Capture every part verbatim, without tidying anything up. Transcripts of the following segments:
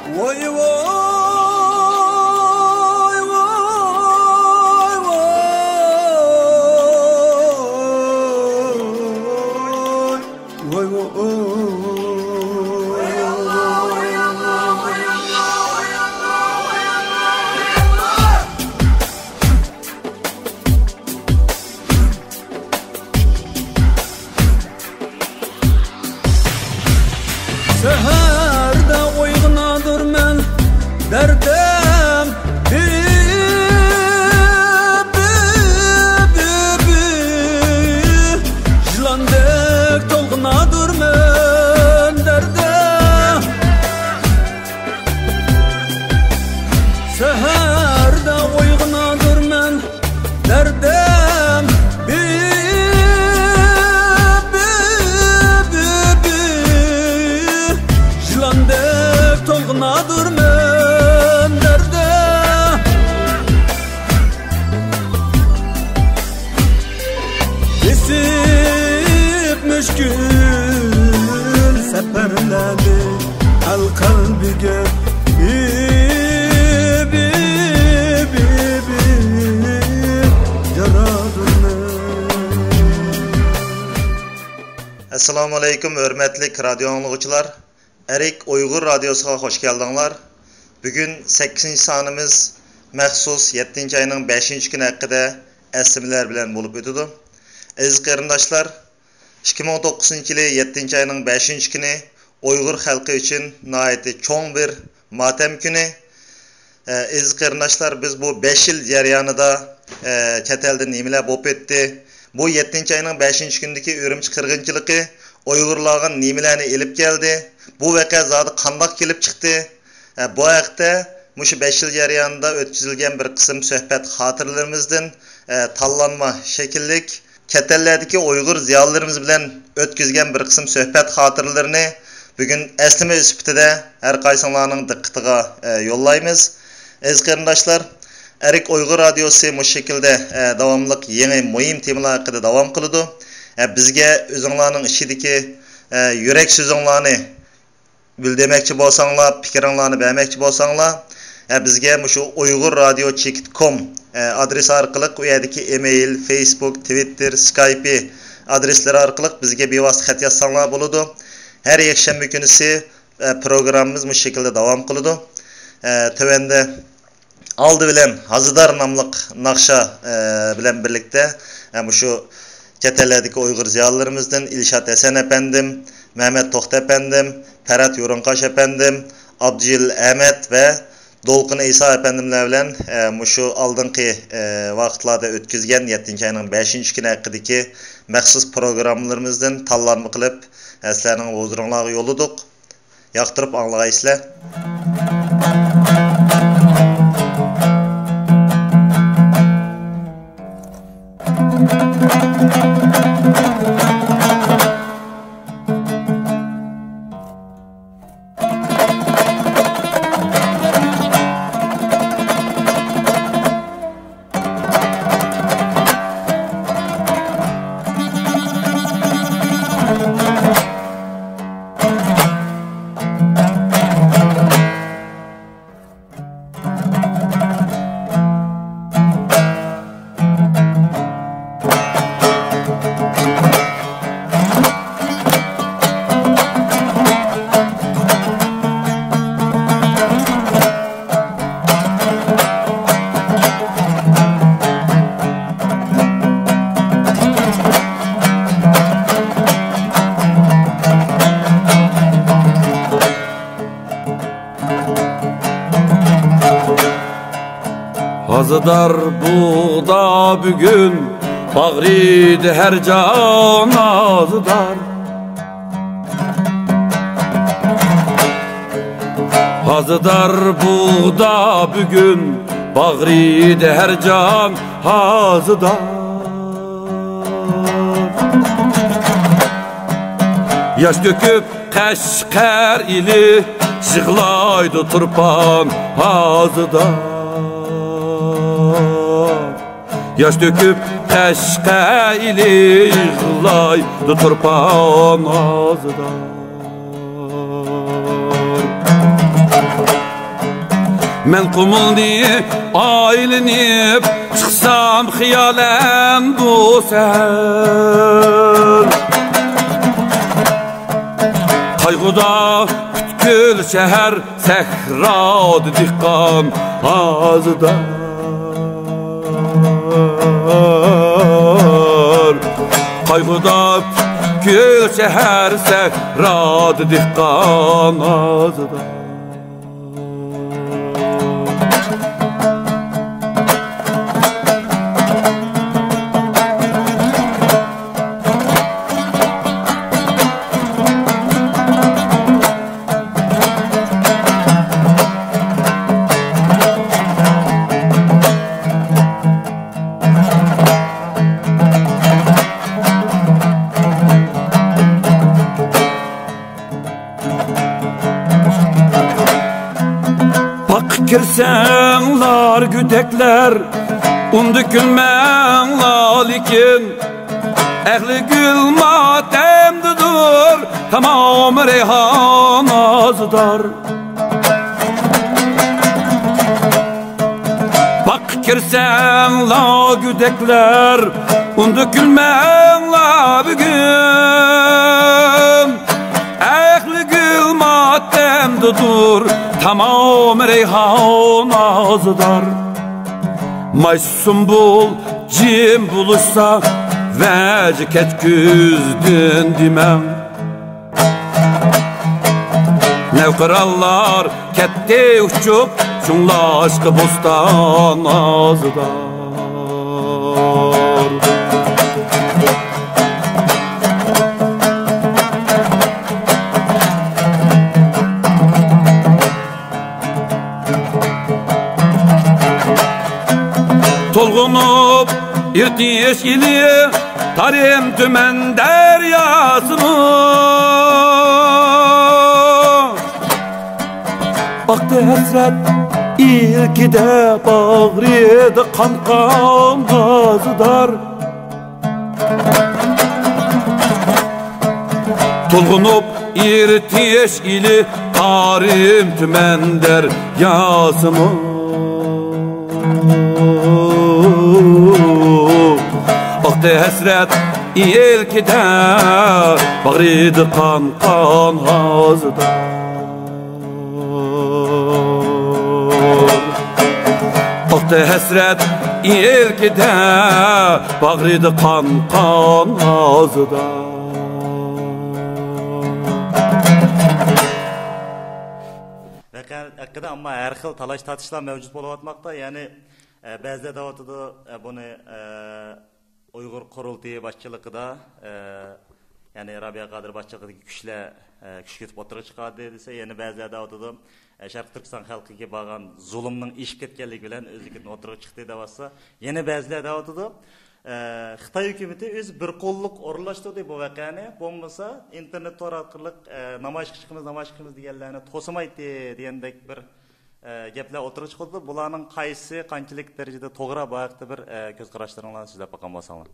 ۋاي، ۋاي، ۋاي، ۋاي، ۋاي. ۋاي، ۋاي. سەھەردە ئويغىنادۇرمەن دەردەم، بى، بى، بى، بى. يىلاندەك تولغىنادۇرمەن دەردەم. سەھەردە ئويغىنادۇرمەن دەردەم، بى، بى، بى، بى. يىلاندەك تولغىنادۇرمەن دەردەم. بېسىپ مۈشكۈل سەپەرلەرنى ئەل قەلبىگە، بى، بى، بى، بى، يارادۇرمەن. ئەسسالامۇئەلەيكۇم، ھۆرمەتلىك رادىيو ئاڭلىغۇچىلار. ئەرك ئۇيغۇر رادىيوسىغا خۇش كەلدىڭلار. بۈگۈن سەككىزىنچى سانىمىز مەخسۇس يەتتىنچى ئاينىڭ بەشىنچى كۈنى ھەققىدە ئەسلىمىلەر بىلەن بولۇپ ئۆتىدۇ. ئەزىز قېرىنداشلار، ئىككى مىڭ توققۇزىنچى يىلى يەتتىنچى ئاينىڭ بەشىنچى كۈنى ئۇيغۇر خەلقى ئۈچۈن ناھايىتى چوڭ بىر ماتەم كۈنى. ئەزىز قېرىنداشلار، بىز بۇ بەش يىل جەريانىدا، ئە، چەت ئەلدە نېمىلەر بولۇپ ئۆتتى؟ بۇ يەتتىنچى ئاينىڭ بەشىنچى كۈنىدىكى ئۈرۈمچى قىرغىنچىلىقى ئۇيغۇرلارغا نېمىلەرنى ئېلىپ كەلدى؟ بۇ ۋەقە زادى قانداق كېلىپ چىقتى؟ ئە، بۇ ھەقتە مۇشۇ بەش يىل جەريانىدا ئۆتكۈزۈلگەن بىر قىسىم سۆھبەت خاتىرىلىرىمىزدىن، ئە، تاللانما شەكىللىك چەت ئەللەردىكى ئۇيغۇر زىيالىيلىرىمىز بىلەن ئۆتكۈزگەن بىر قىسىم سۆھبەت خاتىرىلىرىنى بۈگۈن ئەسلىمە سۈپىتىدە ھەر قايسىڭلارنىڭ دىققىتىغا، ئە، يوللايمىز. ئەزىز قېرىنداشلار، ئەرك ئۇيغۇر رادىيوسى مۇشۇ شەكىلدە، ئە، داۋاملىق يېڭى مۇھىم تېمىلار ھەققىدە داۋام قىلىدۇ. ئە، بىزگە ئۆزۈڭلارنىڭ ئىچىدىكى، ئە، يۈرەك سۆزۈڭلارنى بىلدۈرمەكچى بولساڭلار، پىكرىڭلارنى بەرمەكچى بولساڭلار، ھە، بىزگە مۇشۇ ئۇيغۇر رادىيو چېكىت كوم، ئە، ئادرېسى ئارقىلىق، ئۇ يەردىكى ئېمېيل، فېيسبۇك، تىۋىتتېر، سكايپى ئادرېسلىرى ئارقىلىق بىزگە بىۋاسىتە خەت يازساڭلار بولىدۇ. ھەر يەكشەنبە كۈنىسى، ئە، پروگراممىمىز مۇشۇ شەكىلدە داۋام قىلىدۇ. ئە، تۆۋەندە ئالدى بىلەن ھازىدار ناملىق ناخشا، ئە، بىلەن بىرلىكتە، ئە، مۇشۇ چەت ئەللەردىكى ئۇيغۇر زىيالىيلىرىمىزدىن ئىلشات ھەسەن ئەپەندىم، مەمەت توختى ئەپەندىم، پەرھات يورۇنقاش ئەپەندىم، ئابدۇجېلىل ئەمەت ۋە دولقۇن ئەيسا ئەپەندىملەر بىلەن، ئە، مۇشۇ ئالدىنقى، ئە، ۋاقىتلاردا ئۆتكۈزگەن يەتتىنچى ئاينىڭ بەشىنچى كۈنى ھەققىدىكى مەخسۇس پروگراممىلىرىمىزدىن تاللانما قىلىپ، ئە، سىلەرنىڭ ھۇزۇرۇڭلارغا يوللىدۇق. ياقتۇرۇپ ئاڭلىغايسىلەر. ھازىدار بۇغدا بۈگۈن، باغرىدا ھەر جان ھازىدار. ھازىدار بۇغدا بۈگۈن، باغرىدا ھەر جان ھازىدار. ياش تۆكۈپ قەشقەر ئېلى، يىغلايدۇ تۇرپان ھازىدار. ياش تۆكۈپ قەشقەر ئېلى، يىغلايدۇ تۇرپان ھازىدار. مەن قۇمۇلنى ئايلىنىپ چىقسام خىيالەن بۇ سەھەر. قايغۇدا پۈتكۈل شەھەر، سەھرادا دېھقان ئازدار. قايغۇدا پۈتكۈل شەھەر، سەھرادا دېھقان ئازدار. باغقا كىرسەڭلار گۈدەكلەر، ئۇندا كۈلمەڭلار لېكىن. ئەھلى گۈل ماتەمدىدۇر، تامام رەيھان ئازدار. باغقا كىرسەڭلار گۈدەكلەر، ئۇندا كۈلمەڭلار بۈگۈن. ئەھلى گۈل ماتەمدىدۇر، تامام رەيھان ئازدار. مايسا سۇمبۇل جىم بولۇشسا، ۋەجە كەتكۈزدۈن دېمەڭ. نەۋقىرانلار كەتتى ئۇچۇپ، شۇڭلاشقا بوستان ئازدار. تولغىنىپ ئېرتىش ئىلى تارىم تۈمەن دەرياسىمۇ. ئاقتى ھەسرەت ئىلكىدە باغرىدا قان قان غازىدار. تولغىنىپ ئېرتىش ئىلى تارىم تۈمەن دەرياسىمۇ. ئاقتى ھەسرەت ئىلكىدە باغرىدا قان قان غازىدار. ئاقتى ھەسرەت ئىلكىدە باغرىدا قان قان غازىدار. ۋەقە ھەققىدە ئەمما ھەر خىل تالاش-تارتىشلار مەۋجۇت بولۇۋاتماقتا. يەنى، ئە، بەزىلەر دەۋاتىدۇ، ئە، بۇنى، ئە، ئۇيغۇر قۇرۇلتىيى باشچىلىقىدا، ئە، يەنى رابىيە قادىر باشچىلىقىدىكى كۈچلەر، ئە، كۈچ كۆتۈپ ئوتتۇرىغا چىقاردى دېسە، يەنە بەزىلەر دەۋاتىدۇ، ئە، شەرقىي تۈركىستان خەلقىگە بارغان زۇلۇمنىڭ ئېشىپ كەتكەنلىكى بىلەن ئۆزلۈكىدىن ئوتتۇرىغا چىقتى دەۋاتسا، يەنە بەزىلەر دەۋاتىدۇ، ئە، خىتاي ھۆكۈمىتى ئۆزى بىر قوللۇق ئورۇنلاشتۇردى بۇ ۋەقەنى، بولمىسا ئىنتېرنېت تور ئارقىلىق، ئە، نامايىشقا چىقىمىز، نامايىشقا چىقىمىز دېگەنلەرنى توسىمايتتى دېگەندەك بىر ئە، گەپلەر ئوتتۇرىغا چىقىۋاتىدۇ. بۇلارنىڭ قايسى قانچىلىك دەرىجىدە توغرا، بۇ ھەقتە بىر، ئە، كۆز قاراشلىرىڭلارنى سۆزلەپ باققان بولساڭلار.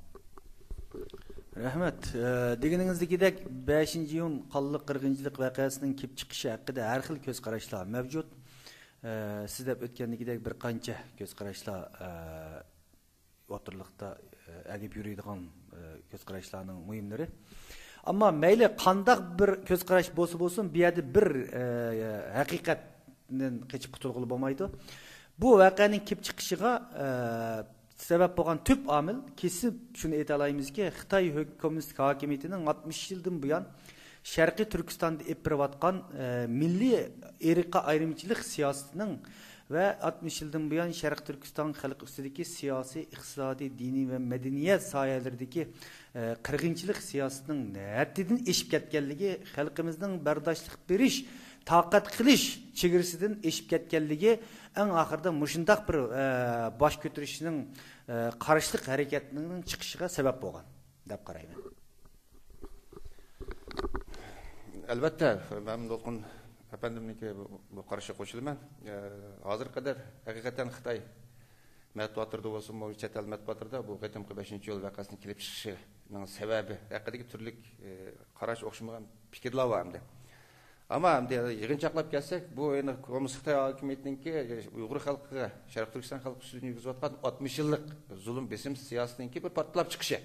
رەھمەت. ئە، دېگىنىڭىزدىكىدەك، بەشىنچى ئىيۇن قانلىق قىرغىنچىلىق ۋەقەسىنىڭ كېلىپ چىقىشى ھەققىدە ھەر خىل كۆز قاراشلار مەۋجۇت. ئە، سىز دەپ ئۆتكەندىكىدەك بىر قانچە كۆز قاراشلار، ئە، ئوتتۇرىلىقتا، ئە، ئەگىپ يۈرىدىغان، ئە، كۆز قاراشلارنىڭ مۇھىملىرى. ئەمما مەيلى قانداق بىر كۆز قاراش بولسا بولسۇن، بۇ يەردە بىر، ئە، ھەقىقەتتىن قېچىپ قۇتۇلغىلى بولمايدۇ. بۇ ۋەقەنىڭ كېلىپ چىقىشىغا، ئە، سەۋەب بولغان تۈپ ئامىل، كېسىپ شۇنى ئېيتالايمىزكى، خىتاي ھۆك-، كوممۇنىست ھاكىمىيىتىنىڭ ئاتمىش يىلدىن بۇيان شەرقىي تۈركىستاندا ئېلىپ بېرىۋاتقان، ئە، مىللىي ئىرقىي ئايرىمچىلىق سىياسىتىنىڭ ۋە ئاتمىش يىلدىن بۇيان شەرقىي تۈركىستان خەلقى ئۈستىدىكى سىياسىي، ئىقتىسادىي، دىنىي ۋە مەدەنىيەت ساھەلىرىدىكى، ئە، قىرغىنچىلىق سىياسىتىنىڭ ھەددىدىن ئېشىپ كەتكەنلىكى، خەلقىمىزنىڭ بەرداشلىق بېرىش، تاقەت قىلىش چېگرىسىدىن ئېشىپ كەتكەنلىكى، ئەڭ ئاخىرىدا مۇشۇنداق بىر، ئە، باش كۆتۈرۈشنىڭ، ئە، قارشىلىق ھەرىكەتنىڭ چىقىشىغا سەۋەب بولغان دەپ قارايمەن. ئەلۋەتتە، مەن دولقۇن ئەپەندىمنىڭكى بۇ، بۇ قارىشىغا قوشۇلىمەن. ئە، ھازىرغا قەدەر ھەقىقەتەن خىتاي مەتبۇئاتلىرىدا بولسۇنمۇ، چەت ئەل مەتبۇئاتلىرىدا بۇ قېتىمقى بەشىنچى ئىيۇل ۋەقەسىنىڭ كېلىپ چىقىشىنىڭ سەۋەبى ھەققىدىكى تۈرلۈك، ئە، قاراش، ئوخشىمىغان پىكىرلەر بار ئەمدى. ئەمما ئەمدى يىغىنچاقلاپ كەلسەك، بۇ يەنە كوممۇنىست خىتاي ھاكىمىيىتىنىڭكى ئۇيغۇر خەلقىگە، شەرقىي تۈركىستان خەلقى ئۈستىدىن يۈرگۈزۈۋاتقان ئاتمىش يىللىق زۇلۇم، بېسىم سىياسىتىنىڭكى بىر پارتلاپ چىقىشى.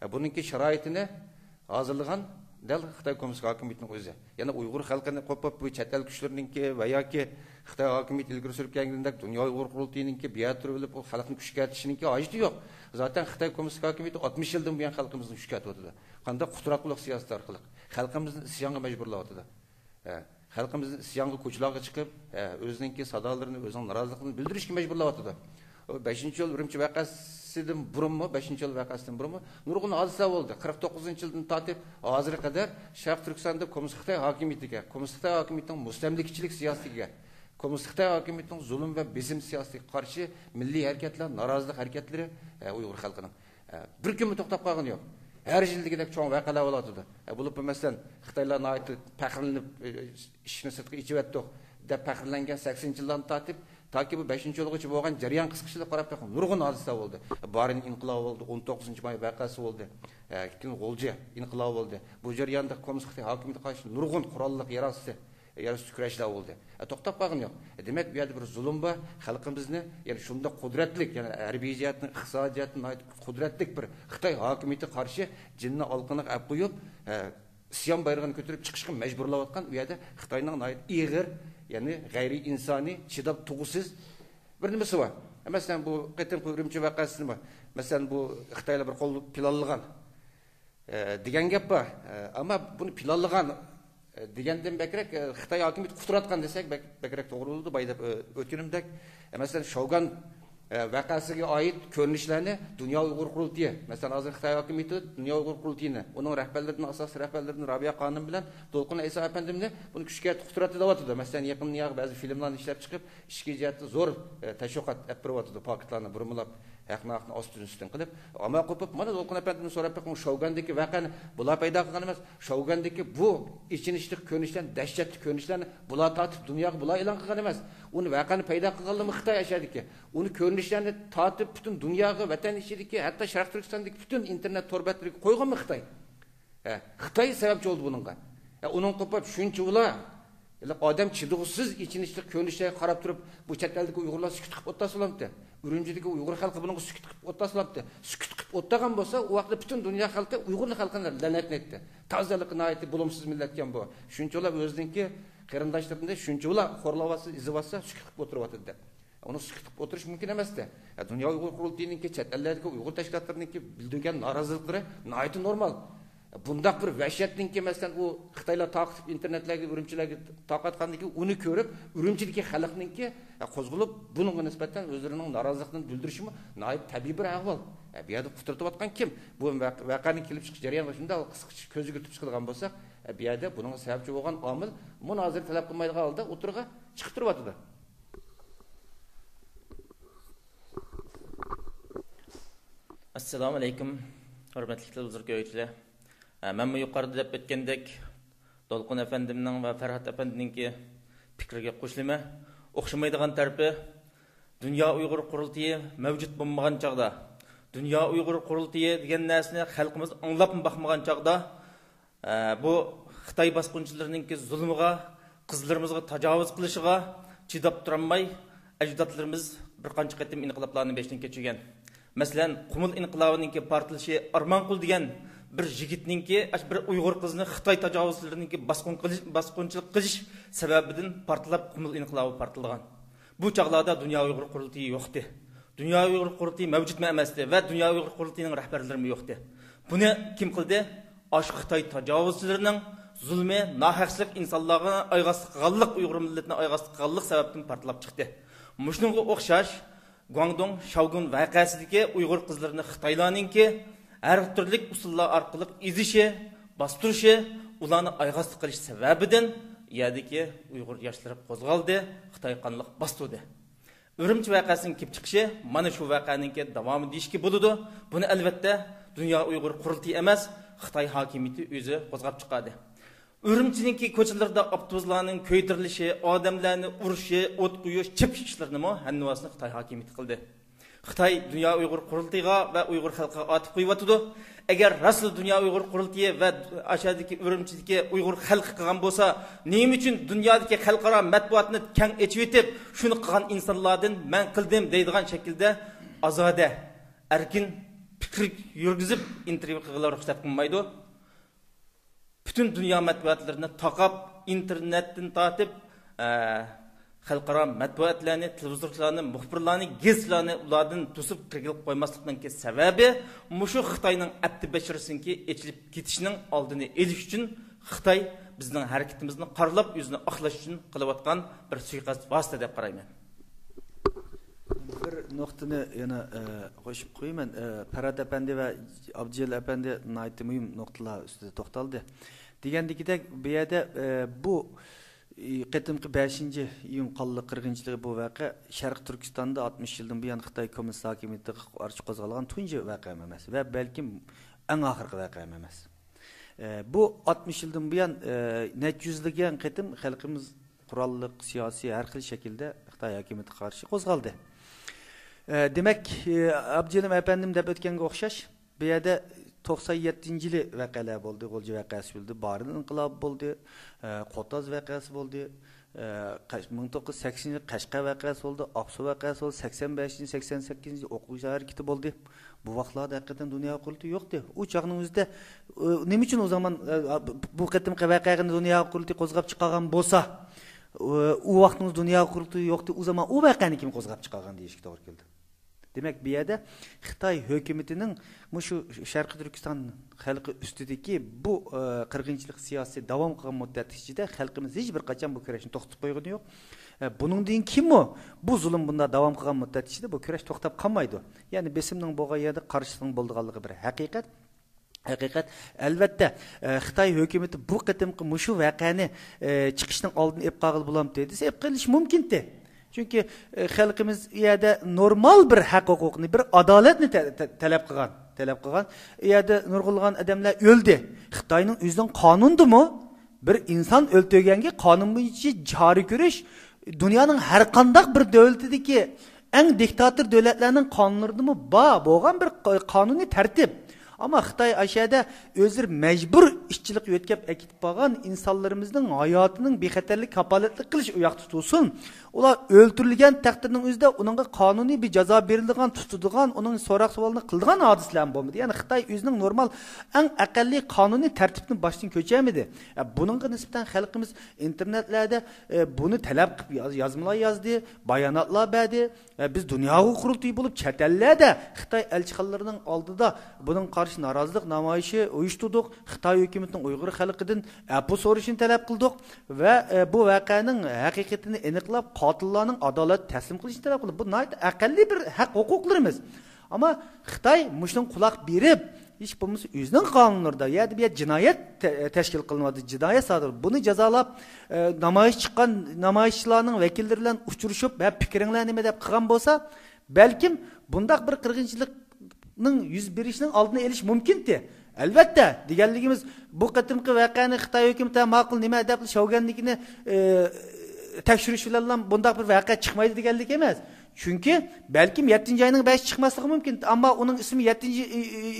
بۇنىڭكى شارائىتىنى ھازىرلىغان دەل خىتاي كوممۇنىست ھاكىمىيىتىنىڭ ئۆزى. يەنە ئۇيغۇر خەلقىنى قوپۇپ، بۇ چەت ئەل كۈچلىرىنىڭكى ۋە ياكى خىتاي ھاكىمىيىتى ئىلگىرى سۈرۈپ كەلگىنىدەك دۇنيا ئۇيغۇر قۇرۇلتىيىنىڭكى بىيەتۈرۈۋېلىپ، ئۇ خەلقنى كۈشكەرتىشىنىڭكى ھاجىتى يوق. زاتەن خىتاي كوممۇنىست ھاكىمىيىتى ئاتمىش يىلدىن بۇيان خەلقىمىزنى كۈشكەرتىۋاتىدۇ. قانداق قۇتراقلىق سىياسىتى ئارقىلىق خەلقىمىزنى ئىسيانغا مەجبۇرلاۋاتىدۇ. ھە، خەلقىمىزنى ئىسيانغا، كوچىلارغا چىقىپ، ھە، ئۆزىنىڭكى سادالىرىنى، ئۆزىنىڭ نارازىلىقىنى بىلدۈرۈشكە مەجبۇرلاۋاتىدۇ. ئۇ بەشىنچى يول ئۈرۈمچى ۋەقەسىدىن بۇرۇنمۇ، بەشىنچى يول ۋەقەسىدىن بۇرۇنمۇ نۇرغۇن ھادىسىلەر بولدى. قىرىق توققۇزىنچى يىلدىن تارتىپ ھازىرغا قەدەر شەرقىي تۈركىستاندا كوممۇنىست خىتاي ھاكىمىيىتىگە، كوممۇنىست خىتاي ھاكىمىيىتىنىڭ مۇستەملىكىچىلىك سىياسىتىگە، كوممۇنىست خىتاي ھاكىمىيىتىنىڭ زۇلۇم ۋە بېسىم سىياسىتىگە قارشى مىللىي ھەرىكەتلەر، نارازىلىق ھەرىكەتلىرى، ھە، ئۇيغۇر خەلقىنىڭ ھە، بىر كۈنمۇ توختاپ قالغىنى يوق. ھەر يىلدىكىدەك چوڭ ۋەقەلەر بولۇۋاتىدۇ. ھە، بولۇپمۇ مەسىلەن، خىتايلار ناھايىتى پەخىرلىنىپ، ئىشىكنى سىرتقا ئېچىۋەتتۇق دەپ پەخىرلەنگەن سەكسىنىنچى يىللاردىن تارتىپ، تاكى بۇ بەشىنچى يولغىچە بولغان جەريان قىسقىچىلا قاراپ بېقىڭ، نۇرغۇن ھادىسىلەر بولدى. بارىن ئىنقىلابى بولدى، ئون توققۇزىنچى ماي ۋەقەسى بولدى. ھە، كېيىن غۇلجا ئىنقىلابى بولدى. بۇ جەرياندا كوممۇنىست خىتاي ھاكىمىيىتىگە قارشى نۇرغۇن قوراللىق يەر ئاستى يەر ئۈستى كۈرەشلەر بولدى. ئە، توختاپ قالغىنى يوق. ئە، دېمەك، بۇ يەردە بىر زۇلۇم بار. خەلقىمىزنى يەنە شۇنداق قۇدرەتلىك، يەنە ھەربىي جەھەتتىن، ئىقتىسادىي جەھەتتىن ناھايىتى قۇدرەتلىك بىر خىتاي ھاكىمىيىتىگە قارشى جىننى ئالىقىنىغا ئەپ قويۇپ، ئە، ئىسيان بايرىقىنى كۆتۈرۈپ چىقىشقا مەجبۇرلاۋاتقان ئۇ يەردە خىتاينىڭ ناھايىتى ئېغىر، يەنى غەيرىي ئىنسانىي، چىداپ تۇرغۇسىز بىر نېمىسى بار. ئە، مەسىلەن، بۇ قېتىمقى ئۈرۈمچى ۋەقەسىنى، مەسىلەن، بۇ خىتايلار بىر قول پىلانلىغان ئە، دېگەن گەپ بار. ئە، ئەمما بۇنى پىلانلىغان، ئە، دېگەندىن بەكرەك، ئە، خىتاي ھاكىمىيىتى قۇتراتقان دېسەك بەك، بەكرەك توغرا بولىدۇ. بايا دەپ، ئە، ئۆتكىنىمدەك، ئە، مەسىلەن، شوگان، ئە، ۋەقەسىگە ئائىت كۆرۈنۈشلەرنى دۇنيا ئۇيغۇر قۇرۇلتىيى، مەسىلەن، ھازىر خىتاي ھاكىمىيىتى دۇنيا ئۇيغۇر قۇرۇلتىيىنى، ئۇنىڭ رەھبەرلىرىدىن، ئاساسىي رەھبەرلىرىدىن رابىيە خانىم بىلەن دولقۇن ئەيسا ئەپەندىمنى بۇنى كۈچكە قۇتراتتى دەۋاتىدۇ. مەسىلەن، يېقىندا بەزى فىلىملارنى ئىشلەپ چىقىپ، ئىچكى جەھەتتە زور، ئە، تەشۋىقات ئەپ بېرىۋاتىدۇ، پاكىتلارنى بۇرمىلاپ، ھەقنى ھەقنى ئاستىن ئۈستۈن قىلىپ. ئامال قوپۇپ، مانا دولقۇن ئەپەندىدىن سوراپ بېقىڭ، شوگاندىكى ۋەقەنى بۇلار پەيدا قىلغان ئەمەس. شوگاندىكى بۇ ئېچىنىشلىق كۆرۈنۈشلەرنى، دەھشەتلىك كۆرۈنۈشلەرنى بۇلار تارتىپ دۇنياغا بۇلار ئېلان قىلغان ئەمەس. ئۇنى ۋەقەنى پەيدا قىلغانلىمۇ خىتاي ئەشەدىكى. ئۇنى كۆرۈنۈشلەرنى تارتىپ پۈتۈن دۇنياغا، ۋەتەن ئىچىدىكى، ھەتتا شەرقىي تۈركىستاندىكى پۈتۈن ئىنتېرنېت تور بەتلىرىگە قويغانمۇ خىتاي. ھە، خىتاي سەۋەبچى بولدى بۇنىڭغا. ھە، ئۇنىڭ قوپۇپ شۇنچە ئۇلار، ئادەم چىدىغۇسىز ئېچىنىشلىق كۆرۈنۈشلەرگە قاراپ تۇرۇپ، بۇ چەت ئەلدىكى ئۇيغۇرلار سۈكۈت قىلىپ ئولتۇرسا بولامتى؟ ئۈرۈمچىدىكى ئۇيغۇر خەلقى بۇنىڭغا سۈكۈت قىلىپ ئولتۇرسا بولامتى؟ سۈكۈت قىلىپ ئولتۇرغان بولسا، ئۇ ۋاقىتتا پۈتۈن دۇنيا خەلقى ئۇيغۇر خەلقىنى لەنەتلەيتتى. تازا ھېلىقى ناھايىتى بولۇمسىز مىللەتكەن بۇ. شۇنچە ئۇلار ئۆزىنىڭكى قېرىنداشلىرىنى شۇنچە ئۇلار خورلاۋاتسا، ئېزىۋاتسا، سۈكۈت قىلىپ ئولتۇرۇۋاتىدۇ دەپ. ئۇنى سۈكۈت قىلىپ ئولتۇرۇش مۇمكىن ئەمەستە. دۇنيا ئۇيغۇر قۇرۇلتىيىنىڭكى، چەت ئەللەردىكى ئۇيغۇر تەشكىلاتلىرىنىڭكى بىلدۈرگەن نارازىلىقلىرى ناھايىتى نورمال. بۇنداق بىر ۋەھشەتنىڭكى، مەسىلەن، ئۇ خىتايلار تارقىتىپ ئىنتېرنېتلەرگە، ئۈرۈمچىلەرگە تارقاتقاندىن كېيىن، ئۇنى كۆرۈپ، ئۈرۈمچىدىكى خەلقنىڭكى قوزغىلىپ، بۇنىڭغا نىسبەتەن ئۆزلىرىنىڭ نارازىلىقىنى بىلدۈرۈشىمۇ ناھايىتى تەبىئىي بىر ئەھۋال. بۇ يەردە قۇترىتىۋاتقان كىم؟ بۇ ۋەق-، ۋەقەنىڭ كېلىپ چىقىش جەريانىغا شۇنداق قىسقىچە كۆزگە يۈرتۈپ چىقىدىغان بولساق، بۇ يەردە بۇنىڭغا سەۋەبچى بولغان ئامىل مۇنازىرە تەلەپ قىلمايدىغان ھالدا ئوتتۇرىغا چىقىپ تۇرۇۋاتىدۇ. ئەسسالامۇ ئەلەيكۇم، ھۆرمەتلىك تېلېۋىزور كۆرگۈچىلەر. ئە، مەنمۇ يۇقىرىدا دەپ ئۆتكەندەك، دولقۇن ئەپەندىمنىڭ ۋە فەرھات ئەپەندىنىڭكى پىكرىگە قوشۇلىمەن. ئوخشىمايدىغان تەرىپى، دۇنيا ئۇيغۇر قۇرۇلتىيى مەۋجۇت بولمىغان چاغدا، دۇنيا ئۇيغۇر قۇرۇلتىيى دېگەن نەرسىنى خەلقىمىز ئاڭلاپمۇ باقمىغان چاغدا، ئە، بۇ خىتاي باسقۇنچىلىرىنىڭكى زۇلمىغا، قىزلىرىمىزغا تاجاۋۇز قىلىشىغا چىداپ تۇرالماي، ئەجدادلىرىمىز بىر قانچە قېتىم ئىنقىلابلارنى بېشىدىن كەچۈرگەن. مەسىلەن، قۇمۇل ئىنقىلابىنىڭكى پارتلىشى ئارمانقۇل دېگەن بىر يىگىتنىڭكى، ئاشۇ بىر ئۇيغۇر قىزىنى خىتاي تاجاۋۇزچىلىرىنىڭكى باسقۇن قىلىش، باسقۇنچىلىق قىلىش سەۋەبىدىن پارتلاپ، قۇمۇل ئىنقىلابى پارتلىغان. بۇ چاغلاردا دۇنيا ئۇيغۇر قۇرۇلتىيى يوقتى. دۇنيا ئۇيغۇر قۇرۇلتىيى مەۋجۇتمۇ ئەمەستى ۋە دۇنيا ئۇيغۇر قۇرۇلتىيىنىڭ رەھبەرلىرىمۇ يوقتى. بۇنى كىم قىلدى؟ ئاشۇ خىتاي تاجاۋۇزچىلىرىنىڭ زۇلمى، ناھەقچىلىك، ئىنسانلارغا ئايغاستى قىلغانلىق، ئۇيغۇر مىللىتىنى ئايغاستى قىلغانلىق سەۋەبتىن پارتلاپ چىقتى. مۇشۇنىڭغا ئوخشاش گۇاڭدۇڭ شاۋگۈن ۋەقەسىدىكى ئۇيغۇر قىزلىرىنى خىتايلارنىڭكى ھەر تۈرلۈك ئۇسۇللار ئارقىلىق ئېزىشى، باستۇرۇشى، ئۇلارنى ئايغاستى قىلىش سەۋەبىدىن يەردىكى ئۇيغۇر ياشلىرى قوزغالدى، خىتاي قانلىق باستۇردى. ئۈرۈمچى ۋەقەسىنىڭ كېلىپ چىقىشى مانا شۇ ۋەقەنىڭكى داۋامى دېيىشكە بولىدۇ. بۇنى، ئەلۋەتتە، دۇنيا ئۇيغۇر قۇرۇلتىيى ئەمەس، خىتاي ھاكىمىيىتى ئۆزى قوزغاپ چىقاردى. ئۈرۈمچىنىڭكى كوچىلىرىدا ئاپتوبۇسلارنىڭ كۆيدۈرۈلۈشى، ئادەملەرنى ئۇرۇشى، ئوت قويۇش، چېپىش ئىشلىرىنىمۇ ھەممىسىنى خىتاي ھاكىمىيىتى قىلدى. خىتاي دۇنيا ئۇيغۇر قۇرۇلتىيىغا ۋە ئۇيغۇر خەلقىگە ئاتىپ قويۇۋاتىدۇ. ئەگەر راستلا دۇنيا ئۇيغۇر قۇرۇلتىيى ۋە ئاشۇ يەردىكى ئۈرۈمچىدىكى ئۇيغۇر خەلقى قىلغان بولسا، نېمە ئۈچۈن دۇنيادىكى خەلقئارا مەتبۇئاتنى كەڭ ئېچىۋېتىپ، شۇنى قىلغان ئىنسانلاردىن مەن قىلدىم دەيدىغان شەكىلدە ئازادە، ئەركىن پىكىر يۈرگۈزۈپ ئىنتېرۋيۇ قىلغىلى رۇخسەت قىلمايدۇ؟ پۈتۈن دۇنيا مەتبۇئاتلىرىنى تاقاپ، ئىنتېرنېتتىن تارتىپ، ئە، خەلقئارا مەتبۇئاتلارنى، تېلېۋىزورلارنى، مۇخبىرلارنى، گېزىتلەرنى ئۇلاردىن توسۇپ قىرغىلىپ قويماسلىقنىڭكى سەۋەبى مۇشۇ خىتاينىڭ ئەپتى بەشىرىسىنىڭكى ئېچىلىپ كېتىشىنىڭ ئالدىنى ئېلىش ئۈچۈن خىتاي بىزنىڭ ھەرىكىتىمىزنى قارىلاپ، ئۆزىنى ئاقلاش ئۈچۈن قىلىۋاتقان بىر سۇيىقەست ۋاسىتە دەپ قارايمەن. بىر نۇقتىنى يەنە، ئە، قوشۇپ قويىمەن. ئە، پەرھات ئەپەندى ۋە ئابدۇجېلىل ئەپەندى ناھايىتى مۇھىم نۇقتىلار ئۈستىدە توختالدى. دېگەندىكىدەك، بۇ يەردە، ئە، بۇ، ئى، قېتىمقى بەشىنچى ئىيۇن قانلىق قىرغىنچىلىقى بۇ ۋەقە شەرقىي تۈركىستاندا ئاتمىش يىلدىن بۇيان خىتاي كوممۇنىست ھاكىمىيىتىگە قارشى قوزغالغان تۇنجى ۋەقە ئەمەس ۋە بەلكىم ئەڭ ئاخىرقى ۋەقە ئەمەس. ئە، بۇ ئاتمىش يىلدىن بۇيان، ئە، نەچچە يۈزلىگەن قېتىم خەلقىمىز قوراللىق، سىياسىي، ھەر خىل شەكىلدە خىتاي ھاكىمىيىتىگە قارشى قوزغالدى. ئە، دېمەك، ئە، ئابدۇجېلىل ئەپەندىم دەپ ئۆتكەنگە ئوخشاش، بۇ يەردە توقسان يەتتىنچى يىلى ۋەقەلەر بولدى، غۇلجا ۋەقەسى بولدى، بارىن ئىنقىلابى بولدى، ئە، قوتاز ۋەقەسى بولدى، ئە، قەش-، مىڭ توققۇز يۈز سەكسىنىنچى يىلى قەشقەر ۋەقەسى بولدى، ئاقسۇ ۋەقەسى بولدى، سەكسەن بەشىنچى، سەكسەن سەككىزىنچى يىلى ئوقۇغۇچىلار ھەرىكىتى بولدى. بۇ ۋاقىتلاردا ھەقىقەتەن دۇنيا قۇرۇلتىيى يوقتى. ئۇ چاغنىڭ ئۆزىدە، ئۇ، نېمە ئۈچۈن ئۇ زامان، ئە، بۇ، بۇ قېتىمقى ۋەقەنى دۇنيا قۇرۇلتىيى قوزغاپ چىقارغان بولسا، ئۇ، ئۇ ۋاقىتنىڭ دۇنيا قۇرۇلتىيى يوقتى، ئۇ زامان ئۇ ۋەقەنى كىم قوزغاپ چىقارغان دېيىشكە توغرا كېلىدۇ. دېمەك، بۇ يەردە خىتاي ھۆكۈمىتىنىڭ مۇشۇ شەرقىي تۈركىستان خەلقى ئۈستىدىكى بۇ، ئە، قىرغىنچىلىق سىياسىتى داۋام قىلغان مۇددەت ئىچىدە خەلقىمىز ھېچ بىر قاچان بۇ كۈرەشنى توختىتىپ قويغىنى يوق. ئە، بۇنىڭدىن كېيىنمۇ بۇ زۇلۇم بۇنداق داۋام قىلغان مۇددەت ئىچىدە بۇ كۈرەش توختاپ قالمايدۇ. يەنى بېسىمنىڭ بولغان يەردە قارشىسىنىڭ بولىدىغانلىقى بىر ھەقىقەت. ھەقىقەت. ئەلۋەتتە، ئە، خىتاي ھۆكۈمىتى بۇ قېتىمقى مۇشۇ ۋەقەنى، ئە، چىقىشنىڭ ئالدىنى ئېلىپ قالغىلى بولامتى دېسە، ئېلىپ قېلىشى مۇمكىنتى. چۈنكى، ئە، خەلقىمىز ئۇ يەردە نورمال بىر ھەق ھوقۇقنى، بىر ئادالەتنى تە-، تە-، تەلەپ قىلغان، تەلەپ قىلغان. ئۇ يەردە نۇرغۇنلىغان ئادەملەر ئۆلدى. خىتاينىڭ ئۆزىنىڭ قانۇنىدىمۇ بىر ئىنسان ئۆلتۈرگەنگە قانۇن بويىچە چارە كۆرۈش دۇنيانىڭ ھەر قانداق بىر دۆلىتىدىكى ئەڭ دىكتاتور دۆلەتلەرنىڭ قانۇنلىرىدىمۇ بار بولغان بىر ق-، قانۇنىي تەرتىپ. ئەمما خىتاي ئاشۇ يەردە ئۆزلىرى مەجبۇر ئىشچىلىق يۆتكەپ ئەكېتىپ بارغان ئىنسانلىرىمىزنىڭ ھاياتىنىڭ بىخەتەرلىك كاپالەتلىك قىلىش ئۇ ياقتا تۇرسۇن. ئۇلار ئۆلتۈرۈلگەن تەقدىرنىڭ ئۆزىدە ئۇنىڭغا قانۇنىي بىر جازا بېرىلىدىغان، تۇتىدىغان، ئۇنىڭ سوراق سوئالىنى قىلىدىغان ھادىسىلەرمۇ بولمىدى. يەنى خىتاي ئۆزىنىڭ نورمال ئەڭ ئەقەللىي قانۇنىي تەرتىپنى باشتىن كۆچۈرمىدى. ئە، بۇنىڭغا نىسبەتەن خەلقىمىز ئىنتېرنېتلەردە، ئە، بۇنى تەلەپ قىلىپ ياز-، يازمىلار يازدى، باياناتلار بەردى. ئە، بىز دۇنيا قۇرۇلتىيى بولۇپ چەت ئەللەردە خىتاي ئەلچىخانىلىرىنىڭ ئالدىدا بۇنىڭغا قارشى نارازىلىق نامايىشى ئۇيۇشتۇردۇق. خىتاي ھۆكۈمىتىنىڭ ئۇيغۇر خەلقىدىن ئەپۇ سورىشىنى تەلەپ قىلدۇق ۋە، ئە، بۇ ۋەقەنىڭ ھەقىقىتىنى ئېنىقلاپ، قاتىللارنىڭ ئادالەتكە تەسلىم قىلىشىنى تەلەپ قىلدۇق. بۇ ناھايىتى ئەقەللىي بىر ھەق ھوقۇقلىرىمىز. ئەمما خىتاي مۇشۇنىڭغا قۇلاق بېرىپ، ھېچ بولمىسا ئۆزىنىڭ قانۇنلىرىدا، يەردە بىر جىنايەت تە-، تەشكىل قىلىنىۋاتىدۇ، جىنايەت سادىر. بۇنى جازالاپ، ئە، نامايىش چىققان نامايىشچىلارنىڭ ۋەكىللىرى بىلەن ئۇچرىشىپ، ھە، پىكرىڭلار نېمە دەپ قىلغان بولسا، بەلكىم بۇنداق بىر قىرغىنچىلىقنىڭ يۈز بېرىشىنىڭ ئالدىنى ئېلىش مۇمكىنتى. ئەلۋەتتە، دېگەنلىكىمىز، بۇ قېتىمقى ۋەقەنى خىتاي ھۆكۈمىتى ماقۇل، نېمە دەپ شاۋگەنلىكىنى، ئە، تەكشۈرۈش بىلەنلا بۇنداق بىر ۋەقە چىقمايدۇ دېگەنلىك ئەمەس. چۈنكى بەلكىم يەتتىنچى ئاينىڭ بەشى چىقماسلىقى مۇمكىن. ئەمما ئۇنىڭ ئىسمى يەتتىنچى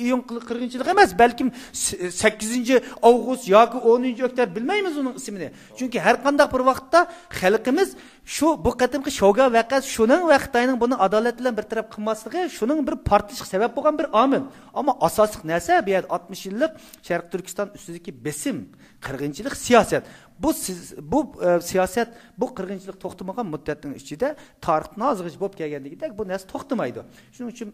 ئىيۇن قىرغىنچىلىقى ئەمەس، بەلكىم سەككىزىنچى ئاۋغۇست ياكى ئونىنچى ئۆكتەبىر، بىلمەيمىز ئۇنىڭ ئىسمىنى. چۈنكى ھەر قانداق بىر ۋاقىتتا خەلقىمىز شۇ، بۇ قېتىمقى شوگا ۋەقەسى شۇنىڭ ۋە خىتاينىڭ بۇنى ئادالەت بىلەن بىر تەرەپ قىلماسلىقى شۇنىڭ بىر پارتلىشىشقا سەۋەب بولغان بىر ئامىل. ئەمما ئاساسلىق نەرسە بۇ يەردە ئاتمىش يىللىق شەرقىي تۈركىستان ئۈستىدىكى بېسىم، قىرغىنچىلىق سىياسەت. بۇ سىز-، بۇ، ئە، سىياسەت، بۇ قىرغىنچىلىق توختىمىغان مۇددەتنىڭ ئىچىدە تارىختىن ھازىرغىچە بولۇپ كەلگەندىكىدەك بۇ نەرسە توختىمايدۇ. شۇنىڭ ئۈچۈن،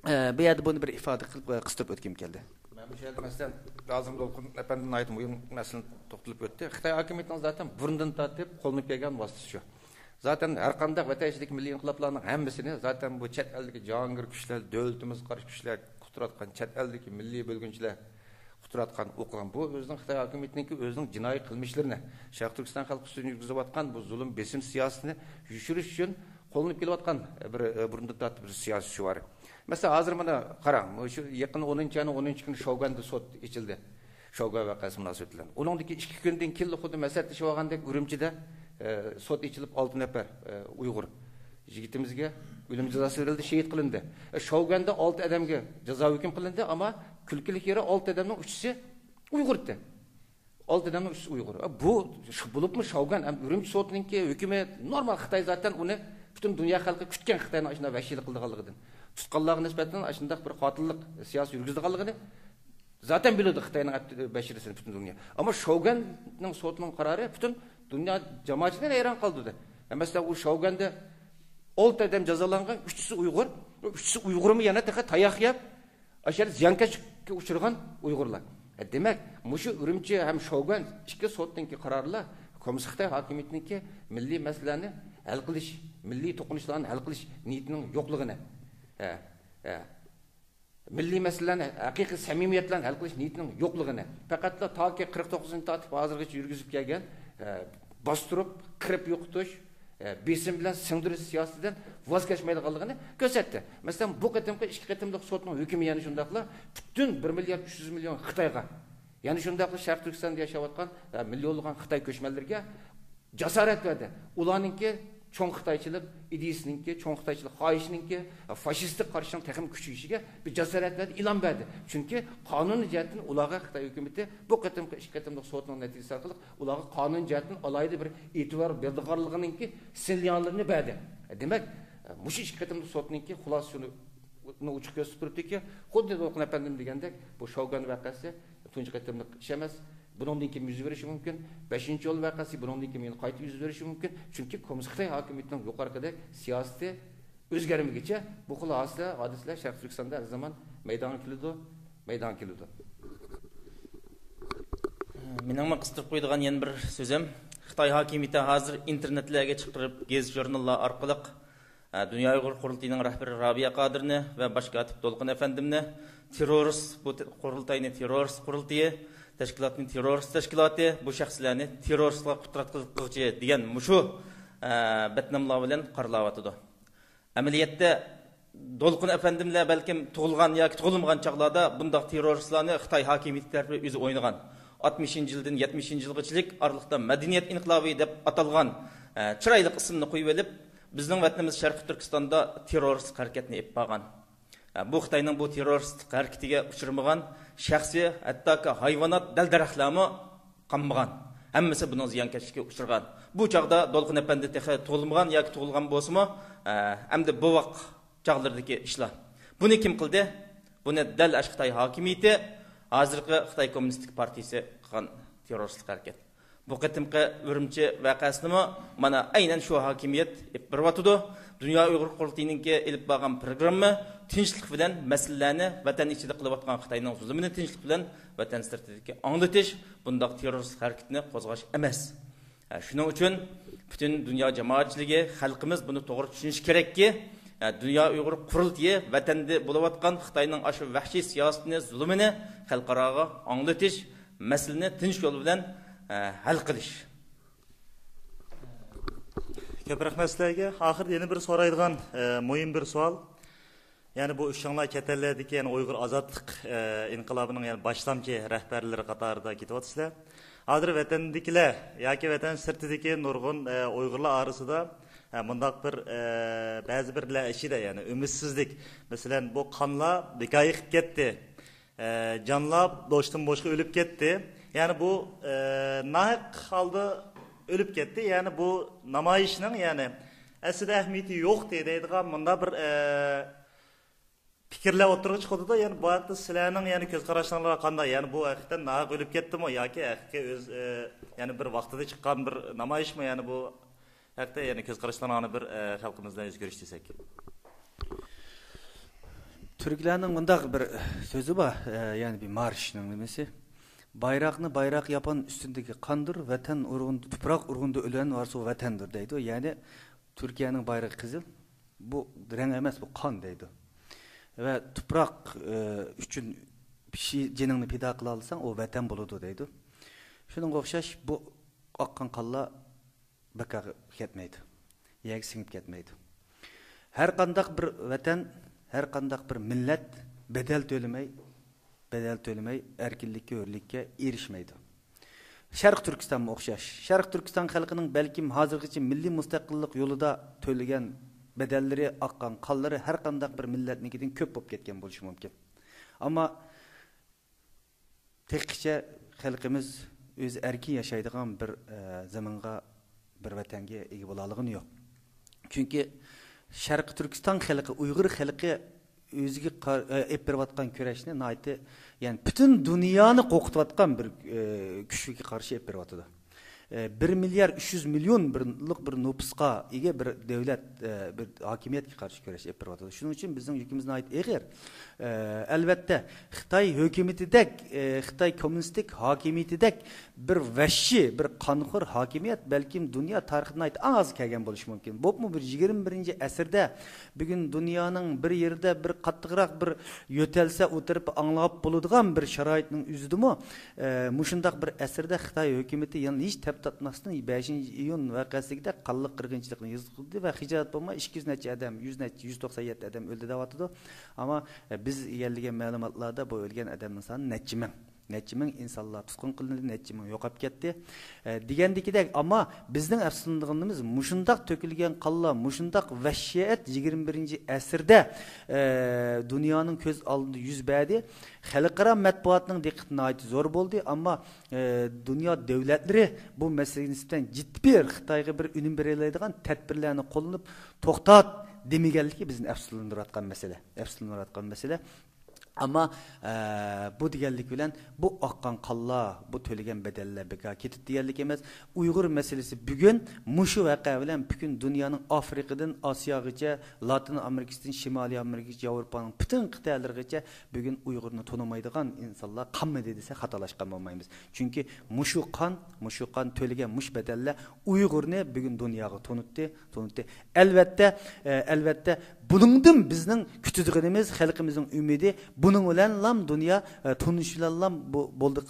ئە، بۇ يەردە بۇنى بىر ئىپادە قىلىپ، ئە، قىستۇرۇپ ئۆتكۈم كەلدى. مەن بۇ يەردە، مەسىلەن، نازىم دولقۇن ئەپەندى ناھايىتى مۇھىم مەسىلىنى توختىلىپ ئۆتتى. خىتاي ھاكىمىيىتىنىڭ زاتەن بۇرۇندىن تارتىپ قوللىنىپ كەلگەن ۋاسىتىسى شۇ. زاتەن ھەر قانداق ۋەتەن ئىچىدىكى مىللىي ئىنقىلابلارنىڭ ھەممىسىنى زاتەن بۇ چەت ئەلدىكى جاھانگىر كۈچلەر، دۆلىتىمىزگە قارشى كۈچلەر قۇتراتقان، چەت ئەلدىكى مىللىي بۆلگۈنچىلەر قۇتراتقان، ئوقۇغان. بۇ ئۆزىنىڭ خىتاي ھاكىمىيىتىنىڭكى ئۆزىنىڭ جىنايى قىلمىشلىرىنى، شەرقىي تۈركىستان خەلقى ئۈستىدىن يۈرگۈزۈۋاتقان بۇ زۇلۇم، بېسىم سىياسىتىنى يوشۇرۇش ئۈچۈن قوللىنىپ كېلىۋاتقان بىر، بۇرۇندىن تارتىپ بىر سىياسىي شوئار. مەسىلەن، ھازىر مانا قاراڭ، شۇ يېقىن ئونىنچى ئاينىڭ ئونىنچى كۈنى شوگەندە سوت ئېچىلدى. شوگا ۋەقەسى مۇناسىۋىتى بىلەن. ئۇنىڭدىكى ئىككى كۈندىن كېيىنلا خۇددى مەسلىھەتلىشىۋالغاندەك ئۈرۈمچىدە، ئە، سوت ئېچىلىپ، ئالتە نەپەر، ئە، ئۇيغۇر يىگىتىمىزگە ئۆلۈم جازاسى بېرىلدى، شېھىت قىلىندى. ئە، شاۋگەندە ئالتە ئادەمگە جازا ھۆكۈم قىلىندى، ئەمما كۈلكىلىك يېرى ئالتە ئادەمنىڭ ئۈچىسى ئۇيغۇر ئىدى. ئالتە ئادەمنىڭ ئۈچىسى ئۇيغۇر. ئە، بۇ ش-، بولۇپمۇ شاۋگەن ھەم ئۈرۈمچى سوتىنىڭكى ھۆكمى نورمال. خىتاي زاتەن ئۇنى پۈتۈن دۇنيا خەلقى كۈتكەن، خىتاينىڭ ئاشۇنداق ۋەھشىيلىك قىلىدىغانلىقىدىن. تۇتقانلارغا نىسبەتەن ئاشۇنداق بىر قاتىللىق سىياسىتى يۈرگۈزىدىغانلىقىنى زاتەن بىلىدۇ خىتاينىڭ ئەپ-، بەشىرىسىنى پۈتۈن دۇنيا. ئەمما شوگەننىڭ سوتىنىڭ قارارى پۈتۈن دۇنيا جامائەتچىلىكىنى ھەيران قالدۇردى. مەسىلەن، ئۇ شوگەندە ئالتە ئادەم جازالانغان، ئۈچىسى ئۇيغۇر. ئۈچىسى ئۇيغۇرمۇ يەنە تېخى تاياق يەپ، ئاشۇ يەردە زىيانكەشلىككە ئۇچرىغان ئۇيغۇرلار. دېمەك، مۇشۇ ئۈرۈمچى ھەم شوگەن ئىككى سوتنىڭكى قارارلار كوممۇنىست خىتاي ھاكىمىيىتىنىڭكى مىللىي مەسىلىلەرنى ھەل قىلىش، مىللىي توقۇنۇشلارنى ھەل قىلىش نىيىتىنىڭ يوقلۇقىنى، ھە، ھە. مىللىي مەسىلىلەرنى ھەقىقىي سەمىمىيەت بىلەن ھەل قىلىش نىيىتىنىڭ يوقلۇقىنى، پەقەتلا تاكى قىرىق توققۇزىنچى تارتىپ ھازىرغىچە يۈرگۈزۈپ كەلگەن، ئە، باستۇرۇپ، قىرىپ يوقىتىش، ئە، بېسىم بىلەن سىڭدۈرۈش سىياسىتىدىن ۋاز كەچمەيدىغانلىقىنى كۆرسەتتى. مەسىلەن، بۇ قېتىمقى ئىككى قېتىملىق سوتنىڭ ھۆكمى يەنە شۇنداقلا پۈتۈن بىر مىليارد ئۈچ يۈز مىليون خىتايغا، يەنە شۇنداقلا شەرقىي تۈركىستاندا ياشاۋاتقان، ئە، مىليونلىغان خىتاي كۆچمەنلىرىگە جاسارەت بەردى. ئۇلارنىڭكى چوڭ خىتايچىلىق ئىدىيىسىنىڭكى، چوڭ خىتايچىلىق خاھىشىنىڭكى، فاشىستىك قارىشىنىڭ تېخىمۇ كۈچىيىشىگە بىر جاسارەت بەردى، ئىلھام بەردى. چۈنكى قانۇنىي جەھەتتىن ئۇلارغا خىتاي ھۆكۈمىتى بۇ قېتىمقى ئىككى قېتىملىق سوتنىڭ نەتىجىسى ئارقىلىق ئۇلارغا قانۇنىي جەھەتتىن ئالاھىدە بىر ئېتىبار بېرىدىغانلىقىنىڭكى سىگناللىرىنى بەردى. دېمەك، مۇشۇ ئىككى قېتىملىق سوتنىڭكى خۇلاسىسى شۇنى ئوچۇق كۆرسىتىپ تۇرۇپتۇكى، خۇددى دولقۇن ئەپەندىم دېگەندەك، بۇ شوگەن ۋەقەسى تۇنجى قېتىملىق ئىش ئەمەس. بۇنىڭدىن كېيىن يۈز بېرىشى مۇمكىن. بەشىنچى يول ۋەقەسى بۇنىڭدىن كېيىن يەنە قايتا يۈز بېرىشى مۇمكىن. چۈنكى كوممۇنىست خىتاي ھاكىمىيىتىنىڭ يۇقىرىقىدەك سىياسىتى ئۆزگەرمىگۈچە بۇ خىل ھادىسىلەر، ھادىسىلەر شەرقىي تۈركىستاندا ھەر زامان مەيدانغا كېلىدۇ، مەيدانغا كېلىدۇ. مېنىڭمۇ قىستۇرۇپ قويىدىغان يەنە بىر سۆزۈم، خىتاي ھاكىمىيىتى ھازىر ئىنتېرنېتلەرگە چىقىرىپ، گېزىت-ژۇرناللار ئارقىلىق، ئە، دۇنيا ئۇيغۇر قۇرۇلتىيىنىڭ رەھبىرى رابىيە قادىرنى ۋە باش كاتىپ دولقۇن ئەپەندىمنى تېررورىست، بۇ تې-، قۇرۇلتاينى تېررورىست قۇرۇلتىيى، تەشكىلاتنى تېررورىست تەشكىلاتى، بۇ شەخسلەرنى تېررورىستلار قۇتراتقۇچى دېگەن مۇشۇ، ئە، بەتناملار بىلەن قارىلاۋاتىدۇ. ئەمەلىيەتتە، دولقۇن ئەپەندىملەر بەلكىم تۇغۇلغان ياكى تۇغۇلمىغان چاغلاردا بۇنداق تېررورىستلارنى خىتاي ھاكىمىيىتى تەرىپىدىن ئۆزى ئوينىغان. ئاتمىشىنچى يىلدىن يەتمىشىنچى يىلغىچىلىك ئارىلىقتا مەدەنىيەت ئىنقىلابى دەپ ئاتالغان، ئە، چىرايلىق ئىسىمنى قويۇۋېلىپ، بىزنىڭ ۋەتىنىمىز شەرقىي تۈركىستاندا تېررورىستلىق ھەرىكەتنى ئېلىپ بارغان. ئە، بۇ خىتاينىڭ بۇ تېررورىستلىق ھەرىكىتىگە ئۇچرىمىغان شەخسىي، ھەتتاكى ھايۋانات، دەل-دەرەخلەرمۇ قالمىغان. ھەممىسى بۇنىڭ زىيانكەشلىكىگە ئۇچرىغان. بۇ چاغدا دولقۇن ئەپەندى تېخى تۇغۇلمىغان ياكى تۇغۇلغان بولسىمۇ، ئە، ئەمدى بوۋاق چاغلىرىدىكى ئىشلار. بۇنى كىم قىلدى؟ بۇنى دەل ئاشۇ خىتاي ھاكىمىيىتى، ھازىرقى خىتاي كوممۇنىستىك پارتىيىسى قىلغان تېررورىستلىق ھەرىكەت. بۇ قېتىمقى ئۈرۈمچى ۋەقەسىنىمۇ مانا ئەينەن شۇ ھاكىمىيەت ئېلىپ بېرىۋاتىدۇ. دۇنيا ئۇيغۇر قۇرۇلتىيىنىڭكى ئېلىپ بارغان پروگرامما تىنچلىق بىلەن مەسىلىلەرنى، ۋەتەن ئىچىدە قىلىۋاتقان خىتاينىڭ زۇلۇمىنى تىنچلىق بىلەن ۋەتەن سىرتىدىكى ئاڭلىتىش، بۇنداق تېررورىستلىق ھەرىكىتىنى قوزغاش ئەمەس. ھە، شۇنىڭ ئۈچۈن پۈتۈن دۇنيا جامائەتچىلىكى، خەلقىمىز بۇنى توغرا چۈشىنىشى كېرەككى، ھە، دۇنيا ئۇيغۇر قۇرۇلتىيى ۋەتەندە بولۇۋاتقان خىتاينىڭ ئاشۇ ۋەھشىي سىياسىتىنى، زۇلۇمىنى خەلقئاراغا ئاڭلىتىش، مەسىلىنى تىنچ يول بىلەن، ھە، ھەل قىلىش. كۆپ رەھمەت سىلەرگە. ئاخىرىدا يەنە بىر سورايدىغان، ئە، مۇھىم بىر سوئال. يەنى بۇ ئۈچۈڭلار چەت ئەللەردىكى، يەنى ئۇيغۇر ئازادلىق، ئە، ئىنقىلابىنىڭ، يەنى باشلامچى رەھبەرلىرى قاتارىدا كېتىۋاتىسىلەر. ھازىر ۋەتەندىكىلەر ياكى ۋەتەن سىرتىدىكى نۇرغۇن، ئە، ئۇيغۇرلار ئارىسىدا، ئە، مۇنداق بىر، ئە، بەزى بىرلەر ئىچىدە، يەنى ئۈمىدسىزلىك. مەسىلەن، بۇ قانلار بىكار ئېقىپ كەتتى. ئە، جانلار بوشتىن بوشقا ئۆلۈپ كەتتى. يەنى بۇ، ئە، ناھەق ھالدا ئۆلۈپ كەتتى. يەنى بۇ نامايىشنىڭ، يەنى ئەسلىدە ئەھمىيىتى يوقتى دەيدىغان مۇنداق بىر، ئە، پىكىرلەر ئوتتۇرىغا چىقىۋاتىدۇ. يەنى بۇ ھەقتە سىلەرنىڭ، يەنى، كۆز قاراشلىرىڭلار قانداق؟ يەنى بۇ ھەقىقەتەن ناھەق ئۆلۈپ كەتتىمۇ ياكى ھەقىقىي ئۆز، ئە، يەنى بىر ۋاقتىدا چىققان بىر نامايىشمۇ؟ يەنى بۇ ھەقتە يەنە كۆز قاراشلىرىڭلارنى بىر، ئە، خەلقىمىز بىلەن يۈز كۆرۈشتۈرسەك. تۈركلەرنىڭ مۇنداق بىر سۆزى بار، ئە، يەنى بىر مارشنىڭ نېمىسى. بايراقنى بايراق ياپان ئۈستۈندىكى قاندۇر، ۋەتەن ئۇرغۇندا، تۇپراق ئۇرغۇندا ئۆلەن ۋارسا ۋەتەندۇر دەيدۇ. يەنى تۈركىيەنىڭ بايرىقى قىزىل. بۇ رەڭ ئەمەس، بۇ قان دەيدۇ. ۋە تۇپراق، ئە، ئۈچۈن پىشى-، جېنىڭنى پىدا قىلالىساڭ، ئۇ ۋەتەن بولىدۇ دەيدۇ. شۇنىڭغا ئوخشاش بۇ ئاققان قانلار بىكارغا كەتمەيدۇ. يەرگە سىڭىپ كەتمەيدۇ. ھەر قانداق بىر ۋەتەن، ھەر قانداق بىر مىللەت بەدەل تۆلىمەي، بەدەل تۆلىمەي ئەركىنلىككە، ھۆرلۈككە ئېرىشمەيدۇ. شەرقىي تۈركىستانمۇ ئوخشاش. شەرقىي تۈركىستان خەلقىنىڭ بەلكىم ھازىرغىچە مىللىي مۇستەقىللىق يولىدا تۆلىگەن بەدەللىرى، ئاققان قانلىرى ھەر قانداق بىر مىللەتنىڭكىدىن كۆپ بولۇپ كەتكەن بولۇشى مۇمكىن. ئەمما تېخىچە خەلقىمىز ئۆزى ئەركىن ياشايدىغان بىر، ئە، زېمىنغا، بىر ۋەتەنگە ئىگە بولالىغىنى يوق. چۈنكى شەرقىي تۈركىستان خەلقى، ئۇيغۇر خەلقى ئۆزىگە قار-، ئە، ئېلىپ بېرىۋاتقان كۈرەشنى ناھايىتى، يەنى پۈتۈن دۇنيانى قورقۇتۇۋاتقان بىر، ئە، كۈچكە قارشى ئېلىپ بېرىۋاتىدۇ. ئە، بىر مىليار ئۈچ يۈز مىليون بىرلىق بىر نوپۇسقا ئىگە بىر دۆلەت، ئە، بىر ھاكىمىيەتكە قارشى كۈرەش ئېلىپ بېرىۋاتىدۇ. شۇنىڭ ئۈچۈن بىزنىڭ يۈكىمىز ناھايىتى ئېغىر. ئە، ئەلۋەتتە، خىتاي ھۆكۈمىتىدەك، ئە، خىتاي كوممۇنىستىك ھاكىمىيىتىدەك بىر ۋەھشىي، بىر قانخور ھاكىمىيەت بەلكىم دۇنيا تارىخىدا ناھايىتى ئاز كەلگەن بولۇشى مۇمكىن. بولۇپمۇ بىر يىگىرمە بىرىنچى ئەسىردە بۈگۈن دۇنيانىڭ بىر يېرىدە بىر قاتتىقراق بىر يۆتەلسە، ئۇ تەرىپى ئاڭلاپ بولىدىغان بىر شارائىتنىڭ ئۆزىدىمۇ، ئە، مۇشۇنداق بىر ئەسىردە خىتاي ھۆكۈمىتى يەنە ھېچ تەپ تارتماستىن بەشىنچى ئىيۇن ۋەقەسىدىكىدەك قانلىق قىرغىنچىلىقنى يۈز قىلدى ۋە خىجالەت بولماي ئىككى يۈز نەچچە ئادەم، يۈز نەچچە، يۈز توقسان يەتتە ئادەم ئۆلدى دەۋاتىدۇ. ئەمما، ئە، بىز ئىگىلىگەن مەلۇماتلاردا بۇ ئۆلگەن ئادەمنىڭ سانى نەچچە مىڭ. نەچچە مىڭ ئىنسانلار تۇتقۇن قىلىندى، نەچچە مىڭ يوقاپ كەتتى. ئە، دېگەندىكىدەك، ئەمما بىزنىڭ ئەپسۇسلىنىدىغىنىمىز مۇشۇنداق تۆكۈلگەن قانلار، مۇشۇنداق ۋەھشىيەت يىگىرمە بىرىنچى ئەسىردە، ئە، دۇنيانىڭ كۆز ئالدىدا يۈز بەردى. خەلقئارا مەتبۇئاتنىڭ دىققىتى ناھايىتى زور بولدى، ئەمما، ئە، دۇنيا دۆلەتلىرى بۇ مەسىلىگە نىسبەتەن جىددىي بىر خىتايغا بىر ئۈنۈم بېرەلەيدىغان تەدبىرلەرنى قوللىنىپ، توختات دېمىگەنلىكى بىزنى ئەپسۇسلاندۇرۇۋاتقان مەسىلە، ئەپسۇسلاندۇرۇۋاتقان مەسىلە. ئەمما، ئە، بۇ دېگەنلىك بىلەن بۇ ئاققان قانلار، بۇ تۆلىگەن بەدەللەر بىكار كېتىپتۇ دېگەنلىك ئەمەس. ئۇيغۇر مەسىلىسى بۈگۈن مۇشۇ ۋەقە بىلەن پۈتۈن دۇنيانىڭ ئافرىقىدىن ئاسىياغىچە، لاتىن ئامېرىكىسىدىن شىمالىي ئامېرىكىغىچە، ياۋروپانىڭ پۈتۈن قىتئەلىرىگىچە بۈگۈن ئۇيغۇرنى تونۇمايدىغان ئىنسانلار قالمىدى دېسە خاتالاشقان بولمايمىز. چۈنكى مۇشۇ قان، مۇشۇ قان تۆلىگەن مۇشۇ بەدەللەر ئۇيغۇرنى بۈگۈن دۇنياغا تونۇتتى، تونۇتتى. ئەلۋەتتە، ئە، ئەلۋەتتە، بۇنىڭدىن بىزنىڭ كۈتىدىغىنىمىز، خەلقىمىزنىڭ ئۈمىدى، بۇنىڭ بىلەنلام دۇنيا، ئە، تونۇش بىلەنلام بۇ، بولدى،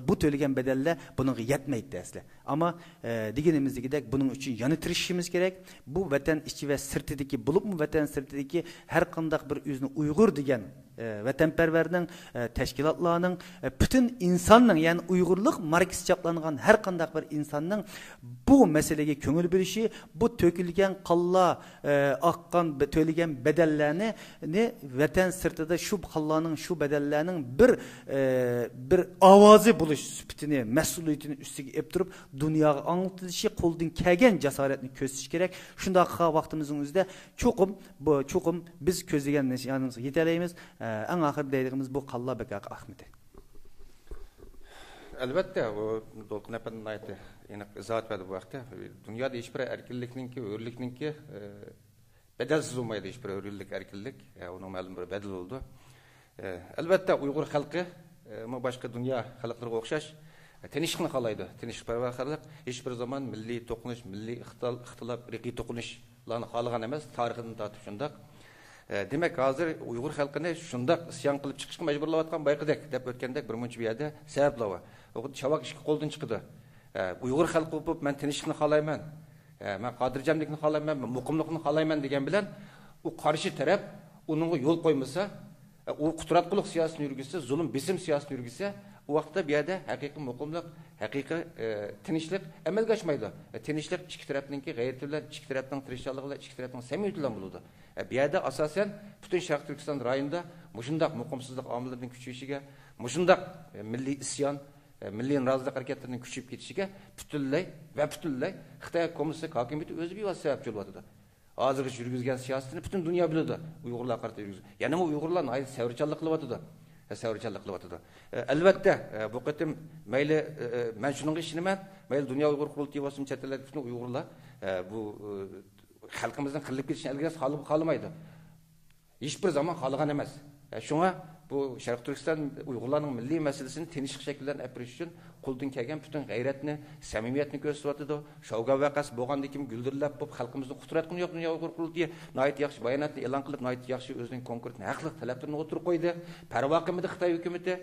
بۇ تۆلىگەن بەدەللەر بۇنىڭغا يەتمەيتتى ئەسلى. ئەمما، ئە، دېگىنىمىزدىكىدەك، بۇنىڭ ئۈچۈن يەنە تىرىشىشىمىز كېرەك. بۇ ۋەتەن ئىچى ۋە سىرتىدىكى، بولۇپمۇ ۋەتەن سىرتىدىكى ھەر قانداق بىر ئۆزىنى ئۇيغۇر دېگەن، ئە، ۋەتەنپەرۋەرنىڭ، ئە، تەشكىلاتلارنىڭ، ئە، پۈتۈن ئىنساننىڭ، يەنى ئۇيغۇرلۇق ماركسچە چاپلانغان ھەر قانداق بىر ئىنساننىڭ بۇ مەسىلىگە كۆڭۈل بۆلۈشى، بۇ تۆكۈلگەن قانلار، ئە، ئاققان، بە-، تۆلىگەن بەدەللەرنى، نى ۋەتەن سىرتىدا شۇ قانلارنىڭ، شۇ بەدەللەرنىڭ بىر، ئە، بىر ئاۋازى بولۇش سۈپىتىنى، مەسئۇلىيىتىنى ئۈستىگە ئېلىپ تۇرۇپ، دۇنياغا ئاڭلىتىلىشى، قولدىن كەلگەن جاسارەتنى كۆرسىتىش كېرەك. شۇنداق قىلغان ۋاقتىمىزنىڭ ئۆزىدە چوقۇم، بۇ، چوقۇم بىز كۆزلىگەن نىشانىمىزغا يېتەلەيمىز. ئە، ئەڭ ئاخىرىدا دەيدىغىنىمىز، بۇ قانلار بىكارغا ئاقمىدى. ئەلۋەتتە، بۇ دولقۇن ئەپەندى ناھايىتى ئېنىق ئىزاھات بەردى بۇ ھەقتە. دۇنيادا ھېچبىر ئەركىنلىكنىڭكى، ھۆرلۈكنىڭكى، ئە، بەدەلسىز بولمايدۇ، ھېچبىر ھۆرلۈك، ئەركىنلىك، ئە، ئۇنىڭ مەلۇم بىر بەدىلى بولىدۇ. ئە، ئەلۋەتتە، ئۇيغۇر خەلقى، ئە، مۇ-، باشقا دۇنيا خەلقلىرىگە ئوخشاش، ئە، تىنچلىقنى خالايدۇ، تىنچلىقپەرۋەر خەلق. ھېچبىر زامان مىللىي توقۇنۇش، مىللىي ئىختىل-، ئىختىلاپ، ئىرقىي توقۇنۇشلارنى خالىغان ئەمەس، تارىخىدىن تارتىپ شۇنداق. ئە، دېمەك، ھازىر ئۇيغۇر خەلقىنى شۇنداق ئىسيان قىلىپ چىقىشقا مەجبۇرلاۋاتقان بايىقىدەك، دەپ ئۆتكەندەك بىر مۇنچە بۇ يەردە سەۋەبلەر بار. ئۇ چاۋاك ئىككى قولدىن چىقىدۇ. ئە، ئۇيغۇر خەلقى بولۇپ، مەن تىنچلىقنى خالايمەن، ئە، مەن خاتىرجەملىكنى خالايمەن، مەن مۇقىملىقنى خالايمەن دېگەن بىلەن، ئۇ قارشى تەرەپ ئۇنىڭغا يول قويمىسا، ئە، ئۇ قۇتراتقۇلۇق سىياسىتىنى يۈرگۈزسە، زۇلۇم، بېسىم سىياسىتىنى يۈرگۈزسە، ئۇ ۋاقىتتا بۇ يەردە ھەقىقىي مۇقىملىق، ھەقىقىي، ئە، تىنچلىق ئەمەلگە ئاشمايدۇ. ئە، تىنچلىق ئىككى تەرەپنىڭكى غەيرىتى بىلەن، ئىككى تەرەپنىڭ تىرىشچانلىقى بىلەن، ئىككى تەرەپنىڭ سەمىمىيىتى بىلەن بولىدۇ. ئە، بۇ يەردە ئاساسەن پۈتۈن شەرقىي تۈركىستان رايونىدا مۇشۇنداق مۇقىمسىزلىق ئامىللىرىنىڭ كۈچىيىشىگە، مۇشۇنداق، ئە، مىللىي ئىسيان، ئە، مىللىي نارازىلىق ھەرىكەتلىرىنىڭ كۈچىيىپ كېتىشىگە پۈتۈنلەي ۋە پۈتۈنلەي خىتاي كوممۇنىستىك ھاكىمىيىتى ئۆزى بىۋاسىتە سەۋەبچى بولۇۋاتىدۇ. ھازىرغىچە يۈرگۈزگەن سىياسىتىنى پۈتۈن دۇنيا بىلىدۇ. ئۇيغۇرلارغا قارىتا يۈرگۈزگەن. يەنىمۇ ئۇيغۇرلار ناھايىتى سەۋرچانلىق قىلىۋاتىدۇ. ئە، سەۋرچانلىق قىلىۋاتىدۇ. ئە، ئەلۋەتتە، ئە، بۇ قېتىم مەيلى، ئە، ئە، مەن شۇنىڭغا ئىشىنىمەن، مەيلى دۇنيا ئۇيغۇر قۇرۇلتىيى بولسۇن، چەت ئەللەردىكى پۈتۈن ئۇيغۇرلار، ئە، بۇ، ئە، خەلقىمىزنىڭ قىرىلىپ كېتىشىنى ئەلگە خالىمايدۇ. ھېچبىر زامان خالىغان ئەمەس. شۇڭا بۇ شەرقىي تۈركىستان ئۇيغۇرلارنىڭ مىللىي مەسىلىسىنى تىنچلىق شەكىل بىلەن ئەپ بېرىش ئۈچۈن قولىدىن كەلگەن پۈتۈن غەيرەتنى، سەمىمىيەتنى كۆرسىتىۋاتىدۇ. شوۋگان ۋەقەسى بولغاندىن كېيىن گۈلدۈرلەپ بولۇپ، خەلقىمىزنى قۇتراتقىنى يوق دۇنيا ئۇيغۇر قۇرۇلتىيى ناھايىتى ياخشى باياناتنى ئېلان قىلىپ، ناھايىتى ياخشى ئۆزىنىڭ كونكرېت ھەقلىق تەلەپلىرىنى ئوتتۇرىغا قويدى. پەرۋا قىلمىدى خىتاي ھۆكۈمىتى.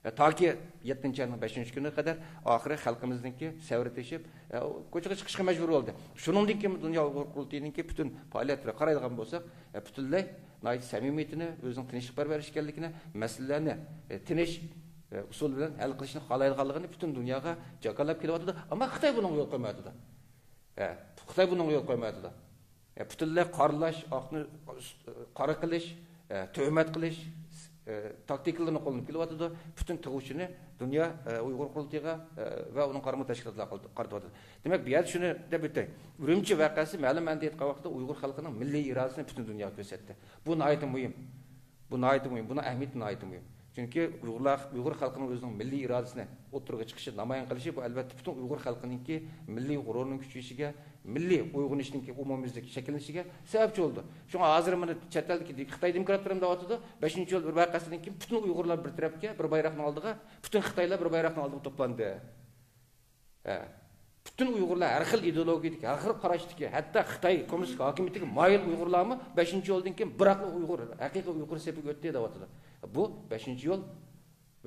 تاكى يەتتىنچى ئاينىڭ بەشىنچى كۈنىگە قەدەر ئاخىرى خەلقىمىزنىڭكى سەۋرى تېشىپ، ئە، كوچىغا چىقىشقا مەجبۇر بولدى. شۇنىڭدىن كېيىن دۇنيا ئۇيغۇر قۇرۇلتىيىنىڭكى پۈتۈن پائالىيەتلىرىگە قارايدىغان بولساق، ئە، پۈتۈنلەي ناھايىتى سەمىمىيىتىنى، ئۆزىنىڭ تىنچلىقپەرۋەر ئىكەنلىكىنى، مەسىلىلەرنى، ئە، تىنچ، ئە، ئۇسۇل بىلەن ھەل قىلىشنى خالايدىغانلىقىنى پۈتۈن دۇنياغا جاكارلاپ كېلىۋاتىدۇ. ئەمما خىتاي بۇنىڭغا يول قويمايۋاتىدۇ. ئە، خىتاي بۇنىڭغا يول قويمايۋاتىدۇ. ئە، پۈتۈنلەي قارىلاش، ئاقنى قارا قىلىش، ئە، تۆھمەت قىلىش، ئە، تاكتىكىلىرىنى قوللىنىپ كېلىۋاتىدۇ. پۈتۈن تىغ ئۇچىنى دۇنيا، ئە، ئۇيغۇر قۇرۇلتىيىغا، ئە، ۋە ئۇنىڭ قارىمۇ تەشكىلاتلارغا قارىتىۋاتىدۇ. دېمەك، بۇ يەردە شۇنى دەپ ئۆتەي. ئۈرۈمچى ۋەقەسى مەلۇم مەنىدە ئېيتقان ۋاقىتتا ئۇيغۇر خەلقىنىڭ مىللىي ئىرادىسىنى پۈتۈن دۇنياغا كۆرسەتتى. بۇ ناھايىتى مۇھىم. بۇ ناھايىتى مۇھىم. بۇنىڭ ئەھمىيىتى ناھايىتى مۇھىم. چۈنكى ئۇيغۇرلار، ئۇيغۇر خەلقىنىڭ ئۆزىنىڭ مىللىي ئىرادىسىنى ئوتتۇرىغا چىقىشى، نامايان قىلىشى، بۇ، ئەلۋەتتە، پۈتۈن ئۇيغۇر خەلقىنىڭكى مىللىي غۇرۇرىنىڭ كۈچىيىشىگە، مىللىي ئويغىنىشنىڭكى ئومۇميۈزلۈك شەكىللىنىشىگە سەۋەبچى بولىدۇ. شۇڭا ھازىر مانا چەت ئەلدىكى خىتاي دېموكراتلىرىمۇ دەۋاتىدۇ، بەشىنچى ئىيۇل بىر ۋەقەسىدىن كېيىن پۈتۈن ئۇيغۇرلار بىر تەرەپكە، بىر بايراقنىڭ ئالدىغا، پۈتۈن خىتايلار بىر بايراقنىڭ ئالدىغا توپلاندى. ھە. پۈتۈن ئۇيغۇرلار، ھەر خىل ئىدېئولوگىيەدىكى، ھەر خىل قاراشتىكى، ھەتتا خىتاي كوممۇنىست ھاكىمىيىتىگە مايىل ئۇيغۇرلارمۇ بەشىنچى ئىيۇلدىن كېيىن بىراقلا ئۇيغۇر، ھەقىقىي ئۇيغۇر سېپىگە ئۆتتى دەۋاتىدۇ. بۇ بەشىنچى ئىيۇل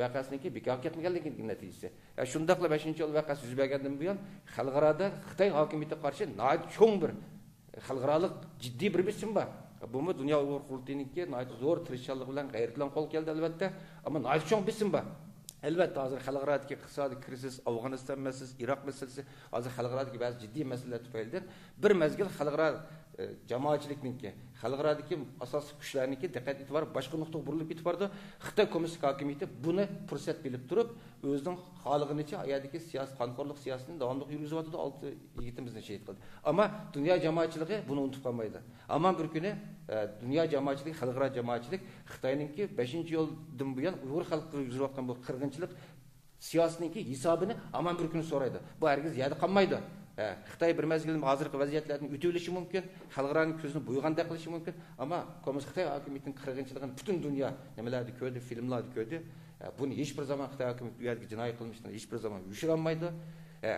ۋەقەسىنىڭكى بىكارغا كەتمىگەنلىكىنىڭ نەتىجىسى. ھە، شۇنداقلا بەشىنچى ئىيۇل ۋەقەسى يۈز بەرگەندىن بۇيان، خەلقئارادا خىتاي ھاكىمىيىتىگە قارشى ناھايىتى چوڭ بىر خەلقئارالىق جىددىي بىر بېسىم بار. بۇمۇ دۇنيا ئۇيغۇر قۇرۇلتىيىنىڭكى ناھايىتى زور تىرىشچانلىقى بىلەن، غەيرىتى بىلەن قولغا كەلدى، ئەلۋەتتە. ئەمما ناھايىتى چوڭ بېسىم بار. ئەلۋەتتە، ھازىر خەلقئارادىكى ئىقتىسادىي كىرىزىس، ئافغانىستان مەسىلىسى، ئىراق مەسىلىسى، ھازىر خەلقئارادىكى بەزى جىددىي مەسىلىلەر تۈپەيلىدىن بىر مەزگىل خەلقئارا، ئە، جامائەتچىلىكنىڭكى، خەلقئارادىكى ئاساسلىق كۈچلەرنىڭكى دىققەت ئېتىبارى باشقا نۇقتىغا بۇرۇلۇپ كېتىپ بارىدۇ. خىتاي كوممۇنىستىك ھاكىمىيىتى بۇنى پۇرسەت بىلىپ تۇرۇپ، ئۆزىنىڭ خالىغىنىچە ئايەردىكى سىياسىي قانخورلۇق سىياسىتىنى داۋاملىق يۈرگۈزۈۋاتىدۇ، ئالتە يىگىتىمىزنى شېھىت قىلدى. ئەمما دۇنيا جامائەتچىلىكى بۇنى ئۇنتۇپ قالمايدۇ. ھامان بىر كۈنى، ئە، دۇنيا جامائەتچىلىكى، خەلقئارا جامائەتچىلىك خىتاينىڭكى بەشىنچى ئىيۇلدىن بۇيان ئۇيغۇر خەلقىگە يۈرگۈزۈۋاتقان بۇ قىرغىنچىلىق سىياسىتىنىڭكى ھېسابىنى ھامان بىر كۈنى سورايدۇ. بۇ ھەرگىز يەردە قالمايدۇ. ئە، خىتاي بىر مەزگىل ھازىرقى ۋەزىيەتلەردىن ئۆتۈۋېلىشى مۇمكىن، خەلقئارانىڭ كۆزىنى بويىغاندەك قىلىشى مۇمكىن، ئەمما كوممۇنىست خىتاي ھاكىمىيىتىنىڭ قىرغىنچىلىقىنى پۈتۈن دۇنيا نېمىلەردە كۆردى، فىلىملاردا كۆردى. ئە، بۇنى ھېچ بىر زامان خىتاي ھاكىمىيىتى بۇ يەردىكى جىنايى قىلمىشلارنى ھېچ بىر زامان يوشۇرالمايدۇ. ئە،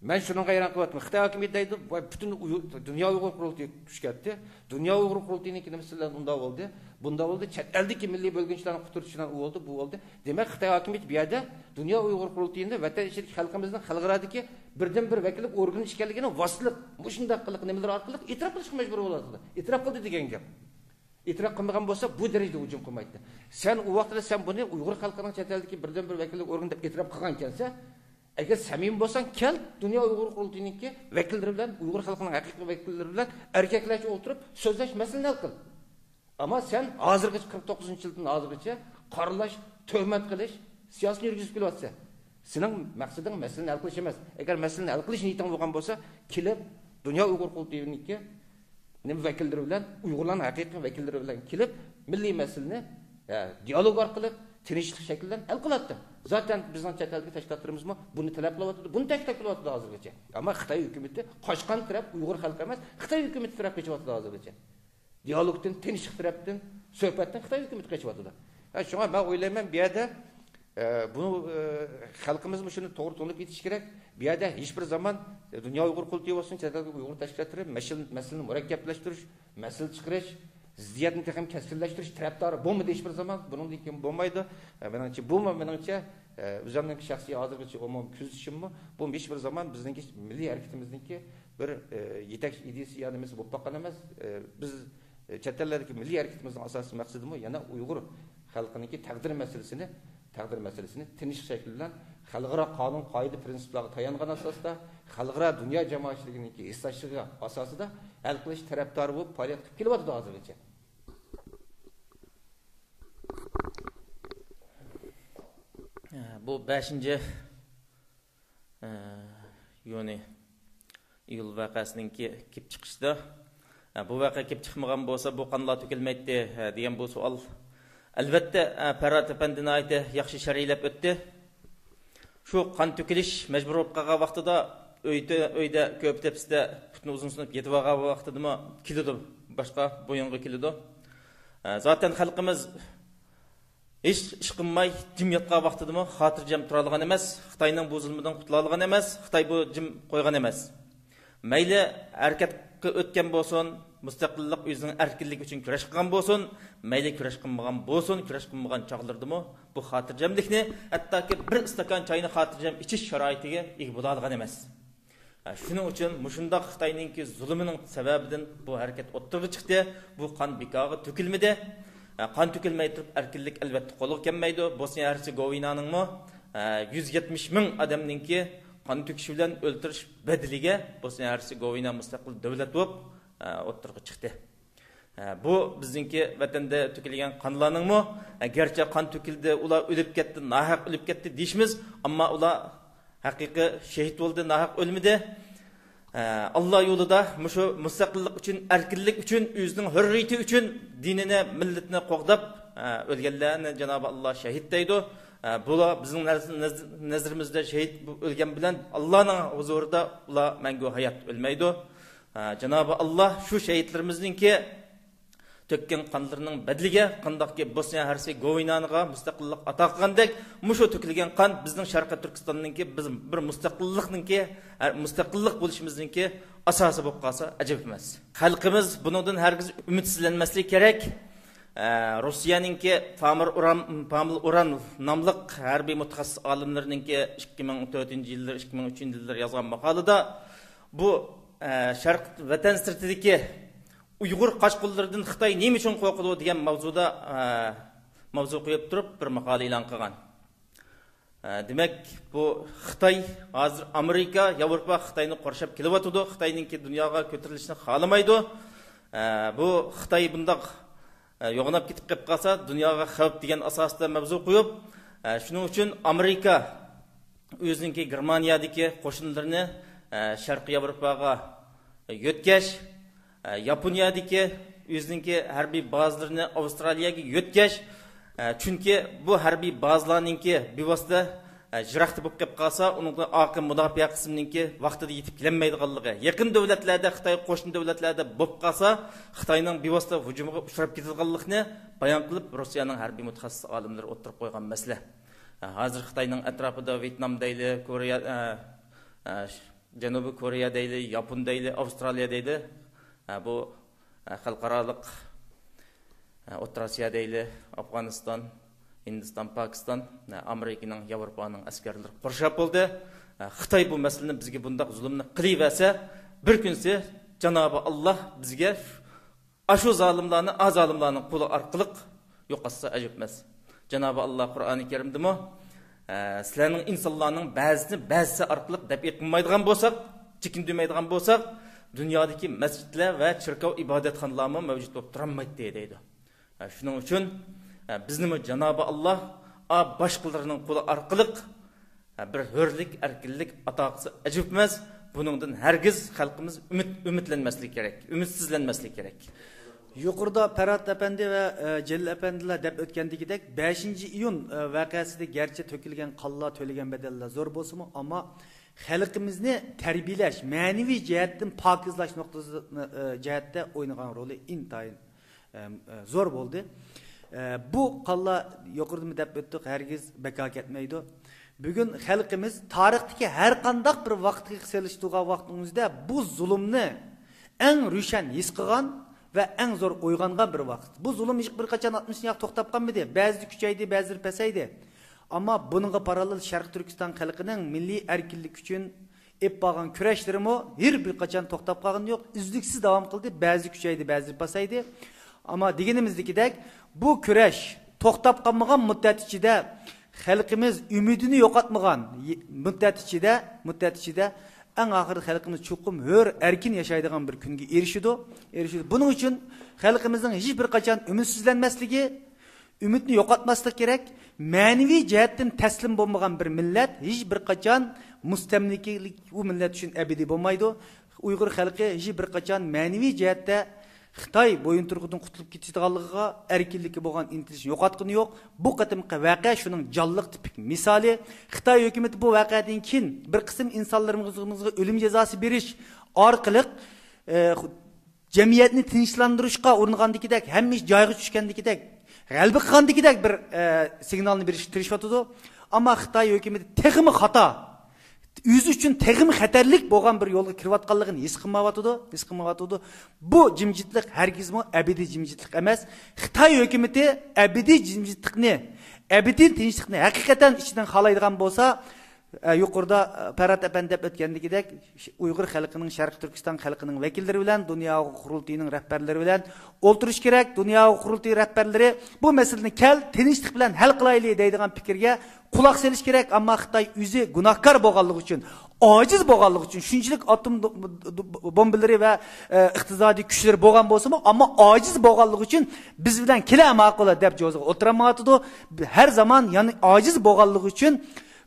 مەن شۇنىڭغا ھەيران قېلىۋاتىمەن. خىتاي ھاكىمىيىتى دەيدۇ، ۋاي، پۈتۈن ئۇيغۇر، دۇنيا ئۇيغۇر قۇرۇلتىيى كۈچ كەتتى. دۇنيا ئۇيغۇر قۇرۇلتىيىنىڭكى نېمىسى بىلەن ئۇنداق بولدى، بۇنداق بولدى. چەت ئەلدىكى مىللىي بۆلگۈنچىلەرنى قۇتۇرۇش بىلەن ئۇ بولدى، بۇ بولدى. دېمەك، خىتاي ھاكىمىيىتى بۇ يەردە دۇنيا ئۇيغۇر قۇرۇلتىيىنى ۋەتەن ئىچىدىكى خەلقىمىزنىڭ خەلقئارادىكى بىردىنبىر ۋەكىللىك ئورگىنى ئىكەنلىكىنى ۋاسىتىلىك مۇشۇنداق قىلىق نېمىلىرى ئارقىلىق ئېتىراپ قىلىشقا مەجبۇر بولۇۋاتىدۇ. ئېتىراپ قىلدى دېگەن گەپ. ئېتىراپ قىلمىغان بولسا، بۇ دەرىجىدە ھۇجۇم قىلمايتتى. سەن ئۇ ۋاقىتتا سەن بۇنى ئۇيغۇر خەلقىنىڭ چەت ئەلدىكى بىردىنبىر ۋەكىللىك ئورگىنى دەپ ئېتىراپ قىلغان ئىكەنسەن، ئەگەر سەمىمىي بولساڭ، كەل، دۇنيا ئۇيغۇر قۇرۇلتىيىنىڭكى ۋەكىللىرى بىلەن، ئۇيغۇر خەلقىنىڭ ھەقىقىي ۋەكىللىرى بىلەن ئەركەكلەرچە ئولتۇرۇپ سۆزلەش، مەسىلىنى ھەل قىل. ئەمما سەن ھازىرغىچە، قىرىق توققۇزىنچى يىلدىن ھازىرغىچە قارىلاش، تۆھمەت قىلىش سىياسىتىنى يۈرگۈزۈپ كېلىۋاتىسەن. سېنىڭ مەقسىتىڭ مەسىلىنى ھەل قىلىش ئەمەس. ئەگەر مەسىلىنى ھەل قىلىش نىيىتىڭ بولغان بولسا، كېلىپ، دۇنيا ئۇيغۇر قۇرۇلتىيىنىڭكى نېمە ۋەكىللىرى بىلەن، ئۇيغۇرلارنىڭ ھەقىقىي ۋەكىللىرى بىلەن كېلىپ، مىللىي مەسىلىنى، ھە، دىيالوگ ئارقىلىق، تىنچلىق شەكلى بىلەن ھەل قىلاتتى. زاتەن بىزنىڭ چەت ئەلدىكى تەشكىلاتلىرىمىزمۇ بۇنى تەلەپ قىلىۋاتىدۇ، بۇنى تەكىتلەپ قىلىۋاتىدۇ ھازىرغىچە. ئەمما خىتاي ھۆكۈمىتى، قاچقان تەرەپ ئۇيغۇر خەلقى ئەمەس، خىتاي ھۆكۈمىتى تەرەپ قېچىۋاتىدۇ ھازىرغىچە. دىئالوگتىن، تىنچلىق تەرەپتىن، سۆھبەتتىن خىتاي ھۆكۈمىتى قېچىۋاتىدۇ. ھە، شۇڭا مەن ئويلايمەن، بۇ يەردە، ئە، بۇ، ئە، خەلقىمىزمۇ شۇنى توغرا تونۇپ يېتىشى كېرەك. بۇ يەردە ھېچ بىر زامان، ئە، دۇنيا ئۇيغۇر قۇرۇلتىيى بولسۇن، چەت ئەلدىكى ئۇيغۇر تەشكىلاتلىرى مەسىلىنى، مەسىلىنى مۇرەككەپلەشتۈرۈش، مەسىلە چىقىرىش، زىددىيەتنى تېخىمۇ كەسكىنلەشتۈرۈش تەرەپدارى بولمىدى ھېچ بىر زامان، بۇنىڭدىن كېيىن بولمايدۇ. ئە، مېنىڭچە، بۇمۇ مېنىڭچە، ئە، ئۆزۈمنىڭكى شەخسىي ھازىرغىچە ئومۇمىي كۆزىتىشىممۇ، بۇ ھېچ بىر زامان بىزنىڭكى مىللىي ھەرىكىتىمىزنىڭكى بىر، ئە، يېتەكچى ئىدىيىسى يا نېمىسى بولۇپ باققان ئەمەس. ئە، بىز، ئە، چەت ئەللەردىكى مىللىي ھەرىكىتىمىزنىڭ ئاساسىي مەقسىتىمۇ يەنە ئۇيغۇر خەلقىنىڭكى تەقدىر مەسىلىسىنى، تەقدىر مەسىلىسىنى تىنچلىق شەكلى بىلەن خەلقئارا قانۇن، قائىدە، پىرىنسىپلارغا تايانغان ئاساستا، خەلقئارا دۇنيا جامائەتچىلىكىنىڭكى ھېسداشلىقىغا ئاساسىدا ھەل قىلىش تەرەپدارى بولۇپ پائالىيەت قىلىپ كېلىۋاتىدۇ ھازىرغىچە. بۇ بەشىنچى ئە، يونى ئىيۇل ۋەقەسىنىڭكى كېلىپ چىقىشىدا، ئە، بۇ ۋەقە كېلىپ چىقمىغان بولسا، بۇ قانلار تۆكۈلمەيتتى، ئە، دېگەن بۇ سوئال. ئەلۋەتتە، ئە، پەرھات ئەپەندى ناھايىتى ياخشى شەرھلەپ ئۆتتى. شۇ قان تۆكۈلۈش مەجبۇر بولۇپ قالغان ۋاقتىدا، ئۆيدە، ئۆيدە كۆرپە تەپسىدە پۇتىنى ئۇزۇن سۇنۇپ يېتىۋالغان ۋاقتىدىمۇ كېلىدۇ، باشقا بويۇنغا كېلىدۇ. ئە، زاتەن خەلقىمىز ھېچ ئىش قىلماي جىم ياتقان ۋاقتىدىمۇ خاتىرجەم تۇرالىغان ئەمەس، خىتاينىڭ بۇ زۇلمىدىن قۇتۇلالىغان ئەمەس، خىتاي بۇ جىم قويغان ئەمەس. مەيلى ھەرىكەتكە ئۆتكەن بولسۇن، مۇستەقىللىق، ئۆزىنىڭ ئەركىنلىكى ئۈچۈن كۈرەش قىلغان بولسۇن، مەيلى كۈرەش قىلمىغان بولسۇن، كۈرەش قىلمىغان چاغلىرىدىمۇ بۇ خاتىرجەملىكنى، ھەتتاكى بىر ئىستاكان چاينى خاتىرجەم ئىچىش شارائىتىگە ئىگە بولالىغان ئەمەس. ھە، شۇنىڭ ئۈچۈن مۇشۇنداق خىتاينىڭكى زۇلۇمىنىڭ سەۋەبىدىن بۇ ھەرىكەت ئوتتۇرىغا چىقتى. بۇ قان بىكارغا تۆكۈلمىدى. ھە، قان تۆكۈلمەي تۇرۇپ ئەركىنلىك ئەلۋەتتە قولغا كەلمەيدۇ. بوسنىيە ھەرسېگوۋىنانىڭمۇ، ھە، يۈز يەتمىش مىڭ ئادەمنىڭكى قان تۆكۈشى بىلەن ئۆلتۈرۈش بەدىلىگە بوسنىيە ھەرسېگوۋىنا مۇستەقىل دۆلەت بولۇپ، ئوتتۇرىغا چىقتى. بۇ بىزنىڭكى ۋەتەندە تۆكۈلگەن قانلارنىڭمۇ، گەرچە قان تۆكۈلدى، ئۇلار ئۆلۈپ كەتتى، ناھەق ئۆلۈپ كەتتى دېيىشىمىز، ئەمما ئۇلار ھەقىقىي شېھىت بولدى، ناھەق ئۆلمىدى. ئاللا يولىدا مۇشۇ مۇستەقىللىق ئۈچۈن، ئەركىنلىك ئۈچۈن، ئۆزىنىڭ ھۆررىيىتى ئۈچۈن دىنىنى، مىللىتىنى قوغداپ ئۆلگەنلەرنى جانابى ئاللا شېھىت دەيدۇ. بۇلار بىزنىڭ نەز-، نەز-، نەزىرىمىزدە شېھىت بولۇپ ئۆلگەن بىلەن ئاللانىڭ ھۇزۇرىدا ئۇلار مەڭگۈ ھايات ئۆلمەيدۇ. جانابى ئاللا شۇ شېھىتلىرىمىزنىڭكى تۆككەن قانلىرىنىڭ بەدىلىگە، قانداقكى بوسنىيە ھەرسى گوۋۇينانىغا مۇستەقىللىق ئاتا قىلغاندەك، مۇشۇ تۆكۈلگەن قان بىزنىڭ شەرقىي تۈركىستاننىڭكى، بىز بىر مۇستەقىللىقنىڭكى، ھە، مۇستەقىللىق بولۇشىمىزنىڭكى ئاساسى بولۇپ قالسا ئەجەب ئەمەس. خەلقىمىز بۇنىڭدىن ھەرگىز ئۈمىدسىزلەنمەسلىكى كېرەك. ئە، روسىيەنىڭكى پامىر ئۇران، پامىل ئۇران ناملىق ھەربىي مۇتەخەسسىس ئالىملىرىنىڭكى ئىككى مىڭ تۆتىنچى يىللىرى، ئىككى مىڭ ئۈچىنچى يىللىرى يازغان ماقالىدا بۇ، ئە، شەرق ۋەتەن سىرتىدىكى ئۇيغۇر قاچقۇنلىرىدىن خىتاي نېمە ئۈچۈن قورقىدۇ دېگەن ماۋزۇدا، ئە، ماۋزۇ قويۇپ تۇرۇپ بىر ماقالە ئېلان قىلغان. ئە، دېمەك، بۇ خىتاي ھازىر ئامېرىكا، ياۋروپا خىتاينى قورشاپ كېلىۋاتىدۇ. خىتاينىڭكى دۇنياغا كۆتۈرۈلۈشىنى خالىمايدۇ. ئە، بۇ خىتاي بۇنداق، ئە، يوغىناپ كېتىپ قېلىپ قالسا، دۇنياغا خەۋپ دېگەن ئاساستا مەۋزۇ قويۇپ، ئە، شۇنىڭ ئۈچۈن ئامېرىكا ئۆزىنىڭكى گېرمانىيەدىكى قوشۇنلىرىنى، ئە، شەرقىي ياۋروپاغا يۆتكەش، ئە، ياپونىيەدىكى ئۆزىنىڭكى ھەربىي بازىلىرىنى ئاۋسترالىيەگە يۆتكەش، ئە، چۈنكى بۇ ھەربىي بازىلارنىڭكى بىۋاسىتە، ئە، يىراقتا بولۇپ قېلىپ قالسا، ئۇنىڭدىن ئارقا مۇداپىئە قىسمىنىڭكى ۋاقتىدا يېتىپ كېلەلمەيدىغانلىقى، يېقىن دۆلەتلەردە، خىتايغا قوشنا دۆلەتلەردە بولۇپ قالسا، خىتاينىڭ بىۋاسىتە ھۇجۇمىغا ئۇچراپ كېتىدىغانلىقىنى بايان قىلىپ، روسىيەنىڭ ھەربىي مۇتەخەسسىس ئالىملىرى ئوتتۇرىغا قويغان مەسىلە. ھازىر خىتاينىڭ ئەتراپىدا ۋيېتنام دەيلى، كورېيە، ئە، ئە، جەنۇبىي كورېيە دەيلى، ياپون دەيلى، ئاۋسترالىيە دەيلى. ئە، بۇ، ئە، خەلقئارالىق، ئە، ئوتتۇرا ئاسىيا دەيلى، ئافغانىستان، ھىندىستان، پاكىستان، ئە، ئامېرىكىنىڭ، ياۋروپانىڭ ئەسكەرلىرى قورشاپ بولدى. ئە، خىتاي بۇ مەسىلىنى بىزگە بۇنداق زۇلۇمنى قىلىۋەرسە، بىر كۈنسى جانابى ئاللا بىزگە ئاشۇ زالىملارنى، ئا زالىملارنىڭ قولى ئارقىلىق يوقاتسا ئەجەب ئەمەس. جانابى ئاللا قۇرئانى كەرىمدىمۇ، ئە، سىلەرنىڭ ئىنسانلارنىڭ بەزىسىنى بەزىسى ئارقىلىق دەپئى قىلمايدىغان بولساق، چېكىندۈرمەيدىغان بولساق، دۇنيادىكى مەسچىتلەر ۋە چېركاۋ ئىبادەتخانىلارمۇ مەۋجۇت بولۇپ تۇرالمايتتى دەيدۇ. ئە، شۇنىڭ ئۈچۈن، ئە، بىزنىمۇ جانابى ئاللا، ئا، باشقىلارنىڭ قولى ئارقىلىق، ئە، بىر ھۆرلۈك، ئەركىنلىك ئاتا قىلسا ئەجەب ئەمەس. بۇنىڭدىن ھەرگىز خەلقىمىز ئۈمىد، ئۈمىدلەنمەسلىكى كېرەك، ئۈمىدسىزلەنمەسلىكى كېرەك. يۇقىرىدا پەرھات ئەپەندى ۋە، ئە، جېلىل ئەپەندىلەر دەپ ئۆتكەندىكىدەك، بەشىنچى ئىيۇن، ئە، ۋەقەسىدە گەرچە تۆكۈلگەن قانلار، تۆلىگەن بەدەللەر زور بولسىمۇ، ئەمما خەلقىمىزنى تەربىيەلەش، مەنىۋى جەھەتتىن پاكىزلاش نۇقتىسى، ئە، جەھەتتە ئوينىغان رولى ئىنتايىن ئەم، ئە، زور بولدى. ئە، بۇ قانلار يۇقىرىدىمۇ دەپ ئۆتتۇق، ھەرگىز بىكار كەتمەيدۇ. بۈگۈن خەلقىمىز تارىختىكى ھەر قانداق بىر ۋاقىتقا سېلىشتۇرغان ۋاقتىنىڭ ئۆزىدە بۇ زۇلۇمنى ئەڭ روشەن ھېس قىلغان ۋە ئەڭ زور ئويغانغان بىر ۋاقىت. بۇ زۇلۇم ھېچ بىر قاچان ئاتمىشىنچى يىللاردا توختاپ قالمىدى. بەزىدە كۈچەيدى، بەزىدە پەسەيدى. ئەمما بۇنىڭغا پاراللېل شەرقىي تۈركىستان خەلقىنىڭ مىللىي ئەركىنلىك ئۈچۈن ئېلىپ بارغان كۈرەشلىرىمۇ ھېچ بىر قاچان توختاپ قالغىنى يوق، ئۈزلۈكسىز داۋام قىلدى. بەزى كۈچەيدى، بەزى پەسەيدى. ئەمما دېگىنىمىزدىكىدەك، بۇ كۈرەش توختاپ قالمىغان مۇددەت ئىچىدە، خەلقىمىز ئۈمىدىنى يوقاتمىغان ي-، مۇددەت ئىچىدە، مۇددەت ئىچىدە ئەڭ ئاخىرىدا خەلقىمىز چوقۇم ھۆر، ئەركىن ياشايدىغان بىر كۈنگە ئېرىشىدۇ، ئېرىشىدۇ. بۇنىڭ ئۈچۈن خەلقىمىزنىڭ ھېچ بىر قاچان ئۈمىدسىزلەنمەسلىكى، ئۈمىدنى يوقاتماسلىق كېرەك. مەنىۋى جەھەتتىن تەسلىم بولمىغان بىر مىللەت ھېچ بىر قاچان مۇستەملىكىلىك ئۇ مىللەت ئۈچۈن ئەبەدىي بولمايدۇ. ئۇيغۇر خەلقى ھېچ بىر قاچان مەنىۋى جەھەتتە خىتاي بويۇنتۇرۇقىدىن قۇتۇلۇپ كېتىدىغانلىقىغا، ئەركىنلىككە بولغان ئىنتىلىشىنى يوقاتقىنى يوق. بۇ قېتىمقى ۋەقە شۇنىڭ جانلىق تىپىك مىسالى. خىتاي ھۆكۈمىتى بۇ ۋەقەدىن كېيىن بىر قىسىم ئىنسانلىرىمىزغا ئۆلۈم جازاسى بېرىش ئارقىلىق، ئە، جەمئىيەتنى تىنچلاندۇرۇشقا ئۇرۇنغاندىكىدەك، ھەممە ئىش جايىغا چۈشكەندىكىدەك، غەلىبە قىلغاندىكىدەك بىر، ئە، سىگنالنى بېرىشكە تىرىشىۋاتىدۇ. ئەمما خىتاي ھۆكۈمىتى تېخىمۇ خاتا، ئۆزى ئۈچۈن تېخىمۇ خەتەرلىك بولغان بىر يولغا كىرىۋاتقانلىقىنى ھېس قىلمايۋاتىدۇ، ھېس قىلمايۋاتىدۇ. بۇ جىمجىتلىق ھەرگىزمۇ ئەبەدىي جىمجىتلىق ئەمەس. خىتاي ھۆكۈمىتى ئەبەدىي جىمجىتلىقنى، ئەبەدىي تىنچلىقنى ھەقىقەتەن ئىچىدىن خالايدىغان بولسا، ئە، يۇقىرىدا، ئە، پەرھات ئەپەندى دەپ ئۆتكەندىكىدەك، ئۇيغۇر خەلقىنىڭ، شەرقىي تۈركىستان خەلقىنىڭ ۋەكىللىرى بىلەن دۇنيا ئۇيغۇر قۇرۇلتىيىنىڭ رەھبەرلىرى بىلەن ئولتۇرۇش كېرەك. دۇنيا ئۇيغۇر قۇرۇلتىيى رەھبەرلىرى بۇ مەسىلىنى كەل، تىنچلىق بىلەن ھەل قىلايلى دەيدىغان پىكىرگە قۇلاق سېلىش كېرەك. ئەمما خىتاي ئۆزى گۇناھكار بولغانلىقى ئۈچۈن، ئاجىز بولغانلىقى ئۈچۈن، شۇنچىلىك ئاتوم دو-، دو-، بومبىلىرى ۋە، ئە، ئىقتىسادىي كۈچلىرى بولغان بولسىمۇ، ئەمما ئاجىز بولغانلىقى ئۈچۈن بىز بىلەن كېلە ماقۇل دەپ جوزىغا ئولتۇرالمايۋاتىدۇ. ھەر زامان، يەنى ئاجىز بولغانلىقى ئۈچۈن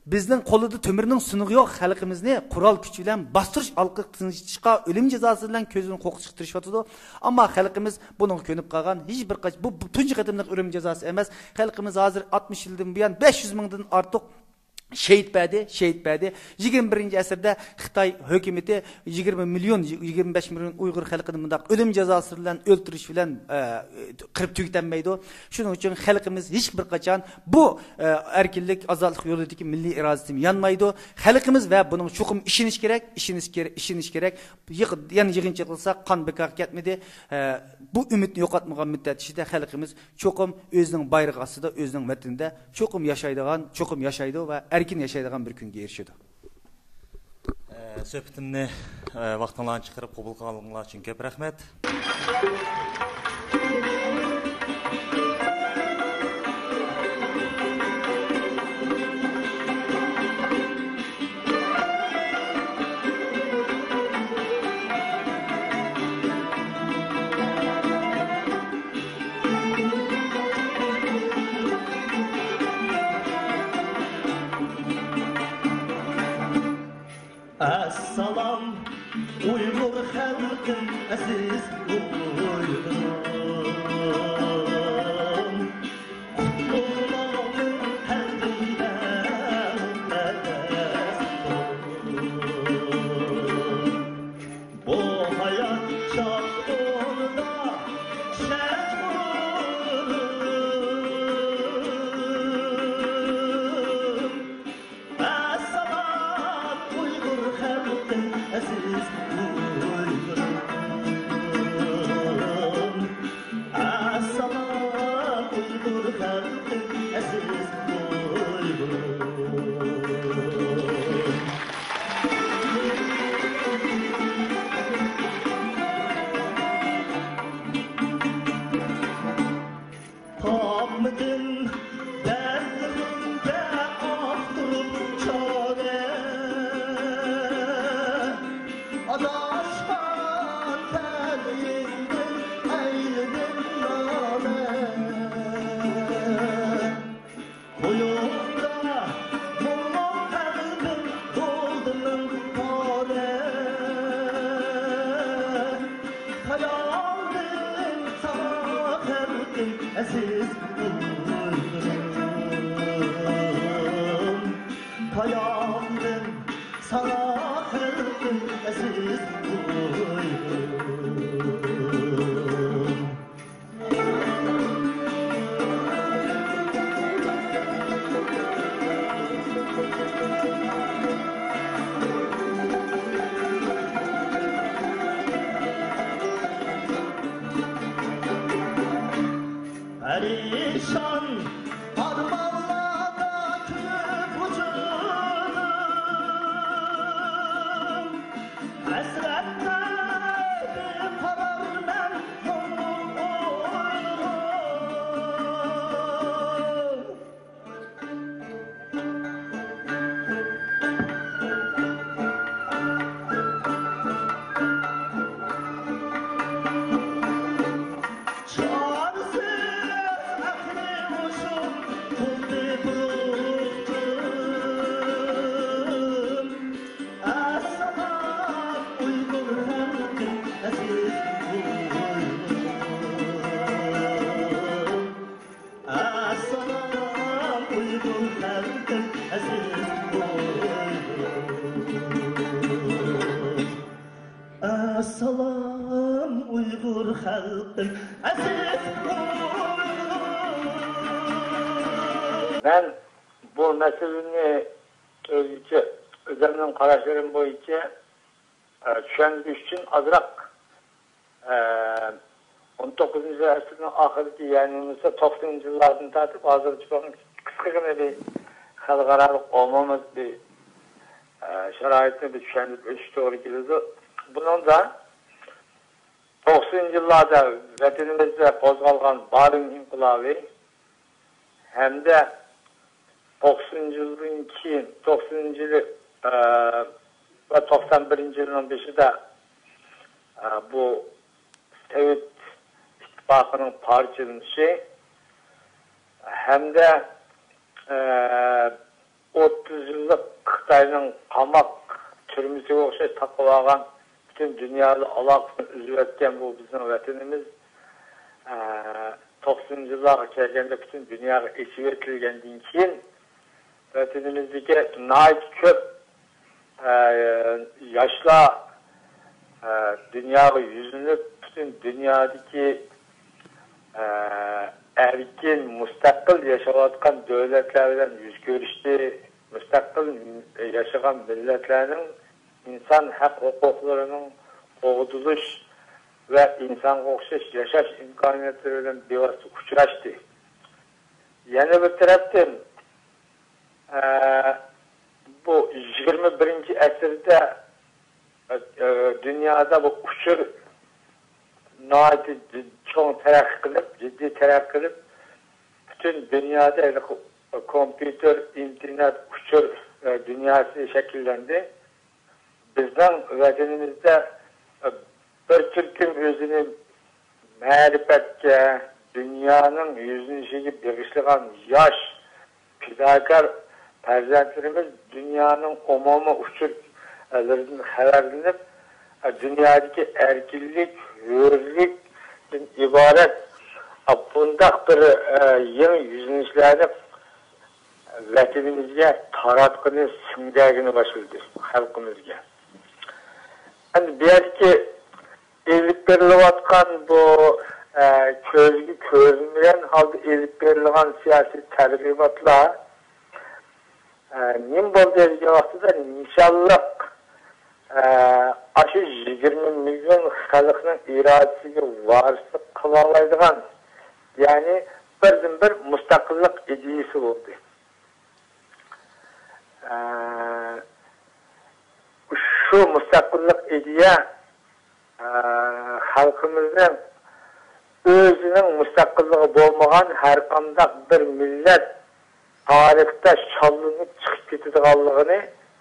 بىزنىڭ قولىدا تۆمۈرنىڭ سۇنۇقى يوق خەلقىمىزنى قورال كۈچ بىلەن باستۇرۇش ئارقىلىق تىنچىتىشقا، ئۆلۈم جازاسى بىلەن كۆزىدىن قورقۇتۇشقا تىرىشىۋاتىدۇ. ئەمما خەلقىمىز بۇنىڭغا كۆنۈپ قالغان. ھېچ بىر قاچ-، بۇ، بۇ تۇنجى قېتىملىق ئۆلۈم جازاسى ئەمەس. خەلقىمىز ھازىر ئاتمىش يىلدىن بۇيان بەش يۈز مىڭدىن ئارتۇق شېھىت بەردى، شېھىت بەردى. يىگىرمە بىرىنچى ئەسىردە خىتاي ھۆكۈمىتى يىگىرمە مىليون، يىگىرمە بەش مىليون ئۇيغۇر خەلقىنى مۇنداق ئۆلۈم جازاسى بىلەن ئۆلتۈرۈش بىلەن، ئە، قىرىپ تۈگىتەلمەيدۇ. شۇنىڭ ئۈچۈن خەلقىمىز ھېچ بىر قاچان بۇ، ئە، ئەركىنلىك، ئازادلىق يولىدىكى مىللىي ئىرادىسىنى يانمايدۇ. خەلقىمىز ۋە بۇنىڭ چوقۇم ئىشىنىش كېرەك، ئىشىنىش كېرەك، ئىشىنىش كېرەك. يىغ-، يەنە يىغىن چېقىلسا، قان بىكارغا كەتمىدى. ئە، بۇ ئۈمىدنى يوقاتمىغان مۇددەت ئىچىدە خەلقىمىز چوقۇم ئۆزىنىڭ بايرىقى ئاستىدا، ئۆزىنىڭ ۋەتىنىدە چوقۇم ياشايدىغان، چوقۇم ياشايدۇ ۋە ئەركىن ياشايدىغان بىر كۈنگە ئېرىشىدۇ. ئە، سۆھبىتىمنى، ئە، ۋاقتىڭلارنى چىقىرىپ قوبۇل قىلغانلىقىڭلار ئۈچۈن كۆپ رەھمەت. ئەسسالام، ئۇيغۇر خەلقىم، ئەزىز ئۇيغۇرۇم. قۇتلۇقلارنىڭ قەلبىمدە مۇقەددەس تۇرۇپ. بۇ ھايات شادلىقىدا شاد بولۇپ. ئەسسالام ئۇيغۇر خەلقىم، ئەزىز ئۇيغۇرۇم. ئەسسالام ئۇيغۇر خەلقىم، ئەزىز ئۇيغۇرۇم. تاپمىدىم دەردلىرىمگە ئاختۇرۇپ چارە، ئاداشقان تەلىيىمدىن ئەيلىدىم نالە. قويۇڭدا مۇڭلۇق قەلبىم بولدى مىڭ پارە. تاياندىم ساڭا خەلقىم ئەزىز ئۇيغۇرۇم. تاياندىم ساڭا خەلقىم ئەزىز ئۇيغۇرۇم. پەرىشان ئارمانلاردا كۆيۈپ ۋۇجۇدۇم، ھەسرەتتە بىقارار مەن مۇڭلۇق ئۇيغۇر. چارىسىز ئەقلىي ھوشۇم تولدى بۇرۇلدۇم. ئەسسالام ئۇيغۇر خەلقىم، ئەزىز ئۇيغۇرۇم. ئەسسالام ئۇيغۇر خەلقىم، ئەزىز ئۇيغۇرۇم. ئەسسالام ئۇيغۇر خەلقىم، ئەزىز ئۇيغۇرۇم. مەن بۇ مەسىلىنى ئۆزۈمچە، ئۆزۈمنىڭ قاراشلىرىم بويىچە، ئە، چۈشەندۈرۈش ئۈچۈن ئازراق، ئە، ئون توققۇزىنچى ئەسىرنىڭ ئاخىرىدىكى، يەنى بولمىسا توقسىنىنچى يىللاردىن تارتىپ ھازىرغىچە بىر قىسقىغىنە بىر خەلقئارالىق ئومۇمىي بىر، ئە، شارائىتنى بىر چۈشەندۈرۈپ ئۆتۈش توغرا كېلىدۇ. بۇنىڭدا توقسىنىنچى يىللاردا ۋەتىنىمىزدە قوزغالغان بارىن ئىنقىلابى ھەمدە توقسىنىنچى يىلدىن كېيىن، توقسىنىنچى يىلى، ئە، ۋە توقسان بىرىنچى يىلنىڭ بېشىدا، ئە، بۇ سوۋېت ئىتتىپاقىنىڭ پارچىلىنىشى ھەمدە، ئە، ئوتتۇز يىللىق خىتاينىڭ قاماق تۈرمىسىگە ئوخشاش تاقىۋالغان، پۈتۈن دۇنيا بىلەن ئالاقىسىنى ئۈزۈۋەتكەن بۇ بىزنىڭ ۋەتىنىمىز، ئە، توقسىنىنچى يىللارغا كەلگەندە پۈتۈن دۇنياغا ئېچىۋېتىلگەندىن كېيىن، ۋەتىنىمىزدىكى ناھايىتى كۆپ، ئە، ياشلار، ئە، دۇنياغا يۈزلىنىپ، پۈتۈن دۇنيادىكى، ئە، ئەركىن، مۇستەقىل ياشاۋاتقان دۆلەتلەر بىلەن يۈز كۆرۈشتى. مۇستەقىل ياشىغان مىللەتلەرنىڭ ئىنسان ھەق ھوقۇقلىرىنىڭ قوغدىلىش ۋە ئىنسانغا ئوخشاش ياشاش ئىمكانىيەتلىرى بىلەن بىۋاسىتە ئۇچراشتى. يەنە بىر تەرەپتىن، ئە، بۇ يىگىرمە بىرىنچى ئەسىردە، ئە، دۇنيادا بۇ ئۇچۇر ناھايىتى جىد-، چوڭ تەرەققىي قىلىپ، جىددىي تەرەققىي قىلىپ، پۈتۈن دۇنيادا ھېلىقى كومپيۇتېر، ئىنتېرنېت، ئۇچۇر، ئە، دۇنياسى شەكىللەندى. بىزنىڭ ۋەتىنىمىزدە، ئە، بىر تۈركۈم ئۆزىنى مەرىپەتكە، دۇنيانىڭ يۈزلىنىشىگە بېغىشلىغان ياش پىداكار پەرزەنتلىرىمىز دۇنيانىڭ ئومۇمىي ئۇچۇرلىرىدىن خەۋەرلىنىپ، دۇنيادىكى ئەركىنلىك، ھۆرلۈكتىن ئىبارەت بۇنداق بىر يېڭى يۈزلىنىشلەرنى ۋەتىنىمىزگە تاراتقىنى، سىڭدۈرگىنى باشلىدى خەلقىمىزگە. ئەمدى بۇ يەردىكى ئېلىپ بېرىلىۋاتقان بۇ، ئە، كۆزگە كۆرۈنمىگەن ھالدا ئېلىپ بېرىلغان سىياسىي تەرغىباتلار، ئە، نېمە بولدى دېگەن ۋاقتىدا، نىشانلىق، ئە، ئاشۇ يىگىرمە مىليون خەلقنىڭ ئىرادىسىگە ۋارىسلىق قىلالايدىغان، يەنى بىردىنبىر مۇستەقىللىق ئىدىيىسى بولدى. ئە، شۇ مۇستەقىللىق ئىدىيە، ئە، خەلقىمىزنىڭ ئۆزىنىڭ مۇستەقىللىقى بولمىغان ھەرقانداق بىر مىللەت تارىختا شاللىنىپ چىقىپ كېتىدىغانلىقىنى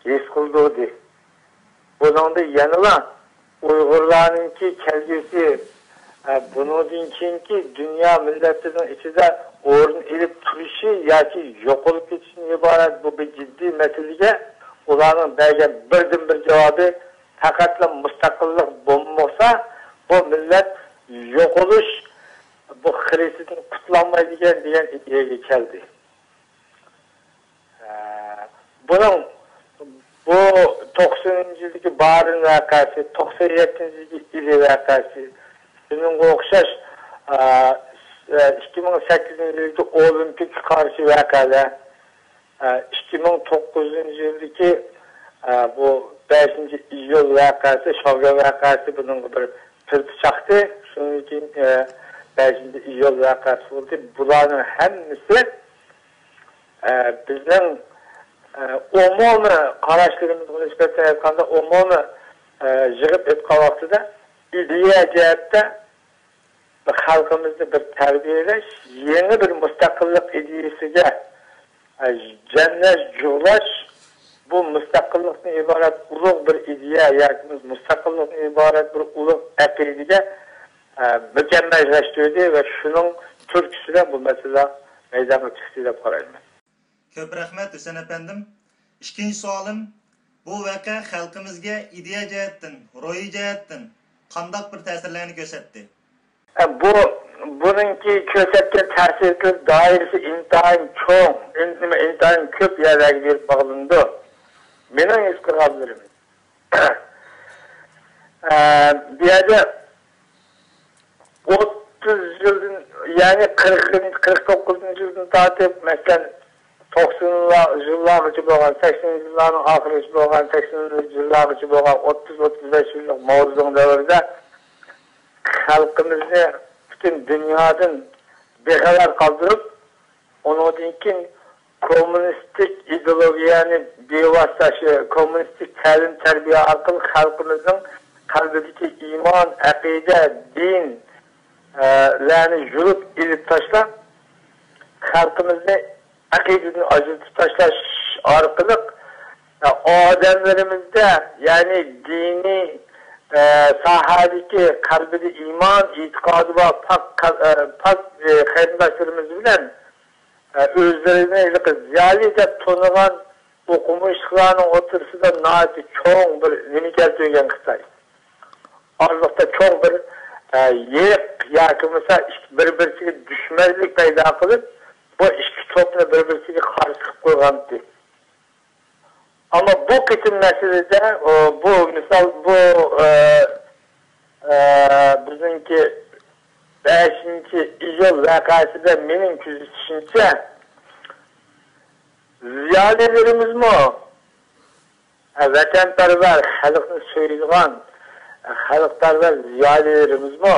ھېس قىلدۇردى. بۇنىڭدا يەنىلا ئۇيغۇرلارنىڭكى كەلگۈسى، ئە، بۇنىڭدىن كېيىنكى دۇنيا مىللەتلىرىنىڭ ئىچىدە ئورۇن ئېلىپ تۇرۇشى ياكى يوقىلىپ كېتىشىدىن ئىبارەت بۇ بىر جىددىي مەسىلىگە ئۇلارنىڭ بەرگەن بىردىنبىر جاۋابى پەقەتلا مۇستەقىللىق بولمىسا، بۇ مىللەت يوقىلىش، بۇ خىرىسىدىن قۇتۇلالمايدىكەن دېگەن ئىدىيەگە كەلدى. ئە، بۇنىڭ، بۇ توقسىنىنچى يىلدىكى بارىن ۋەقەسى، توقسان يەتتىنچى يىلدىكى ئىلى ۋەقەسى، شۇنىڭغا ئوخشاش، ئە، ئىككى مىڭ سەككىزىنچى يىلدىكى ئولىمپىكقا قارشى ۋەقەلەر، ئە، ئىككى مىڭ توققۇزىنچى يىلدىكى، ئە، بۇ بەشىنچى ئىيۇل ۋەقەسى، شاۋيەن ۋەقەسى بۇنىڭغا بىر پىلتە چاقتى. شۇنىڭدىن كېيىن، ئە، بەشىنچى ئىيۇل ۋەقەسى بولدى. بۇلارنىڭ ھەممىسى ئە، بىزنىڭ، ئە، ئومۇمىي قاراشلىرىمىزغا نىسبەتەن ئېيتقاندا، ئومۇمىي، ئە، يىغىپ ئېيتقان ۋاقتىدا ئىدىيە جەھەتتە خەلقىمىزنى بىر تەربىيەلەش، يېڭى بىر مۇستەقىللىق ئىدىيەسىگە، ئە، جەملەش، جۇغلاش، بۇ مۇستەقىللىقتىن ئىبارەت ئۇلۇغ بىر ئىدىيە ياكى مۇستەقىللىقتىن ئىبارەت بىر ئۇلۇغ ئەقىدىگە، ئە، مۇكەممەللەشتۈردى ۋە شۇنىڭ تۈرتكىسىدە بۇ مەسىلە مەيدانغا چىقتى دەپ قارايمەن. كۆپ رەھمەت، ھۈسەن ئەپەندىم. ئىككىنچى سوئالىم، بۇ ۋەقە خەلقىمىزگە ئىدىيە جەھەتتىن، روھىي جەھەتتىن قانداق بىر تەسىرلەرنى كۆرسەتتى؟ ئە، بۇ، بۇنىڭكى كۆرسەتكەن تەسىر دائىرىسى ئىنتايىن چوڭ، ئىن-، نېمە، ئىنتايىن كۆپ يەرلەرگە بېرىپ باغلىنىدۇ. مېنىڭ ھېس قىلغانلىرىم. ئە، بۇ يەردە ئوتتۇز يىلدىن، يەنى قىرىق، قىرىق توققۇزىنچى يىلدىن تارتىپ، مەسىلەن، توقسان يىللارغىچە بولغان، سەكسەن يىللارنىڭ ئاخىرىغىچە بولغان، سەكسەن يىللارغىچە بولغان، ئوتتۇز، ئوتتۇز بەش يىللىق ماۋزېدۇڭ دەۋرىدە خەلقىمىزنى پۈتۈن دۇنيادىن بىخەۋەر قالدۇرۇپ، ئۇنىڭدىن كېيىن كوممۇنىستىك ئىدېئولوگىيەنى بىۋاسىتە شۇ كوممۇنىستىك تەلىم-تەربىيە ئارقىلىق خەلقىمىزنىڭ قەلبىدىكى ئىمان، ئەقىدە، دىن، ئە، لەرنى يۇلۇپ ئېلىپ تاشلاپ، خەلقىمىزنى ئەقىدىدىن ئاجرىتىپ تاشلاش ئارقىلىق ئادەملىرىمىزدە، يەنى دىنىي، ئە، ساھەدىكى قەلبىدە ئىمان، ئېتىقادى بار پاك، ئە، پاك، ئە، قېرىنداشلىرىمىز بىلەن، ئە، ئۆزلىرىنى ھېلىقى زىيالىي دەپ تونۇغان ئوقۇمۇشلۇقلارنىڭ ئوتتۇرىسىدا ناھايىتى چوڭ بىر نېمە كەلتۈرگەن خىتاي. ئارىلىقتا چوڭ بىر، ئە، يىرىق ياكى بولمىسا بىر-بىرسىگە دۈشمەنلىك پەيدا قىلىپ، بۇ ئىككى توپنى بىر-بىرسىگە قارشى قىلىپ قويغانتى. ئەمما بۇ قېتىم مەسىلىدە، ئۇ، بۇ مىسال، بۇ، ئە، ئە، بىزنىڭكى بەشىنچى ئىيۇل ۋەقەسىدە مېنىڭ كۆزىتىشىمچە، زىيالىيلىرىمىزمۇ، ۋەتەنپەرۋەر، خەلقنى سۆيىدىغان، خەلقپەرۋەر زىيالىيلىرىمىزمۇ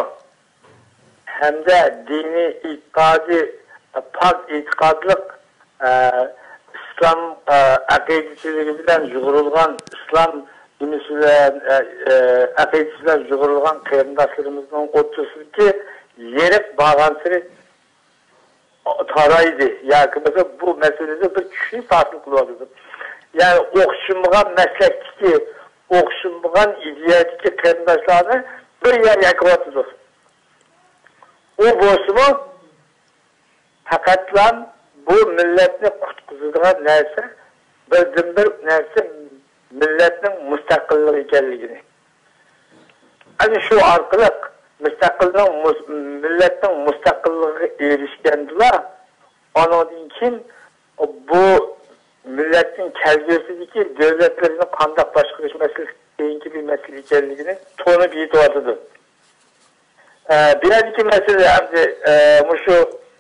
ھەمدە دىنىي ئېتىقادى پاك ئېتىقادلىق، ئە، ئىسلام، ئە، ئەقىدىچىلىكى بىلەن يۇغۇرۇلغان، ئىسلام دىنى بىلەن، ئە، ئە، ئەقىدىسى بىلەن يۇغۇرۇلغان قېرىنداشلىرىمىزنىڭ ئوتتۇرىسىدىكى يىرىق بارغانسېرى تارايدى ياكى بولمىسا بۇ مەسىلىدە بىر كۈچلۈك پاسىل قىلىۋاتىدۇ. يەنى ئوخشىمىغان مەسلەكتىكى، ئوخشىمىغان ئىدىيەدىكى قېرىنداشلارنى بىر يەرگە ئەكىۋاتىدۇ. ئۇ بولسىمۇ پەقەتلا بۇ مىللەتنى قۇتقۇزىدىغان نەرسە، بىردىنبىر نەرسە مىللەتنىڭ مۇستەقىللىقى ئىكەنلىكىنى. ئەنە شۇ ئارقىلىق مۇستەقىلنىڭ، مۇس-، مىللەتنىڭ مۇستەقىللىقىغا ئېرىشكەندىلا، ئانىڭدىن كېيىن بۇ مىللەتنىڭ كەلگۈسىدىكى دۆلەتلىرىنى قانداق باشقۇرۇش مەسىلىسى كېيىنكى بىر مەسىلە ئىكەنلىكىنى تونۇپ يېتىۋاتىدۇ. ئە، بۇ يەردىكى مەسىلە ئەمدى، ئە، مۇشۇ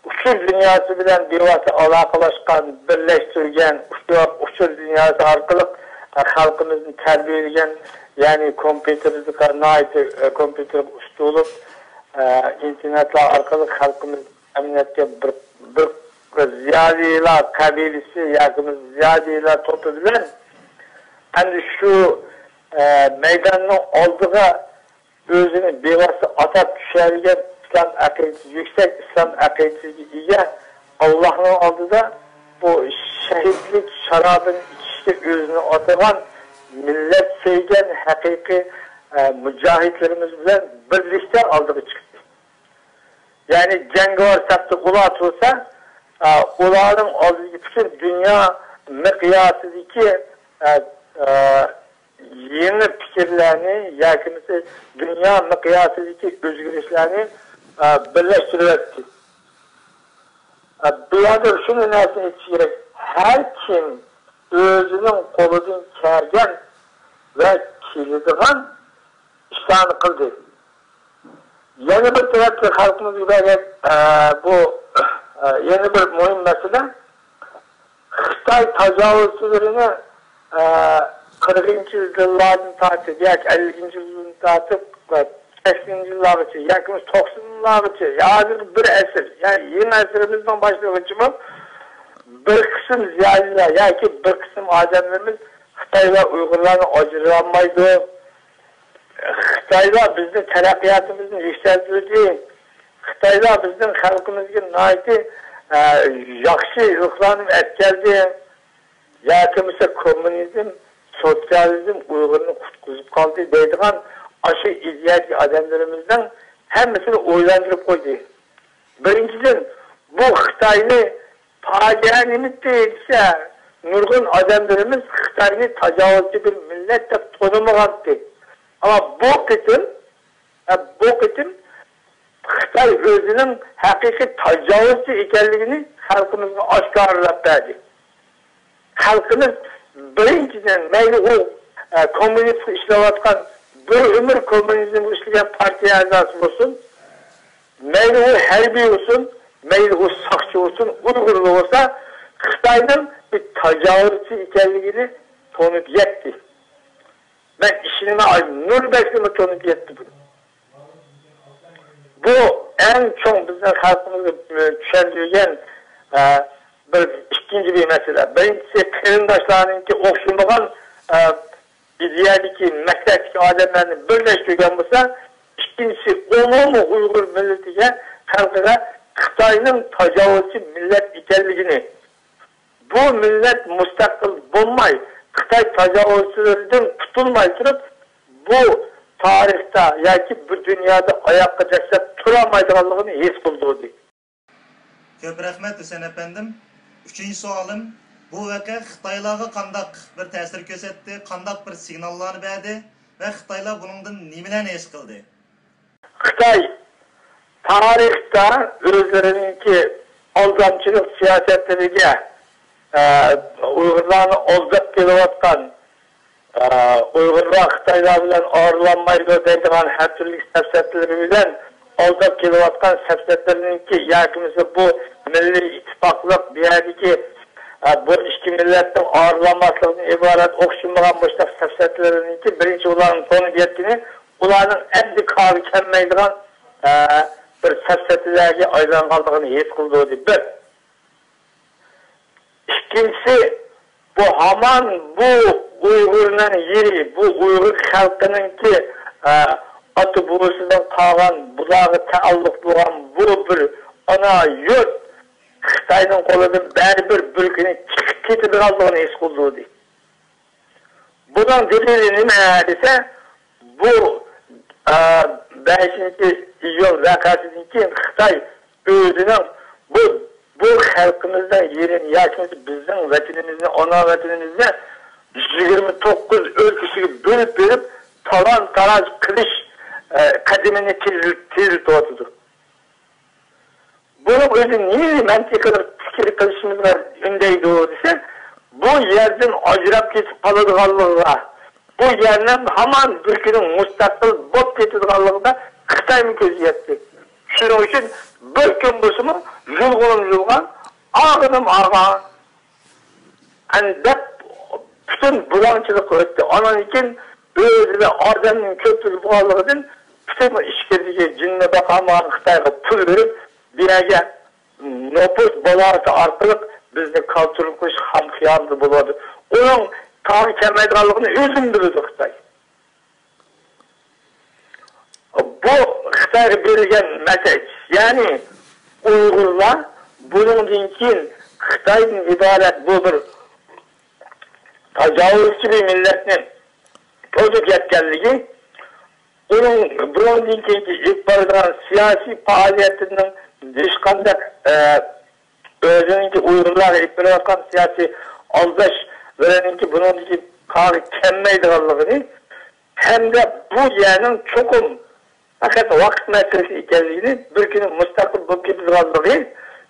ئۇچۇر دۇنياسى بىلەن بىۋاسىتە ئالاقىلاشقان، بىرلەشتۈرگەن، ئۇچۇر، ئۇچۇر دۇنياسى ئارقىلىق، ئە، خەلقىمىزنى تەربىيەلىگەن، يەنى كومپيۇتېرغا ناھايىتى، ئە، كومپيۇتېرغا ئۇستا بولۇپ، ئە، ئىنتېرنېتلار ئارقىلىق خەلقىمىز ئەمەلىيەتكە بىر، بىر، بىر زىيالىيلار قەبىلىسى ياكى بىر زىيالىيلار توپى بىلەن ئەمدى شۇ، ئە، مەيداننىڭ ئالدىغا ئۆزىنى بىۋاسىتە ئاتاپ چۈشەرگەن ئىسلام ئەقىدىسى، يۈكسەك ئىسلام ئەقىدىسىگە ئىگە، ئاللاھنىڭ ئالدىدا بۇ شەھىدلىك شارابىنى ئىچىشكە ئۆزىنى ئاتىغان، مىللەت سۆيگەن ھەقىقىي، ئە، مۇجاھىدلىرىمىز بىلەن بىرلىكتە ئالدىغا چىقتى. يەنى جەڭگىۋار سەپتە ئۇلار تۇرسا، ئە، ئۇلارنىڭ ئالدىدىكى پۈتۈن دۇنيا مىقياسىدىكى، ئە، ئە، يېڭى پىكىرلەرنى ياكى بولمىسا دۇنيا مىقياسىدىكى ئۆزگىرىشلەرنى، ئە، بىرلەشتۈرۈۋەتتى. ئە، بۇ يەردە شۇنى نەرسىنى ئېيتىش كېرەك، ھەر كىم ئۆزىنىڭ قولىدىن كەلگەن ۋە كېلىدىغان ئىشلارنى قىلدى. يەنە بىر تەرەپتىن خەلقىمىزگە بەرگەن، ئە، بۇ، ئە، يەنە بىر مۇھىم مەسىلە، خىتاي تاجاۋۇزچىلىرىنى، ئە، قىرىقىنچى يىللاردىن تارتىپ ياكى ئەللىكىنچى يىلدىن تارتىپ، ئە، سەكسىنىنچى يىللارغىچە ياكى توقسان يىللارغىچە، يا ھازىرقى بىر ئەسىر، يا يېڭى ئەسىرىمىزنىڭ باشلىنىشىغىچىمۇ بىر قىسىم زىيالىيلار ياكى بىر قىسىم ئادەملىرىمىز خىتايلار ئۇيغۇرلارنى ئاجرىيالمايدۇ. خىتايلار بىزنىڭ تەرەققىياتىمىزنى يۈكسەلتىۋېتىپ، خىتايلار بىزنىڭ خەلقىمىزگە ناھايىتى، ئە، ياخشى ئىلقىلارنى ئەتكەلدى. ياكى بولمىسا كوممۇنىزم، سوتسىيالىزم ئۇيغۇرنى قۇتقۇزۇپ قالدى دەيدىغان ئاشۇ ئىدىيەدىكى ئادەملىرىمىزنىڭ ھەممىسىنى ئويلاندۇرۇپ قويدى. بىرىنچىدىن، بۇ خىتاينى پاجىئە نېمىتى دېسە، نۇرغۇن ئادەملىرىمىز خىتاينى تاجاۋۇزچى بىر مىللەت دەپ تونۇمىغانتى. ئەمما بۇ قېتىم، بۇ قېتىم خىتاي ئۆزىنىڭ ھەقىقىي تاجاۋۇزچى ئىكەنلىكىنى خەلقىمىزغا ئاشكارىلاپ بەردى. خەلقىمىز بىرىنچىدىن، مەيلى ئۇ، ئە، كوممۇنىستقا ئىشلەۋاتقان، بىر ئۆمۈر كوممۇنىزمغا ئىشلىگەن پارتىيە ئەزاسى بولسۇن، مەيلى ئۇ ھەربىي بولسۇن، مەيلى ئۇ ساقچى بولسۇن، ئۇيغۇرلا بولسا، خىتاينىڭ بىر تاجاۋۇزچى ئىكەنلىكىنى تونۇپ يەتتى. مەن ئىشىنىمەن، ئاي، نۇر بەكرىمۇ تونۇپ يەتتى بۇنى. بۇ ئەڭ چوڭ بىزنىڭ خەلقىمىزگە، ئە، چۈشەندۈرگەن، ئە، بىر ئىككىنچى بىر مەسىلە. بىرىنچىسى، قېرىنداشلارنىڭكى ئوخشىمىغان، ئە، ئىدىيەدىكى، مەسلەكتىكى ئادەملەرنى بىرلەشتۈرگەن بولسا، ئىككىنچىسى، ئومۇمىي ئۇيغۇر مىللىتىگە، خەلقىگە خىتاينىڭ تاجاۋۇزچى مىللەت ئىكەنلىكىنى، بۇ مىللەت مۇستەقىل بولماي، خىتاي تاجاۋۇزچىلىرىدىن قۇتۇلماي تۇرۇپ، بۇ تارىختا ياكى بۇ دۇنيادا ئاياققا دەسسەپ تۇرالمايدىغانلىقىنى ھېس قىلدۇردى. كۆپ رەھمەت، ھۈسەن ئەپەندىم. ئۈچىنچى سوئالىم، بۇ ۋەقە خىتايلارغا قانداق بىر تەسىر كۆرسەتتى، قانداق بىر سىگناللارنى بەردى ۋە خىتايلار بۇنىڭدىن نېمىلەرنى ھېس قىلدى؟ خىتاي تارىختا ئۆزلىرىنىڭكى ئالدامچىلىق سىياسەتلىرىگە، ئە، ئۇيغۇرلارنى ئالداپ كېلىۋاتقان، ئە، ئۇيغۇرلار خىتايلار بىلەن ئارىلانمايدۇ دەيدىغان ھەر تۈرلۈك سەپسەتىلىرى بىلەن ئالداپ كېلىۋاتقان سەپسەتلىرىنىڭكى ياكى بولمىسا بۇ مىللىي ئىتتىپاقلىق، بۇ يەردىكى، ئە، بۇ ئىككى مىللەتنىڭ ئارىلانماسلىقىدىن ئىبارەت ئوخشىمىغان مۇشۇنداق سەپسەتىلىرىنىڭكى بىرىنچى ئۇلارنىڭ تونۇپ يەتكىنى، ئۇلارنىڭ ئەمدى كارى كەلمەيدىغان، ئە، بىر سەپسەتىلەرگە ئايلانغانلىقىنى ھېس قىلدۇردى. بىر. ئىككىنچىسى، بۇ ھامان بۇ ئۇيغۇرنىڭ يېرى، بۇ ئۇيغۇر خەلقىنىڭكى، ئە، ئاتا-بوۋىسىدىن قالغان، بۇلارغا تەئەللۇق بولغان بۇ بىر ئانا يۇرت خىتاينىڭ قولىدىن بەرىبىر بىر كۈنى چىقىپ كېتىدىغانلىقىنى ھېس قىلدۇردى. بۇنىڭ دەلىلى نېمە دېسە، بۇ، ئە، بەشىنچى ئىيۇل ۋەقەسىدىن كېيىن خىتاي ئۆزىنىڭ بۇ، بۇ خەلقىمىزنىڭ يېرىنى ياكى بولمىسا بىزنىڭ ۋەتىنىمىزنى، ئانا ۋەتىنىمىزنى يىگىرمە توققۇز ئۆلكىسىگە بۆلۈپ بېرىپ، تالان-تاراج قىلىش، ئە، قەدىمىنى تېزل-، تېزلىتىۋاتىدۇ. بۇنىڭ ئۆزى نېمىنى مەنتىقىي قىلىپ پىكىر قىلىشىمىزغا ئۈندەيدۇ دېسە، بۇ يەردىن ئاجراپ كېتىپ قالىدىغانلىقىغا، بۇ يەرنىڭ ھامان بىر كۈنى مۇستەقىل بولۇپ كېتىدىغانلىقىغا خىتايمۇ كۆزى يەتتى. شۇنىڭ ئۈچۈن بىر كۈن بولسىمۇ يۇلغۇنۇم يۇلغان، ئاغىنىم ئاغان، ئەندەپ پۈتۈن بۇلاڭچىلىققا ئۆتتى. ئانان كېيىن ئۆزىدە ئادەمنىڭ كۆپلۈكى بولغانلىقىدىن پۈتۈن ئىچكىرىدىكى جىننى باقالمىغان خىتايغا پۇل بېرىپ، بۇ يەرگە نوپۇس بالانسى ئارقىلىق بىزنى كالتۇرلۇق قىلىش خام خىيالىدا بولۇۋاتىدۇ. ئۇنىڭ تاغا كەلمەيدىغانلىقىنى ئۆزىمۇ بىلىدۇ خىتاي. بۇ خىتايغا بېرىلگەن مەسەج، يەنى ئۇيغۇرلار بۇنىڭدىن كېيىن خىتايدىن ئىبارەت بۇ بىر تاجاۋۇزچى بىر مىللەتنى توزۇپ يەتكەنلىكى، ئۇنىڭ بۇنىڭدىن كېيىنكى ئېلىپ بارىدىغان سىياسىي پائالىيەتلىرىنىڭ ھېچقانداق، ئە، ئۆزىنىڭكى ئۇيغۇرلارغا ئېلىپ بېرىۋاتقان سىياسىي ئالداشلىرىنىڭكى بۇنىڭدىكى قاغا كەلمەيدىغانلىقىنى ھەمدە بۇ يەرنىڭ چوقۇم پەقەت ۋاقىت مەسىلىسى ئىكەنلىكىنى، بىر كۈنى مۇستەقىل بولۇپ كېتىدىغانلىقى،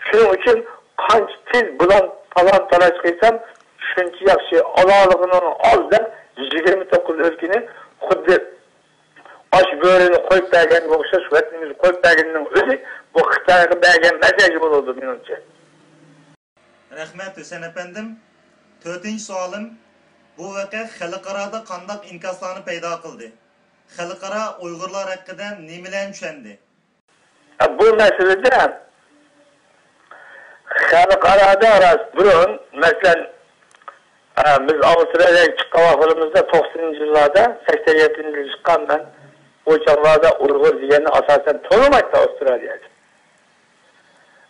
شۇنىڭ ئۈچۈن قانچە تېز بۇلان تالان-تاراج قىلسام، شۇنچە ياخشى. ئالالىغىنىڭ ئال دەپ، يىگىرمە توققۇز ئۆلكىنى خۇددى ئاچ بۆرىنى قويۇپ بەرگەنگە ئوخشاش ۋەتىنىمىزنى قويۇپ بەرگىنىنىڭ ئۆزى بۇ خىتايغا بەرگەن مەسەج بولىدۇ مېنىڭچە. رەھمەت، ھۈسەن ئەپەندىم. تۆتىنچى سوئالىم، بۇ ۋەقە خەلقئارادا قانداق ئىنكاسلارنى پەيدا قىلدى؟ خەلقئارا ئۇيغۇرلار ھەققىدە نېمىلەرنى چۈشەندى؟ بۇ مەسىلىدە خەلقئارادا راست بۇرۇن، مەسىلەن، ئە، بىز ئاۋسترالىيەگە چىققان ۋاقتىمىزدا، توقسىنىنچى يىللاردا، سەكسەن يەتتىنچى يىلى چىققان مەن، ئۇ چاغلاردا ئۇيغۇر دېگەننى ئاساسەن تونۇمايتتى ئاۋسترالىيەدە.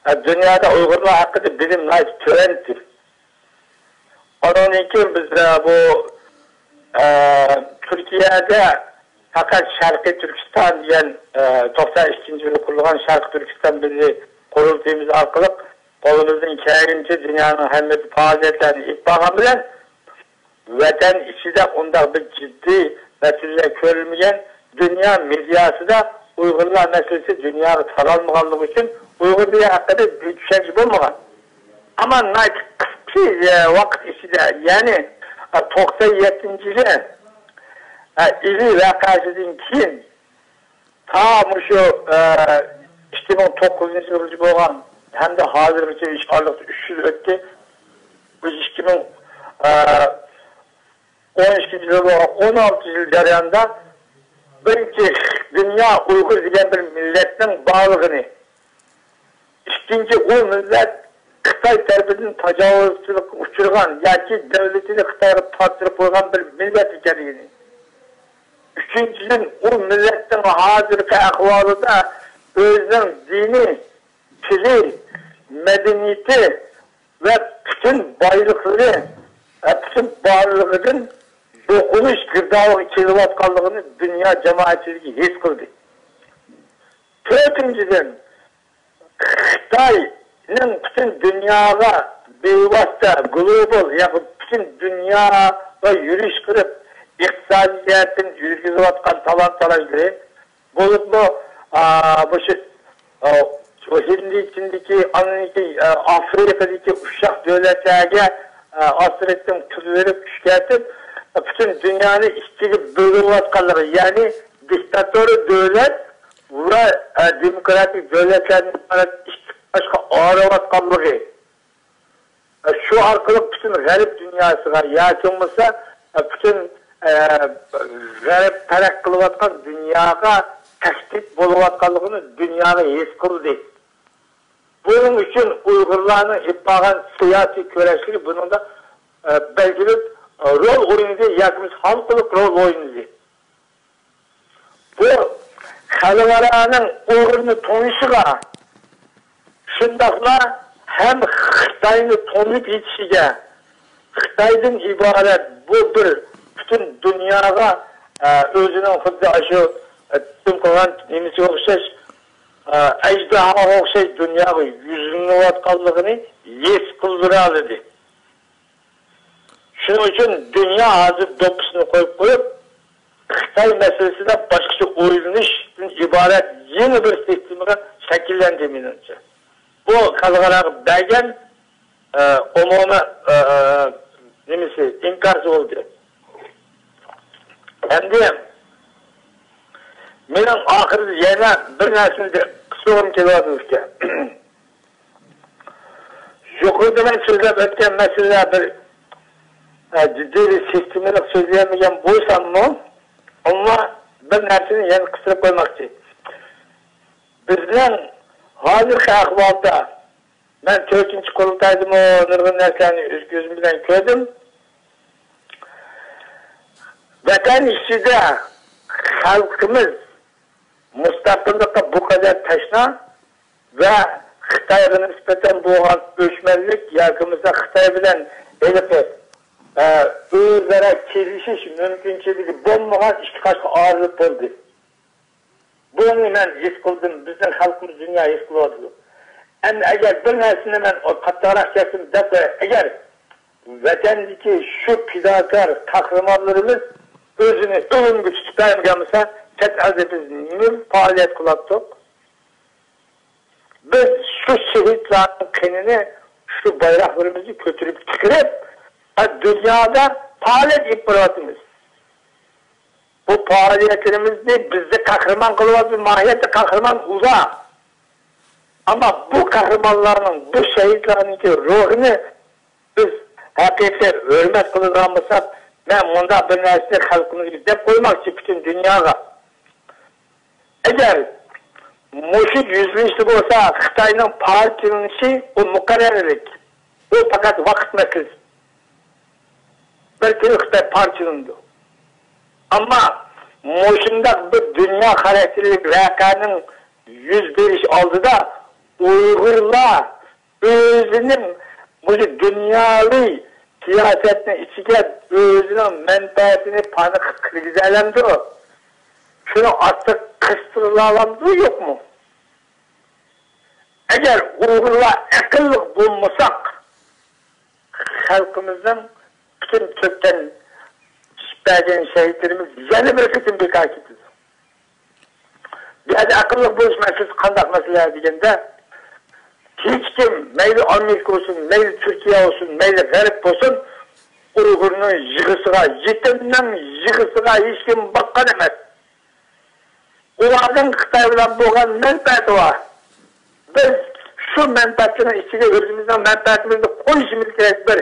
ئە، دۇنيادا ئۇيغۇرلار ھەققىدە بىلىم ناھايىتى تۆۋەن ئىدى. ئانىڭدىن كېيىن بىز، ئە، بۇ، ئە، تۈركىيەدە پەقەت شەرقىي تۈركىستان دېگەن، ئە، توقسان ئىككىنچى يىلى قۇرۇلغان شەرقىي تۈركىستان مىللىي قۇرۇلتىيىمىز ئارقىلىق قولىمىزدىن كەلگىنىچە دۇنيانىڭ ھەممە پائالىيەتلەرنى ئېلىپ بارغان بىلەن، ۋەتەن ئىچىدە ئۇنداق بىر جىددىي مەسىلىلەر كۆرۈلمىگەن، دۇنيا مېدىياسىدا ئۇيغۇرلار مەسىلىسى دۇنياغا تارالمىغانلىقى ئۈچۈن ئۇيغۇر دېگەن ھەققىدە بىر چۈشەنچە بولمىغان. ئەمما ناھايىتى قىسقا، ئە، ۋاقىت ئىچىدە، يەنى، ئە، توقسان يەتتىنچى يىلى، ئە، ئىلى ۋەقەسىدىن كېيىن، تا مۇشۇ، ئە، ئىككى مىڭ توققۇزىنچى يىلغىچە بولغان ھەمدە ھازىرغىچە ئىش ئارىلىقتا ئۈچ يىل ئۆتتى. بۇ ئىككى مىڭ، ئە، ئون ئىككىنچى يىلى بولغان ئون ئالتە يىل جەريانىدا، بىرىنچى، دۇنيا ئۇيغۇر دېگەن بىر مىللەتنىڭ بارلىقىنى، ئىككىنچى، ئۇ مىللەت خىتاي تەرىپىدىن تاجاۋۇزچىلىققا ئۇچرىغان ياكى دۆلىتىنى خىتايغا تاپشۇرۇپ قويغان بىر مىللەت ئىكەنلىكىنى، ئۈچىنچىدىن، ئۇ مىللەتنىڭ ھازىرقى ئەھۋالىدا ئۆزىنىڭ دىنى، تىلى، مەدەنىيىتى ۋە پۈتۈن بايلىقلىرى پۈتۈن بارلىقىدىن يوقىلىش گىردابىغا كېلىۋاتقانلىقىنى دۇنيا جامائەتچىلىكى ھېس قىلدى. تۆتىنچىدىن، خىتاينىڭ پۈتۈن دۇنياغا بىۋاسىتە گلوبال، يەنى پۈتۈن دۇنياغا يۈرۈش قىلىپ، ئىقتىسادىي جەھەتتىن يۈرگۈزۈۋاتقان تالان-تاراجلىرى، بولۇپمۇ، ئا، مۇشۇ، ئا، شۇ ھىندى چىندىكى، ئاندىن كېيىن، ئا، ئافرىقىدىكى ئۇششاق دۆلەتلەرگە، ئا، ئاستىرىدىن پۇل بېرىپ، كۈچەيتىپ، پۈتۈن دۇنيانى ئىككىگە بۆلۈۋاتقانلىقى، يەنى دىكتاتور دۆلەت ۋە، ئا، دېموكراتىك دۆلەتلەردىن ئىبارەت ئىككى قۇراشقا ئايرىۋاتقانلىقى. شۇ ئارقىلىق پۈتۈن غەرب دۇنياسىغا ياكى بولمىسا پۈتۈن، ئە، غەرب تەرەققىي قىلىۋاتقان دۇنياغا تەھدىت بولۇۋاتقانلىقىنى دۇنياغا ھېس قىلدى. بۇنىڭ ئۈچۈن ئۇيغۇرلارنىڭ ئېلىپ بارغان سىياسىي كۈرەشلىرى بۇنىڭدا، ئە، بەلگىلىك، ئە، رول ئوينىدى ياكى بولمىسا ھالقىلىق رول ئوينىدى. بۇ خەلقئارانىڭ ئۇيغۇرنى تونۇشىغا، شۇنداقلا ھەم خىتاينى تونۇپ يېتىشىگە، خىتايدىن ئىبارەت بۇ بىر پۈتۈن دۇنياغا، ئە، ئۆزىنىڭ خۇددى ئاشۇ، ئە، تۈزۈم قىلغان نېمىسىگە ئوخشاش، ئە، ئەجدىھاغا ئوخشاش دۇنياغا يۈزلىنىۋاتقانلىقىنى ھېس قىلدۇرالىدى. شۇنىڭ ئۈچۈن دۇنيا ھازىر دوپپىسىنى قويۇپ قويۇپ، خىتاي مەسىلىسىدە باشقىچە ئويلىنىشتىن ئىبارەت يېڭى بىر سىستېمىغا شەكىللەندى، مېنىڭچە. بۇ خەلقئاراغا بەرگەن، ئە، ئومۇمىي، ئە، نېمىسى، ئىنكاسى بولدى. ئەمدى مېنىڭ ئاخىرىدا يەنە بىر نەرسىنى قىلغۇم كېلىۋاتىدىكەن. يۇقىرىدا مەن سۆزلەپ ئۆتكەن مەسىلىلەر بىر، ئە، جىددىي بىر سىستېمىلىق سۆزلىيەلمىگەن بولساممۇ، ئەمما بىر نەرسىنى يەنە قىستۇرۇپ قويماقچى. بىزنىڭ ھازىرقى ئەھۋالدا، مەن تۆتىنچى قۇرۇلتايدىمۇ نۇرغۇن نەرسىلەرنى ئۆز كۆزۈم بىلەن كۆردۈم. ۋەتەن ئىچىدە خەلقىمىز مۇستەقىللىققا بۇ قەدەر تەشنا ۋە خىتايغا نىسبەتەن بولغان ئۆچمەنلىك ياكى بولمىسا خىتاي بىلەن ھېلىقى، ئە، ئۆزئارا كېلىشىش مۇمكىنچىلىكى بولمىغان ئىككى قاشقا ئايرىلىپ بولدى. بۇنى مەن ھېس قىلدىم، بىزنىڭ خەلقىمىز دۇنيا ھېس قىلىۋاتىدۇ. ئەمدى ئەگەر بىر نەرسىنى مەن قاتتىقراق چەكسەم دەپ قوياي، ئەگەر ۋەتەندىكى شۇ پىداكار قەھرىمانلىرىمىز ئۆزىنى ئۆلۈمگە تۇتۇپ بەرمىگەن بولسا، چەت ئەلدە بىز نېمە پائالىيەت قىلاتتۇق؟ بىز شۇ شېھىتلارنىڭ قېنىنى، شۇ بايراقلىرىمىزنى كۆتۈرۈپ چىقىرىپ، دۇنيادا پائالىيەت ئېلىپ بېرىۋاتىمىز. بۇ پائالىيەتلىرىمىزنى بىزنى قەھرىمان قىلىۋاتىدۇ، ماھىيەتتە قەھرىمان ئۇلار. ئەمما بۇ قەھرىمانلارنىڭ، بۇ شېھىتلارنىڭكى روھىنى بىز ھەقىقىي ھۆرمەت قىلىدىغان بولساق، مەن مۇنداق بىر نەرسىنى خەلقىمىزگە دەپ قويماقچى، پۈتۈن دۇنياغا. ئەگەر مۇشۇ يۈزلىنىشتە بولسا خىتاينىڭ پارچىلىنىشى ئۇ مۇقەررەرلىك، ئۇ پەقەت ۋاقىت مەسىلىسى. بىر كۈنى خىتاي پارچىلىنىدۇ. ئەمما مۇشۇنداق بىر دۇنيا خاراكتېرلىك ۋەقەنىڭ يۈز بېرىش ئالدىدا ئۇيغۇرلار ئۆزىنىڭ مۇشۇ دۇنياۋى سىياسەتنىڭ ئىچىگە ئۆزىنىڭ مەنپەئەتىنى پانىقىپ كىرگۈزەلەمدۇ؟ شۇنى ئارتۇق قىستۇرۇلالامدۇ، يوقمۇ؟ ئەگەر ئۇيغۇرلار ئەقىللىق بولمىساق، خەلقىمىزنىڭ پۈتۈن تۈركتىن چۈشۈپ بەرگەن شېھىتلىرىمىز يەنە بىر قېتىم بىكار كېتىدۇ. بۇ يەردە ئەقىللىق بولۇش مەسىلىسى قانداق مەسىلە دېگەندە، ھېچكىم، مەيلى ئامېرىكا بولسۇن، مەيلى تۈركىيە بولسۇن، مەيلى غەرب بولسۇن، ئۇيغۇرنىڭ يىغىسىغا، يېتىمنىڭ يىغىسىغا ھېچكىم باققان ئەمەس. ئۇلارنىڭ خىتاي بىلەن بولغان مەنپەئەتى بار. بىز شۇ مەنپەئەتلەرنىڭ ئىچىگە ئۆزىمىزنىڭ مەنپەئەتىمىزنى قويۇشىمىز كېرەك، بىر.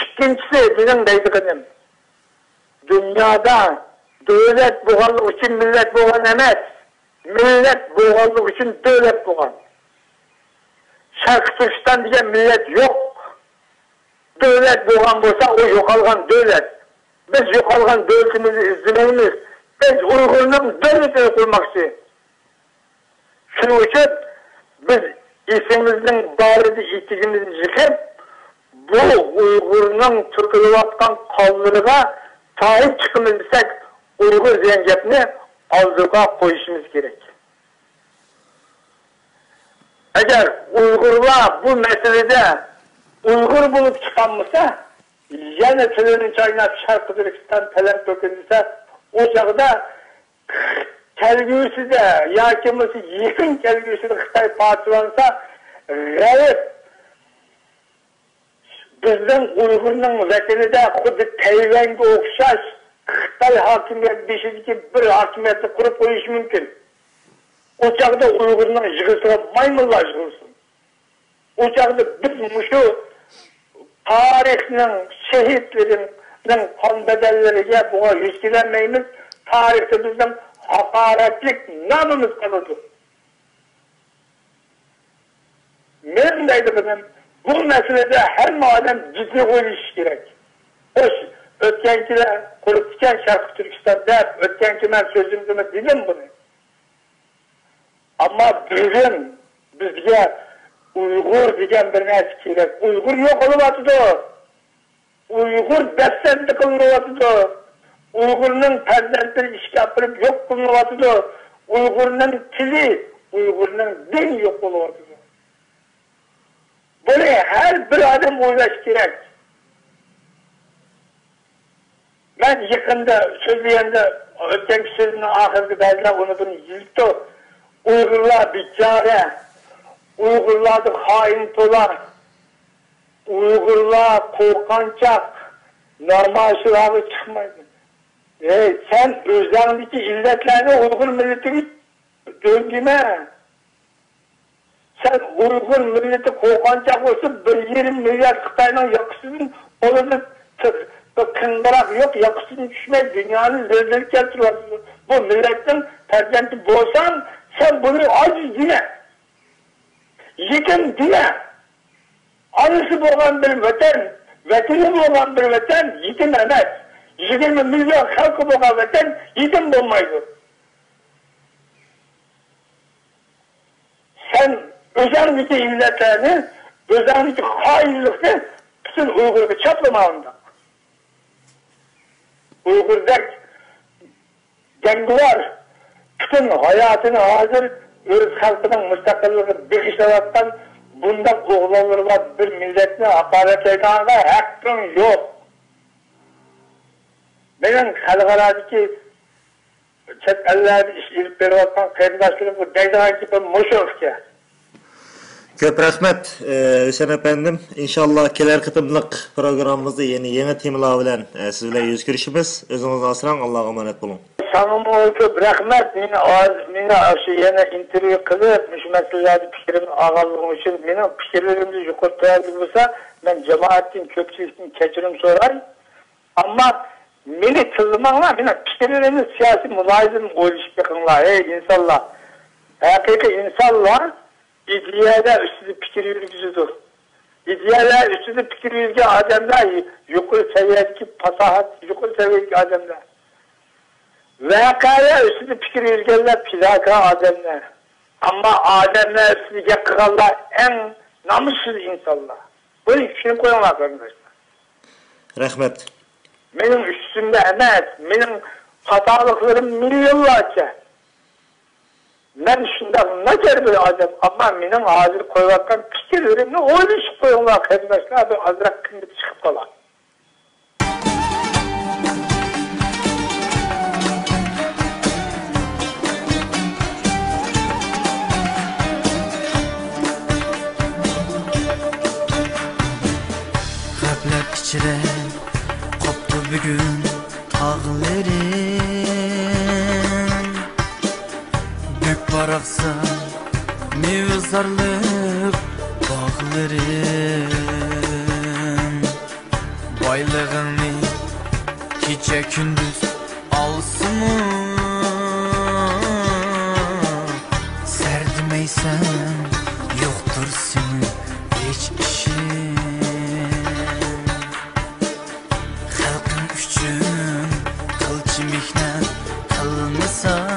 ئىككىنچىسى، مېنىڭ دەيدىغىنىم، دۇنيادا دۆلەت بولغانلىقى ئۈچۈن مىللەت بولغان ئەمەس، مىللەت بولغانلىقى ئۈچۈن دۆلەت بولغان. شەرقىي تۈركىستان دېگەن مىللەت يوق. دۆلەت بولغان بولسا، ئۇ يوقالغان دۆلەت. بىز يوقالغان دۆلىتىمىزنى ئىزدىمەيمىز. بىز ئۇيغۇرنىڭ دۆلىتىنى قۇرماقچى. شۇنىڭ ئۈچۈن بىز ئېسىمىزنىڭ بارىدا ئېتىكىمىزنى يىغىپ، بۇ ئۇيغۇرنىڭ تۆكۈلۈۋاتقان قانلىرىغا ساھىب چىقىمىز دېسەك، ئۇيغۇر دېگەن گەپنى ئالدىغا قويۇشىمىز كېرەك. ئەگەر ئۇيغۇرلار بۇ مەسىلىدە ئۇيغۇر بولۇپ چىقالمىسا، يەنە تىلىنى چايناپ شەرقىي تۈركىستان پەلەن تۆكۈن دېسە، ئۇ چاغدا كەلگۈسىدە ياكى بولمىسا يېقىن كەلگۈسىدە خىتاي پارچىلانسا، غەرب بىزنىڭ ئۇيغۇرنىڭ ۋەتىنىدە خۇددى تەيۋەنگە ئوخشاش خىتاي ھاكىمىيەت بېشىدىكى بىر ھاكىمىيەتنى قۇرۇپ قويۇشى مۇمكىن. ئۇ چاغدا ئۇيغۇرنىڭ يىغىسىغا مايمۇنلار يىغىلسۇن. ئۇ چاغدا بىز مۇشۇ تارىخنىڭ شېھىتلىرىنىڭ قان بەدەللىرىگە بۇغا يۈز كېلەلمەيمىز. تارىختا بىزنىڭ ھاقارەتلىك نامىمىز قالىدۇ. مېنىڭ دەيدىغىنىم، بۇ مەسىلىدە ھەممە ئادەم جىددىي ئويلىشىشى كېرەك. خوش، ئۆتكەنكىلەر قۇرۇپتىكەن شەرقىي تۈركىستان دەپ، ئۆتكەنكى مەن سۆزۈمدىمۇ دېدىم بۇنى. ئەمما بۈگۈن بىزگە ئۇيغۇر دېگەن بىر نەرسە كېرەك. ئۇيغۇر يوقىلىۋاتىدۇ. ئۇيغۇر دەپسەندە قىلىنىۋاتىدۇ. ئۇيغۇرنىڭ پەرزەنتلىرى ئىشكە ئاپىرىپ يوق قىلىنىۋاتىدۇ. ئۇيغۇرنىڭ تىلى، ئۇيغۇرنىڭ دىنى يوق بولۇۋاتىدۇ. بۇنى ھەر بىر ئادەم ئويلاشى كېرەك. مەن يېقىندا سۆزلىگەندە، ئۆتكەنكى سۆزۈمنىڭ ئاخىرىدا بەزىلەر ئۇنى بۇنى يېزىپتۇ. ئۇيغۇرلار بىچارە، ئۇيغۇرلاردا خائىن تولا، ئۇيغۇرلار قورقۇنچاق، نامايىشلارغا چىقمايدۇ. ئەي، سەن ئۆزۈڭدىكى ئىللەتلەرنى ئۇيغۇر مىللىتىگە دۆندۈرمە. سەن ئۇيغۇر مىللىتى قورقۇنچاق بولسا، بىر يېرىم مىليارد خىتاينىڭ ياقىسىدىن، قولىدا ت-، بىر قىڭغىراق يوق، ياقىسىدىن چۈشمەي دۇنيانى زىلزىلە كەلتۈرۈۋاتىدۇ. بۇ مىللەتنىڭ پەرزەنتى بولساڭ، سەن بۇنى ئاجىز دېمە. يېتىم دېمە. ئانىسى بولغان بىر ۋەتەن، ۋەتىنى بولغان بىر ۋەتەن يېتىم ئەمەس. يىگىرمە مىليون خەلقى بولغان ۋەتەن يېتىم بولمايدۇ. سەن ئۆزۈڭدىكى ئىللەتلەرنى، ئۆزۈڭدىكى خائىنلىقنى پۈتۈن ئۇيغۇرغا چاپلىما ئۇنداق. ئۇيغۇردەك جەڭگىۋار پۈتۈن ھاياتىنى ھازىر ئۆز خەلقىنىڭ مۇستەقىللىقىغا بېغىشلاۋاتقان بۇنداق ئوغلانلىرى بار بىر مىللەتنى ھاقارەتلەيدىغانغا ھەققىڭ يوق. مېنىڭ خەلقئارادىكى چەت ئەللەردە ئىش ئېلىپ بېرىۋاتقان قېرىنداشلىرىمغا دەيدىغان گېپىم مۇشۇ ئىكەن. كۆپ رەھمەت، ئى، ھۈسەن ئەپەندىم. ئىنشاللا كېلەر قېتىملىق پروگراممىمىزدا يەنە يېڭى تېمىلار بىلەن، ئى، سىز بىلەن يۈز كۆرۈشىمىز. ئۆزىڭىزنى ئاسراڭ، ئاللاغا ئامانەت بولۇڭ. ساڭىمۇ كۆپ رەھمەت. مېنى ھازىر، مېنى شۇ يەنە ئىنتېرۋيۇ قىلىپ، مۇشۇ مەسىلىلەردە پىكرىمنى ئالغانلىقىڭ ئۈچۈن. مېنىڭ پىكىرلىرىمدە يۇقىرى تۆۋەنلىك بولسا، مەن جامائەتتىن، كۆپچىلىكتىن كەچۈرۈم سوراي. ئەمما مېنى تىللىماڭلار، مېنىڭ پىكىرلىرىمنى سىياسىي مۇلاھىزىدىن ئويلىشىپ بېقىڭلار، ھەي ئىنسانلار. ھەقىقىي ئىنسانلار ئىدىيەلەر ئۈستىدە پىكىر يۈرگۈزىدۇ. ئىدىيەلەر ئۈستىدە پىكىر يۈرگەن ئادەملەر يۇقىرى سەۋىيەدىكى پاساھەت، يۇقىرى سەۋىيەدىكى ئادەملەر. ۋەقەلەر ئۈستىدە پىكىر يۈرگەنلەر پىداكار ئادەملەر. ئەمما ئادەملەر ئۈستىدە گەپ قىلغانلار ئەڭ نامۇسسىز ئىنسانلار. بۇنى چۈشىنىپ قويۇڭلار، قېرىنداشلار. رەھمەت. مېنىڭ ئۈستۈمدە ئەمەس، مېنىڭ خاتالىقلىرىم مىليونلارچە. مەن شۇنداق ناچار بىر ئادەم، ئەمما مېنىڭ ھازىر قويۇۋاتقان پىكىرلىرىمنى ئويلىشىپ قويۇڭلار، قېرىنداشلار، بىر ئازراق قىممىتى چىقىپ قالار. غەپلەت ئىچىدە قوپتۇ بۈگۈن تاغلىرىم، بۈك باراقسان مېۋە زارلىق باغلىرىم. بايلىقىڭنى كېچە كۈندۈز ئالسىمۇ، سەردىمەيسەن، يوقتۇر سېنىڭ ھېچ ئىشىڭ. خەلقىڭ ئۈچۈن قىلچە مېھنەت قىلمىساڭ،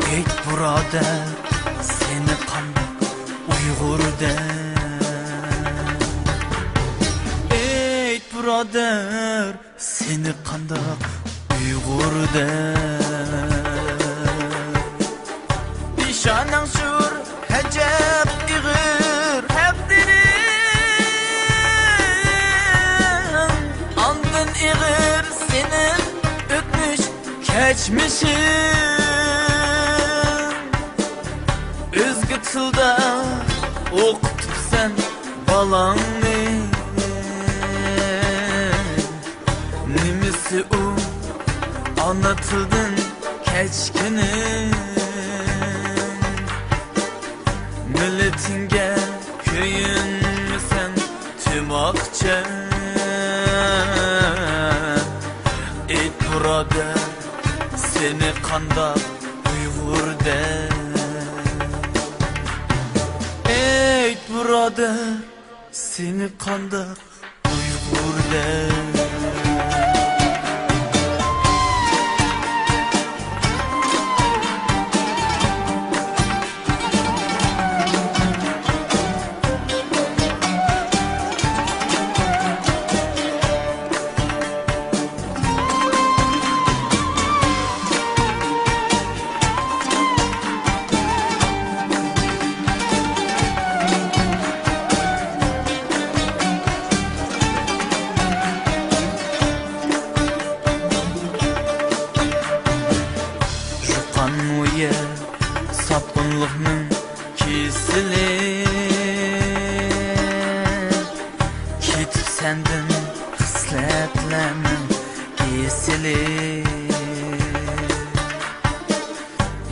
ئېيت بۇرادەر، سېنى قانداق ئۇيغۇر دەپ كەچمىشىم، ئۆزگە تىلدا ئوقۇتۇپسەن بالاڭنى. نېمىسى ئۇ ئانا تىلدىن كەچكىنىڭ؟ مىللىتىڭگە كۆيۈنمىسەڭ تۈماقچە. ئېيت، بۇرادەر، سېنى قانداق ئۇيغۇر دەر؟ ئېيت، بۇرادەر، سېنى قانداق ئۇيغۇر دەر؟ يۇققانمۇ يەر ساپقۇنلۇقنىڭ كېسىلى، كېتىپ سەندىن خىسلەتلەرنىڭ ئېسىلى.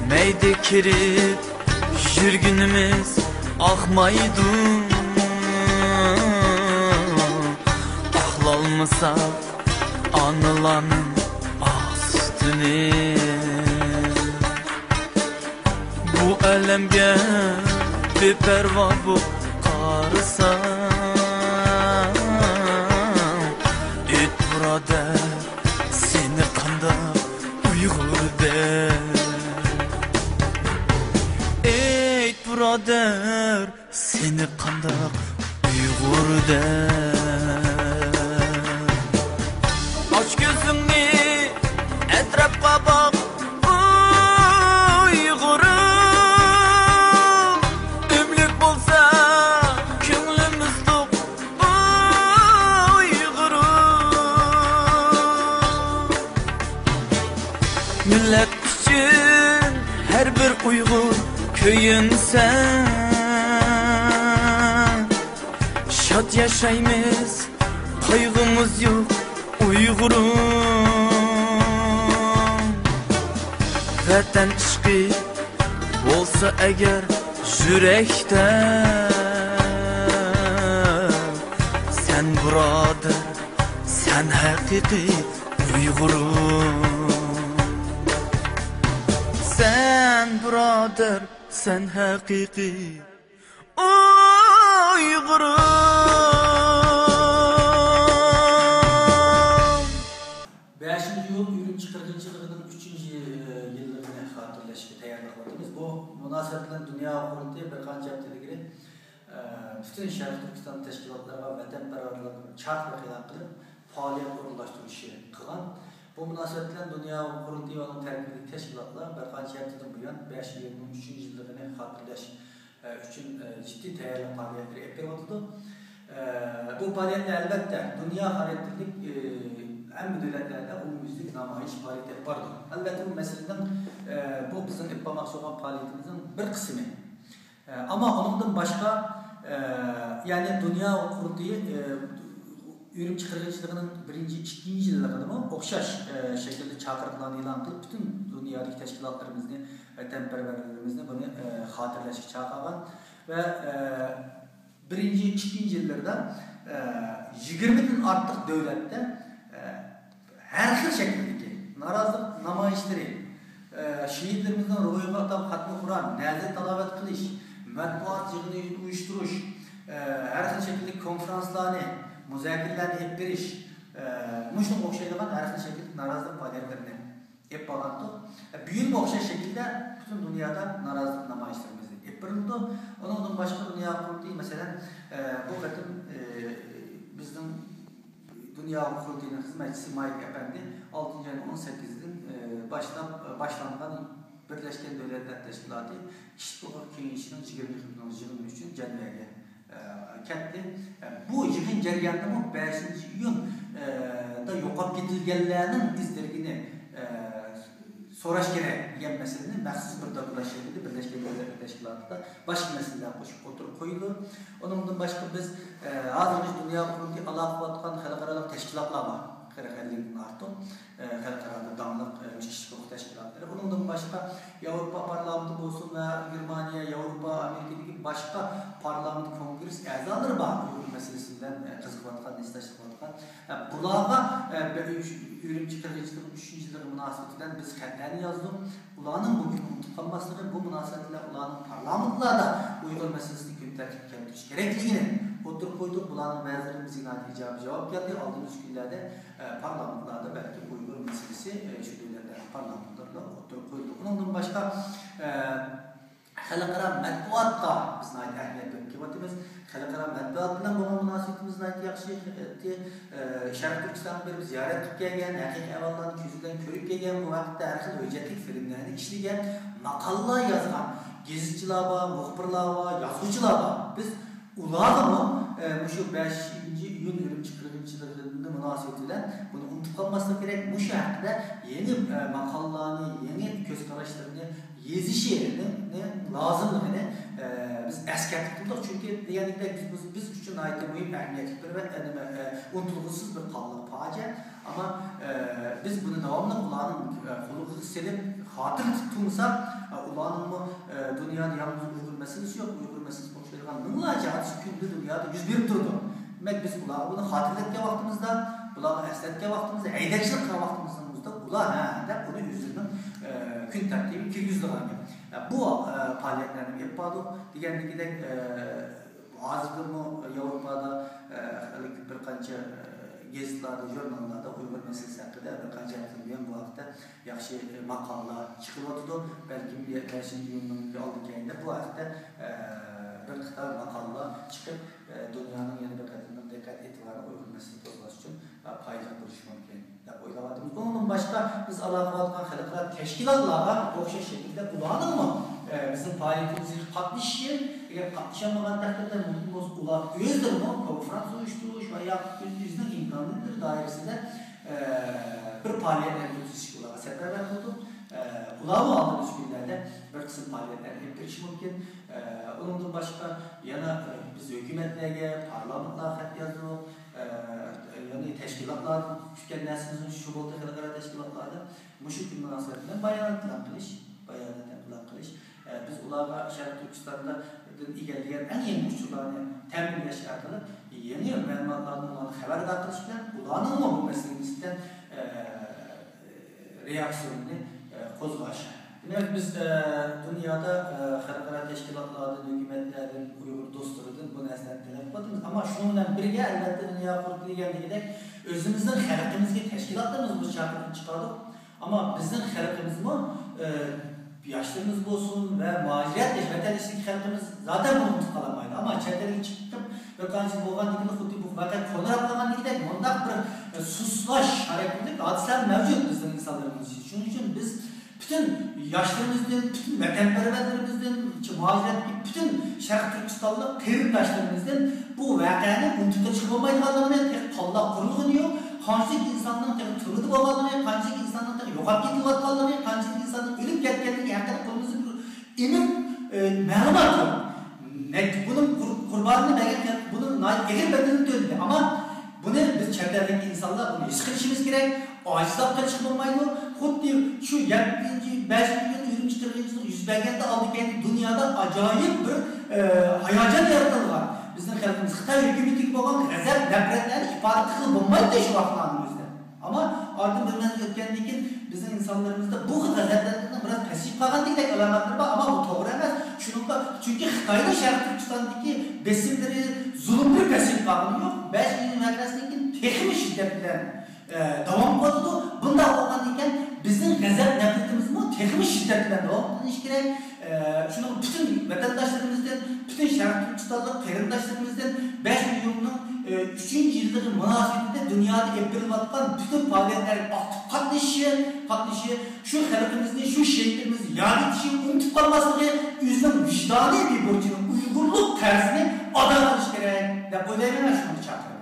مەيدە كىرىپ يۈرگىنىمىز ئاقمايدۇ، ئاقلالمىساق ئانىلارنىڭ ئاق سۈتىنى. بۇ ئالەمگە بىپەرۋا بولۇپ قارىساڭ، ئېيت، بۇرادەر، سېنى قانداق ئۇيغۇر دەر؟ ئېيت، بۇرادەر، سېنى قانداق ئۇيغۇر دەر؟ ئاچ كۆزۈڭنى، ئەتراپقا باق، ئۇيغۇرۇم. ئۆملۈك بولسا كۆڭلۈمىز توق، ئۇيغۇرۇم. مىللەت ئۈچۈن ھەر بىر ئۇيغۇر كۆيۈنسە، شاد ياشايمىز، قايغۇمىز يوق ئۇيغۇرۇم. ۋەتەن ئىشقى بولسا ئەگەر يۈرەكتە، سەن بۇرادەر، سەن ھەقىقىي ئۇيغۇرۇم. سەن بۇرادەر، سەن ھەقىقىي ئۇيغۇرۇم. بەشىنچى ئىيۇل ئۈرۈمچى قىرغىنچىلىقىنىڭ ئۈچىنچى يىللىقىنى خاتىرىلەشكە تەييارلىق قىلىۋاتىمىز. بۇ مۇناسىۋەت بىلەن دۇنيا قۇرۇلتىيى بىر قانچە ھەپتە ئىلگىرى، ئە، پۈتۈن شەرقىي تۈركىستان تەشكىلاتلىرىغا ۋەتەنپەرۋەرلىك چاقىرىق ئېلان قىلىپ، پائالىيەت ئورۇنلاشتۇرۇشى قىلغان. بۇ مۇناسىۋەت بىلەن دۇنيا قۇرۇلتىيى ۋە ئۇنىڭ تەركىبىدىكى تەشكىلاتلار بىر قانچە ھەپتىدىن بۇيان بەشىنچى ئىيۇلنىڭ ئۈچىنچى يىللىقىنى خاتىرىلەش، ئە، ئۈچۈن، ئە، جىددىي تەييارلىق پائالىيەتلىرى ئېلىپ بېرىۋاتىدۇ. ئە، بۇ پائالىيەتلەر ئەلۋەتتە دۇنيا خاراكتېرلىك، ئە، ھەممە دۆلەتلەردە ئومۇميۈزلۈك نامايىش پائالىيىتى ئېلىپ بارىدۇ. ئەلۋەتتە بۇ مەسىلىنىڭ، ئە، بۇ بىزنىڭ ئېلىپ بارماقچى بولغان پائالىيىتىمىزنىڭ بىر قىسمى. ئەمما ئۇنىڭدىن باشقا، ئە، يەنى دۇنيا قۇرۇلتىيى، ئە، ئۈرۈمچى قىرغىنچىلىقىنىڭ بىرىنچى، ئىككىنچى يىللىقىدىمۇ ئوخشاش، ئە، شەكىلدە چاقىرىقلارنى ئېلان قىلىپ، پۈتۈن دۇنيادىكى تەشكىلاتلىرىمىزنى، ۋەتەنپەرۋەرلىرىمىزنى بۇنى، ئە، خاتىرىلەشكە چاقىرغان ۋە، ئە، بىرىنچى، ئىككىنچى يىللىرىدا، ئە، يىگىرمىدىن ئارتۇق دۆلەتتە، ئە، ھەر خىل شەكىلدىكى نارازىلىق نامايىشلىرى، ئە، شېھىتلىرىمىزنىڭ روھىغا ئاتاپ خاتمە قۇرئان، نەزىر تىلاۋەت قىلىش، مەتبۇئات يىغىنى ئۇيۇشتۇرۇش، ئە، ھەر خىل شەكىلدىكى كونفرانسلارنى، مۇزاكىرىلەرنى ئېلىپ بېرىش، ئە، مۇشۇنىڭغا ئوخشايدىغان ھەر خىل شەكىلدىكى نارازىلىق پائالىيەتلىرىنى ئېلىپ بارغانتۇق. ئە، بۈگۈنمۇ ئوخشاش شەكىلدە پۈتۈن دۇنيادا نارازىلىق نامايىشلىرىمىز ئېلىپ بېرىلىدۇ. ئۇنىڭدىن باشقا دۇنيا قۇرۇلتىيى، مەسىلەن، ئە، بۇ قېتىم، ئە، بىزنىڭ دۇنيا قۇرۇلتىيىنىڭ خىزمەتچىسى مايك ئەپەندى ئالتىنچى ئاينىڭ ئون سەككىزىدىن، ئە، باشلاپ، ئە، باشلانغان بىرلەشكەن دۆلەتلەر تەشكىلاتى كىشىلىك ھوقۇق كېڭىشىنىڭ يىگىرمە يىللىق يىغىنى ئۈچۈن جەنۋەگە، ئە، كەتتى. ئە، بۇ يىغىن جەريانىدىمۇ بەشىنچى ئىيۇن، ئە، دا يوقاپ كېتىلگەنلەرنىڭ ئىز دېرىكىنى، ئە، سوراش كېرەك دېگەن مەسىلىنى مەخسۇس بىر دوكلات شەكلىدە بىرلەشكەن دۆلەتلەر تەشكىلاتىدا باشقا مەسىلىلەر قوشۇپ ئوتتۇرىغا قويىدۇ. ئۇنىڭدىن باشقا بىز، ئە، ھازىرغىچە دۇنيا ھۆكۈمىتى ئالاقە قىلىۋاتقان خەلقئارالىق تەشكىلاتلار بار. قىرىق ئەللىكتىن ئارتۇق، ئە، خەلقئارادا داڭلىق، ئە، مۇشۇ كىشىلىك ھوقۇق تەشكىلاتلىرى. ئۇنىڭدىن باشقا ياۋروپا پارلامېنتى بولسۇن ۋە گېرمانىيە، ياۋروپا، ئامېرىكىدىكى باشقا پارلامېنت كونگرېس ئەزالىرى بار. ئۇيغۇر مەسىلىسى بىلەن، ئە، قىزىقىۋاتقان، ھېسداشلىق قىلىۋاتقان. ئە، بۇلارغا، ئە، بە-، ئۈرۈمچى قىرغىنچىلىقىنىڭ ئۈچىنچى يىللىقى مۇناسىۋىتى بىلەن بىز خەتلەرنى يازدۇق. ئۇلارنىڭ بۇ كۈننى ئۇنتۇپ قالماسلىقى، بۇ مۇناسىۋەت بىلەن ئۇلارنىڭ پارلامېنتلاردا ئۇيغۇر مەسىلىسىنى كۈن تەرتىپكە كەلتۈرۈش كېرەكلىكىنى ئوتتۇرىغا قويدۇق. بۇلارنىڭ بەزىلىرى بىزگە ناھايىتى ئىجابىي جاۋاب كەلدى. ئالدىمىزدىكى كۈنلەردە، ئە، پارلامېنتلاردا بەلكىم ئۇيغۇر مەسىلىسى، ئە، شۇ دۆلەتلەرنىڭ پارلامېنتلىرىدا ئوتتۇرىغا قويۇلىدۇ. ئۇنىڭدىن باشقا، ئە، خەلقئارا مەتبۇئاتقا بىز ناھايىتى ئەھمىيەت بېرىپ كېلىۋاتىمىز. خەلقئارا مەتبۇئات بىلەن بولغان مۇناسىۋىتىمىز ناھايىتى ياخشى. ئە، شەرقىي تۈركىستانغا بېرىپ زىيارەت قىلىپ كەلگەن، ھەقىقىي ئەھۋاللارنى كۆزى بىلەن كۆرۈپ كەلگەن، بۇ ھەقتە ھەر خىل ھۆججەتلىك فىلىملەرنى ئىشلىگەن، ماقالىلەر يازغان گېزىتچىلار بار، مۇخبىرلار بار، يازغۇچىلار بار. بىز ئۇلارغىمۇ، ئە، مۇشۇ بەشىنچى ئىيۇن ئۈرۈمچى قىرغىنچىلىقىنى مۇناسىۋىتى بىلەن بۇنى ئۇنتۇپ قالماسلىق كېرەك. مۇشۇ ھەقتە يېڭى، ئە، ماقالىلارنى، يېڭى كۆز قاراشلىرىنى يېزىشىنىڭ لازىملىقىنى، ئە، بىز ئەسكەرتىپ تۇردۇق. چۈنكى دېگەندەك بىز، بىز، بىز ئۈچۈن ناھايىتى مۇھىم، ئەھمىيەتلىك بىر ۋە، ئە، نېمە، ئە، ئۇنتۇلغۇسىز بىر قانلىق پاجىئە. ئەمما، ئە، بىز بۇنى داۋاملىق ئۇلارنىڭ، ئە، قۇلىقىغا سېلىپ خاتىرىلىتىپ تۇرمىساق، ئە، ئۇلارنىڭمۇ، ئە، دۇنيادا يالغۇز ئۇيغۇر مەسىلىسى يوق، ئۇيغۇر مەسىلىسىنى قوشۇلىدىغان مىڭلارچە ھادىسە كۈندە دۇنيادا يۈز بېرىپ تۇرىدۇ. دېمەك، بىز ئۇلارغا بۇنى خاتىرىلەتكەن ۋاقتىمىزدا، بۇلارغا ئەسلەتكەن ۋاقتىمىزدا، ھەيدەكچىلىك قىلغان ۋاقتىمىزدا ئۇلار ھە دەپ بۇنى ئۆزلىرىنىڭ، ئە، كۈن تەرتىپىگە كىرگۈزىدىغان گەپ. ئە، بۇ، ئە، پائالىيەتلەرنى ئېلىپ باردۇق. دېگەندىكىدەك، ئە، ھازىردىمۇ ياۋروپادا، ئە، بىر قانچە، ئە، گېزىتلاردا، ژۇرناللاردا ئۇيغۇر مەسىلىسى ھەققىدە بىر قانچە ھەپتىدىن بۇيان بۇ ھەقتە ياخشى، ئە، ماقالىلار چىقىۋاتىدۇ. بەلكىم بەشىنچى ئىيۇننىڭ ئالدى كەينىدە بۇ ھەقتە، ئە، بىر قاتار ماقالىلار چىقىپ، ئە، دۇنيانىڭ يەنە بىر قېتىملىق دىققەت ئېتىبارىنى ئۇيغۇر مەسىلىسىگە قوزغاش ئۈچۈن، ئە، پايدىلىق بولۇشى مۇمكىن دەپ ئويلاۋاتىمىز. ئۇنىڭدىن باشقا بىز ئالاقە قىلىۋاتقان خەلقئارا تەشكىلاتلارغا ئوخشاش شەكىلدە ئۇلارنىڭمۇ، ئە، بىزنىڭ پائالىيىتىمىزگە قاتنىشىشى، ئەگەر قاتنىشالمىغان تەقدىردە مۇمكىن بولسا ئۇلار ئۆزلىرىمۇ كونفرانس ئۇيۇشتۇرۇش ۋە يا ئۆزىنىڭ ئىمكانىيەتلىرى دائىرىسىدە، ئە، بىر پائالىيەتلەرنى ئۆتكۈزۈشكە ئۇلارغا سەپەرۋەر قىلدۇق. ئە، ئۇلارمۇ ئالدىمىزدىكى كۈنلەردە بىر قىسىم پائالىيەتلەرنى ئېلىپ بېرىشى مۇمكىن. ئە، ئۇنىڭدىن باشقا يەنە، ئە، بىز ھۆكۈمەتلەرگە، پارلامېنتلارغا خەت يازدۇق. ئە، يەنى تەشكىلاتلار كۈتكەن نەرسىمىزمۇ شۇ بولدى، خەلقئارا تەشكىلاتلاردا مۇشۇ كۈن مۇناسىۋەتى بىلەن بايانات ئېلان قىلىش، بايانات ئېلان قىلىش. ئە، بىز ئۇلارغا شەرقىي تۈركىستاندىن ئىگىلىگەن ئەڭ يېڭى ئۇچۇرلارنى تەمىنلەش ئارقىلىق يېڭى مەلۇماتلارنى ئۇلارنى خەۋەردار قىلىش بىلەن ئۇلارنىڭمۇ بۇ مەسىلىگە نىسبەتەن، ئە، رېئاكسىيىنى، ئە، قوزغاش. دېمەك، بىز، ئە، دۇنيادا، ئە، خەلقئارا تەشكىلاتلاردىن، ھۆكۈمەتلەردىن، ئۇيغۇر دوستلىرىدىن بۇ نەرسىلەرنى تەلەپ قىلىۋاتىمىز. ئەمما شۇنىڭ بىلەن بىرگە، ئەلۋەتتە، دۇنيا قۇرۇلتىيى دېگەندەك ئۆزىمىزنىڭ خەلقىمىزگە تەشكىلاتلىرىمىز بۇ چاقىرىقنى چىقاردۇق. ئەمما بىزنىڭ خەلقىمىزمۇ، ئە، ياشلىرىمىز بولسۇن ۋە مۇھاجىرەتتە ۋەتەن ئىچىدىكى خەلقىمىز زادى بۇنى ئۇنتۇپ قالالمايدۇ. ئەمما چەت ئەلگە چىقىپ بىر قانچە يىل بولغاندىن كېيىن خۇددى بۇ ۋەقە قونۇراپ قالغاندىكىدەك مۇنداق بىر، ئە، سۇسلاش خاراكتېرلىك ھادىسىلەر مەۋجۇت بىزنىڭ ئىنسانلىرىمىز ئىچىدە. شۇنىڭ ئۈچۈن بىز پۈتۈن ياشلىرىمىزدىن، پۈتۈن ۋەتەنپەرۋەرلىرىمىزدىن، مۇھاجىرەتتىكى پۈتۈن شەرقىي تۈركىستانلىق قېرىنداشلىرىمىزدىن بۇ ۋەقەنى ئۇنتۇپ قېلىشقا بولمايدىغانلىقىنى، تېخى قانلار قۇرۇلغىنى يوق، قانچىلىك ئىنساننىڭ تېخى تۈرمىدە بولغانلىقى، قانچىلىك ئىنساننىڭ تېخى يوقاپ كېتىۋاتقانلىقى، قانچىلىك ئىنساننىڭ ئۆلۈپ كەتكەنلىكى ھەققىدە قولىمىزدا بىر ئېنىق، ئە، مەلۇمات يوق. نەتىجە، بۇنىڭ قۇر-، قۇربانىنى بەرگەن خەلق بۇنىڭ ناھايىتى ئېغىر بەدىلىنى تۆلىدى. ئەمما بۇنى بىز چەت ئەلدىكى ئىنسانلار بۇنى ھېس قىلىشىمىز كېرەك. ئاجىزلاپ قېلىشقا بولمايدۇ. خۇددى شۇ يەتتىنچى، بەشىنچى يىل ئۈرۈمچى قىرغىنچىلىقى يۈز بەرگەندە ئالدى كەينى دۇنيادا ئاجايىپ بىر، ئە، ھاياجان يارىتىلغان. بىزنىڭ خەلقىمىز خىتاي ھۆكۈمىتىگە بولغان غەزەپ، نەپرەتلەرنى ئىپادە قىلغىلى بولمايتتى شۇ ۋاقىتلارنىڭ ئۆزىدە. ئەمما ئارىدىن بىر مەزگىل ئۆتكەندىن كېيىن بىزنىڭ ئىنسانلىرىمىزدا بۇ خىل غەزەپلەنمىنىڭ بىراز پەسىيىپ قالغاندەك ئالامەتلىرى بار، ئەمما بۇ توغرا ئەمەس. شۇنىڭغا، چۈنكى خىتاينىڭ شەرقىي تۈركىستاندىكى بېسىملىرى، زۇلۇملىرى پەسىيىپ قالغىنى يوق. بەش ئىيۇن ۋەقەسىدىن كېيىن تېخىمۇ شىددەت بىلەن، ئە، داۋام قىلىۋاتىدۇ. بۇنداق بولغاندىكىن بىزنىڭ غەزەپ نەپرىتىمىزمۇ تېخىمۇ شىددەت بىلەن داۋام قىلىنىشى كېرەك. ئە، شۇنىڭ پۈتۈن ۋەتەنداشلىرىمىزدىن، پۈتۈن شەرقىي تۈركىستانلىق قېرىنداشلىرىمىزدىن بەش ئىيۇننىڭ، ئە، ئۈچىنچى يىللىقى مۇناسىۋىتىدە دۇنيادا ئېلىپ بېرىلىۋاتقان پۈتۈن پائالىيەتلەرگە ئاكتىپ قاتنىشىشى، قاتنىشىشى، شۇ خەلقىمىزنى، شۇ شېھىتلىرىمىزنى ياد ئېتىشى، ئۇنتۇپ قالماسلىقى ئۆزىنىڭ ۋىجدانىي بىر بۇرچىنى، ئۇيغۇرلۇق قەرزىنى ئادا قىلىشى كېرەك دەپ ئويلايمەن، مەن شۇنىڭغا چاقىرىمەن.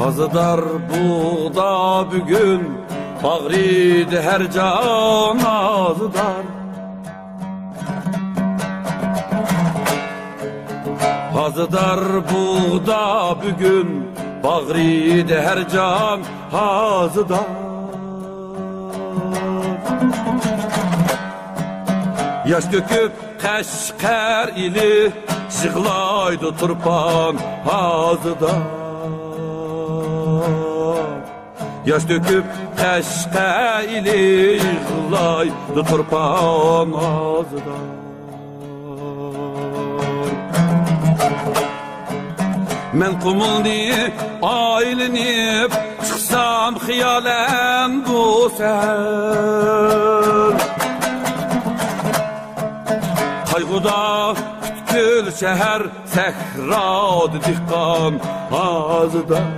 ھازىدار بۇغدا بۈگۈن، باغرىدا ھەر جان ھازىدار. ھازىدار بۇغدا بۈگۈن، باغرىدا ھەر جان ھازىدار. ياش تۆكۈپ قەشقەر ئېلى، يىغلايدۇ تۇرپان ھازىدار. ياش تۆكۈپ قەشقەر ئېلى، يىغلايدۇ تۇرپان ھازىدار. مەن قۇمۇلنى ئايلىنىپ چىقسام خىيالەن بۇ سەھەر، قايغۇدا پۈتكۈل شەھەر، سەھرادا دېھقان ھازىدار.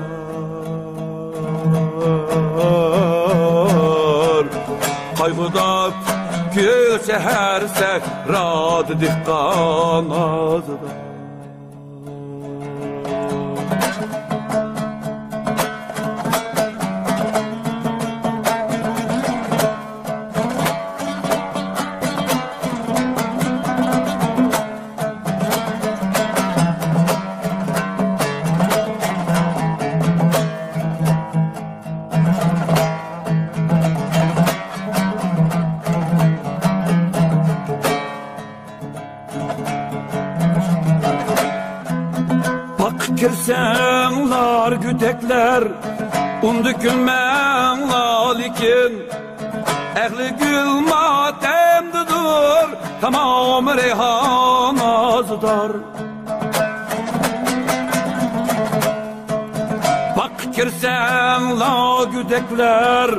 قايغۇدا پۈتكۈل شەھەر، سەھرادا دېھقان ھازىدار. باغقا كىرسەڭلار گۈدەكلەر، ئۇندا كۈلمەڭلار لېكىن، ئەھلى گۈل ماتەمدىدۇر، تامامى رەيھان ھازىدار. باغقا كىرسەڭلار گۈدەكلەر،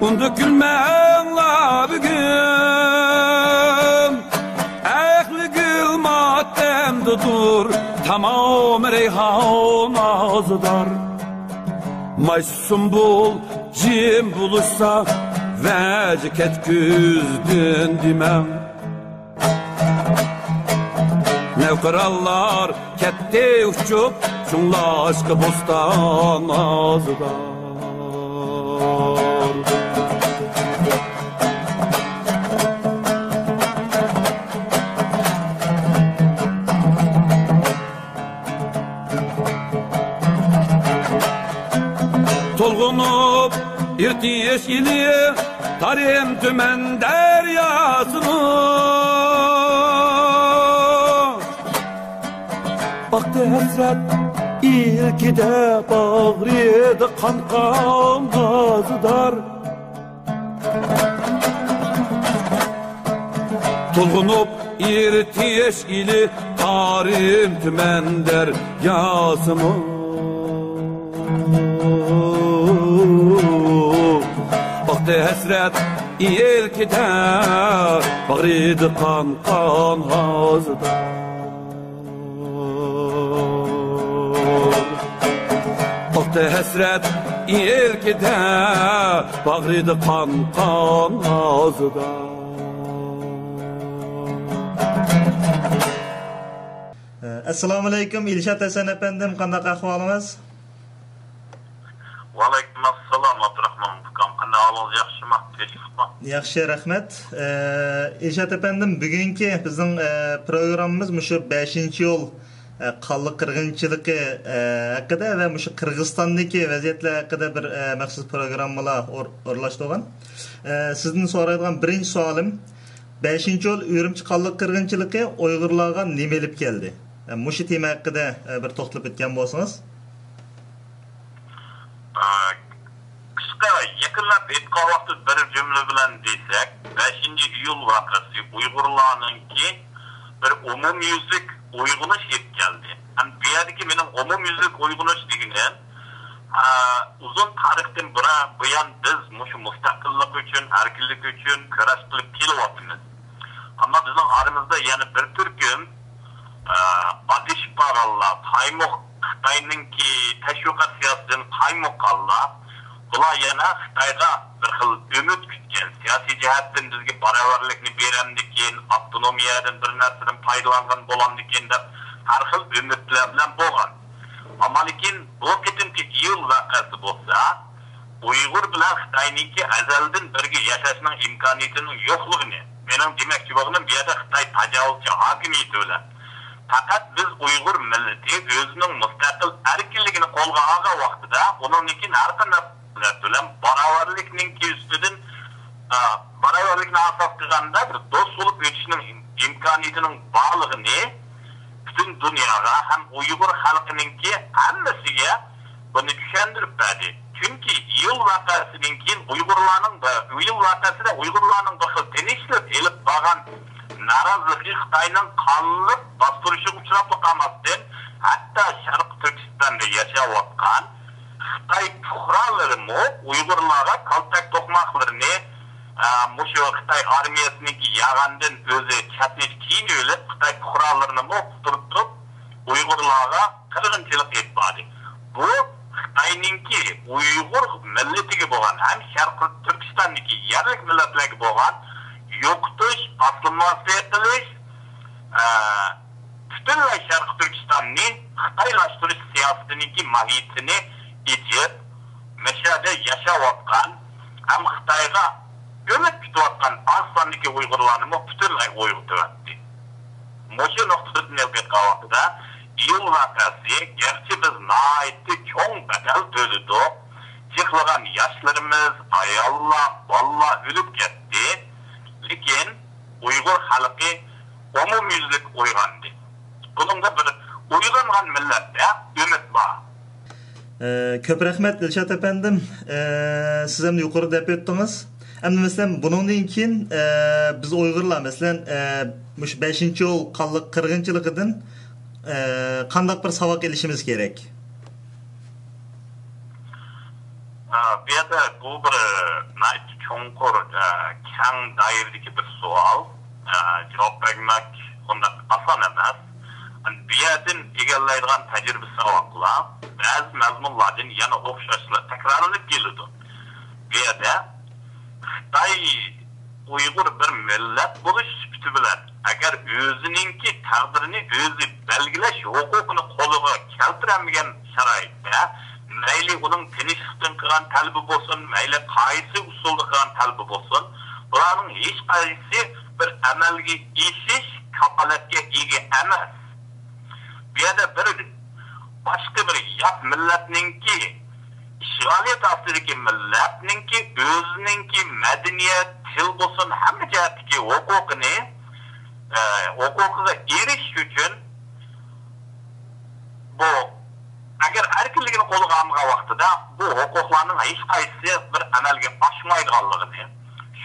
ئۇندا كۈلمەڭلار بۈگۈن. ئەھلى گۈل ماتەمدىدۇر، تامامى رەيھان ھازىدار. مايسا سۇمبۇل جىم بولۇشسا، ۋەجە كەتكۈزدۈن دېمەڭ. نەۋقىرانلار كەتتى ئۇچۇپ، شۇڭلاشقا بوستان ھازىدار. تولغىنىپ ئېرتىش ئېلى، تارىم تۈمەن دەرياسىمۇ. باقتى ھەسرەت ئىلكىدە، باغرىدا قان قان ھازىدار. تولغىنىپ ئېرتىش ئېلى، تارىم تۈمەن دەرياسىمۇ. باقتى ھەسرەت ئىلكىدە، باغرىدا قان قان ھازىدار. باقتى ھەسرەت ئىلكىدە، باغرىدا قان قان ھازىدار. ئەسسالامۇئەلەيكۇم، ئىلشات ھەسەن ئەپەندىم، قانداق ئەھۋالىڭىز؟ ۋەئەلەيكۇم ئەسسالام، ئابدۇراخمان ئۇكام، قانداق ئەھۋالىڭىز، ياخشىمۇ؟ تىنچلىقمۇ؟ ياخشى، رەھمەت. ئە، ئىلشات ئەپەندىم، بۈگۈنكى بىزنىڭ، ئە، پروگراممىمىز مۇشۇ بەشىنچى يول ئە، قانلىق قىرغىنچىلىقى، ئە، ھەققىدە ۋە مۇشۇ قىرغىزىستاندىكى ۋەزىيەتلەر ھەققىدە بىر، ئە، مەخسۇس پروگراممىلار ئور-، ئورۇنلاشتۇرغان. ئە، سىزدىن سورايدىغان بىرىنچى سوئالىم، بەشىنچى ئىيۇل ئۈرۈمچى قانلىق قىرغىنچىلىقى ئۇيغۇرلارغا نېمە ئېلىپ كەلدى؟ ئە، مۇشۇ تېما ھەققىدە، ئە، بىر توختىلىپ ئۆتكەن بولسىڭىز. ئە، قىسقا، يېقىنلاپ ئېيتقان ۋاقىتتا بىر جۈملە بىلەن دېسەك، بەشىنچى ئىيۇل ۋەقەسى ئۇيغۇرلارنىڭكى بىر ئومۇميۈزلۈك ئويغىنىش ئېلىپ كەلدى. ھەم بۇ يەردىكى مېنىڭ ئومۇميۈزلۈك ئويغىنىش دېگىنىم، ئە، ئۇزۇن تارىختىن بۇرا-، بۇيان بىز مۇشۇ مۇستەقىللىق ئۈچۈن، ئەركىنلىك ئۈچۈن كۈرەش قىلىپ كېلىۋاتىمىز. ئەمما بىزنىڭ ئارىمىزدا يەنە بىر تۈركۈم، ئە، ئادىشىپ قالغانلار، قايمۇق-، خىتاينىڭكى تەشۋىقات سىياسىتىدىن قايمۇققانلار، بۇلار يەنە خىتايغا بىر خىل ئۈمىد كۈتكەن، سىياسىي جەھەتتىن بىزگە باراۋەرلىكنى بېرەمدىكىن، ئاپتونومىيەدىن بىر نەرسىدىن پايدىلانغان بولامدىكىن دەپ ھەر خىل ئۈمىدلەر بىلەن بولغان. ئەمما لېكىن بۇ قېتىمقى ئىيۇل ۋەقەسى بولسا، ئۇيغۇر بىلەن خىتاينىڭكى ئەزەلدىن بىرگە ياشاشنىڭ ئىمكانىيىتىنىڭ يوقلۇقىنى، مېنىڭ دېمەكچى بولغىنىم، بۇ يەردە خىتاي تاجاۋۇزچى ھاكىمىيىتى بىلەن پەقەت بىز ئۇيغۇر مىللىتى ئۆزىنىڭ مۇستەقىل ئەركىنلىكىنى قولغا ئالغان ۋاقتىدا، ئۇنىڭدىن كېيىن ھەر قانداق مىللەت بىلەن باراۋەرلىكنىڭكى ئۈستىدىن، ئا، باراۋەرلىكنى ئاساس قىلغاندا بىر دوست بولۇپ ئۆتۈشنىڭ ئىم-، ئىمكانىيىتىنىڭ بارلىقىنى پۈتۈن دۇنياغا ھەم ئۇيغۇر خەلقىنىڭكى ھەممىسىگە بۇنى چۈشەندۈرۈپ بەردى. چۈنكى ئىيۇل ۋەقەسىدىن كېيىن ئۇيغۇرلارنىڭ، ئىيۇل ۋەقەسىدە ئۇيغۇرلارنىڭ بىر خىل تىنچلىق ئېلىپ بارغان نارازىلىقى خىتاينىڭ قانلىق باستۇرۇشىغا ئۇچراپلا قالماستىن، ھەتتا شەرقىي تۈركىستاندا ياشاۋاتقان خىتاي پۇقرالىرىمۇ ئۇيغۇرلارغا كالتەك توقماقلىرىنى، ئە، مۇشۇ خىتاي ئارمىيەسىنىڭكى ياغاندىن ئۆزى چەتنەش كىيىنىۋېلىپ، خىتاي پۇقرالىرىنىمۇ قۇترىتىپ، ئۇيغۇرلارغا قىرغىنچىلىق ئېلىپ باردى. بۇ خىتاينىڭكى ئۇيغۇر مىللىتىگە بولغان ھەم شەرقىي تۈركىستاندىكى يەرلىك مىللەتلەرگە بولغان يوقىتىش، ئاسسىمىلياتسىيە قىلىش، ئە، پۈتۈنلەي شەرقىي تۈركىستاننى خىتايلاشتۇرۇش سىياسىتىنىڭكى ماھىيىتىنى ئېچىپ، مەشەدە ياشاۋاتقان ھەم خىتايغا ئۈمىد كۈتۈۋاتقان ئاز ساندىكى ئۇيغۇرلارنىمۇ پۈتۈنلەي ئويغىتىۋەتتى. مۇشۇ نۇقتىدىن ئېلىپ ئېيتقان ۋاقتىدا، ئىيۇل ۋەقەسى، گەرچە بىز ناھايىتى چوڭ بەدەل تۆلىدۇق، جىقلىغان ياشلىرىمىز، ئاياللار، بالىلار ئۆلۈپ كەتتى، لېكىن ئۇيغۇر خەلقى ئومۇميۈزلۈك ئويغاندى. بۇنىڭدا بىر ئويغانغان مىللەتتە ئۈمىد بار. ئە، كۆپ رەھمەت، دىلشات ئەپەندىم. ئە، سىز ئەمدى يۇقىرىدا دەپ ئۆتتىڭىز. ئەمدى، مەسىلەن، بۇنىڭدىن كېيىن، ئە، بىز ئۇيغۇرلار، مەسىلەن، ئە، مۇشۇ بەشىنچى ئىيۇل قانلىق قىرغىنچىلىقىدىن، ئە، قانداق بىر ساۋاق ئېلىشىمىز كېرەك؟ ئە، بۇ يەردە بۇ بىر، ئە، ناھايىتى چوڭقۇر، ئە، كەڭ دائىرىدىكى بىر سوئال. ئە، جاۋاب بەرمەك ئۇنداق ئاسان ئەمەس. بۇ يەردىن ئىگىلەيدىغان تەجرىبە ساۋاقلار بەزى مەزمۇنلاردىن يەنە ئوخشاشلا تەكرارلىنىپ كېلىدۇ. بۇ يەردە خىتاي ئۇيغۇر بىر مىللەت بولۇش سۈپىتى بىلەن، ئەگەر ئۆزىنىڭكى تەقدىرىنى ئۆزى بەلگىلەش ھوقۇقىنى قولىغا كەلتۈرەلمىگەن شارائىتتا، مەيلى ئۇنىڭ تىنچلىقتىن قىلغان تەلىپى بولسۇن، مەيلى قايسى ئۇسۇلدا قىلغان تەلىپى بولسۇن، بۇلارنىڭ ھېچقايسىسى بىر ئەمەلگە ئېشىش كاپالەتكە ئىگە ئەمەس. بۇ يەردە بىر باشقا بىر يات مىللەتنىڭكى ئىشغالىيەت ئاستىدىكى مىللەتنىڭكى ئۆزىنىڭكى مەدەنىيەت، تىل بولسۇن، ھەممە جەھەتتىكى ھوقۇقىنى، ئە، ھوقۇقىغا ئېرىشىش ئۈچۈن بۇ، ئەگەر ئەركىنلىكىنى قولىغا ئالمىغان ۋاقتىدا بۇ ھوقۇقلارنىڭ ھېچقايسىسى بىر ئەمەلگە ئاشمايدىغانلىقىنى،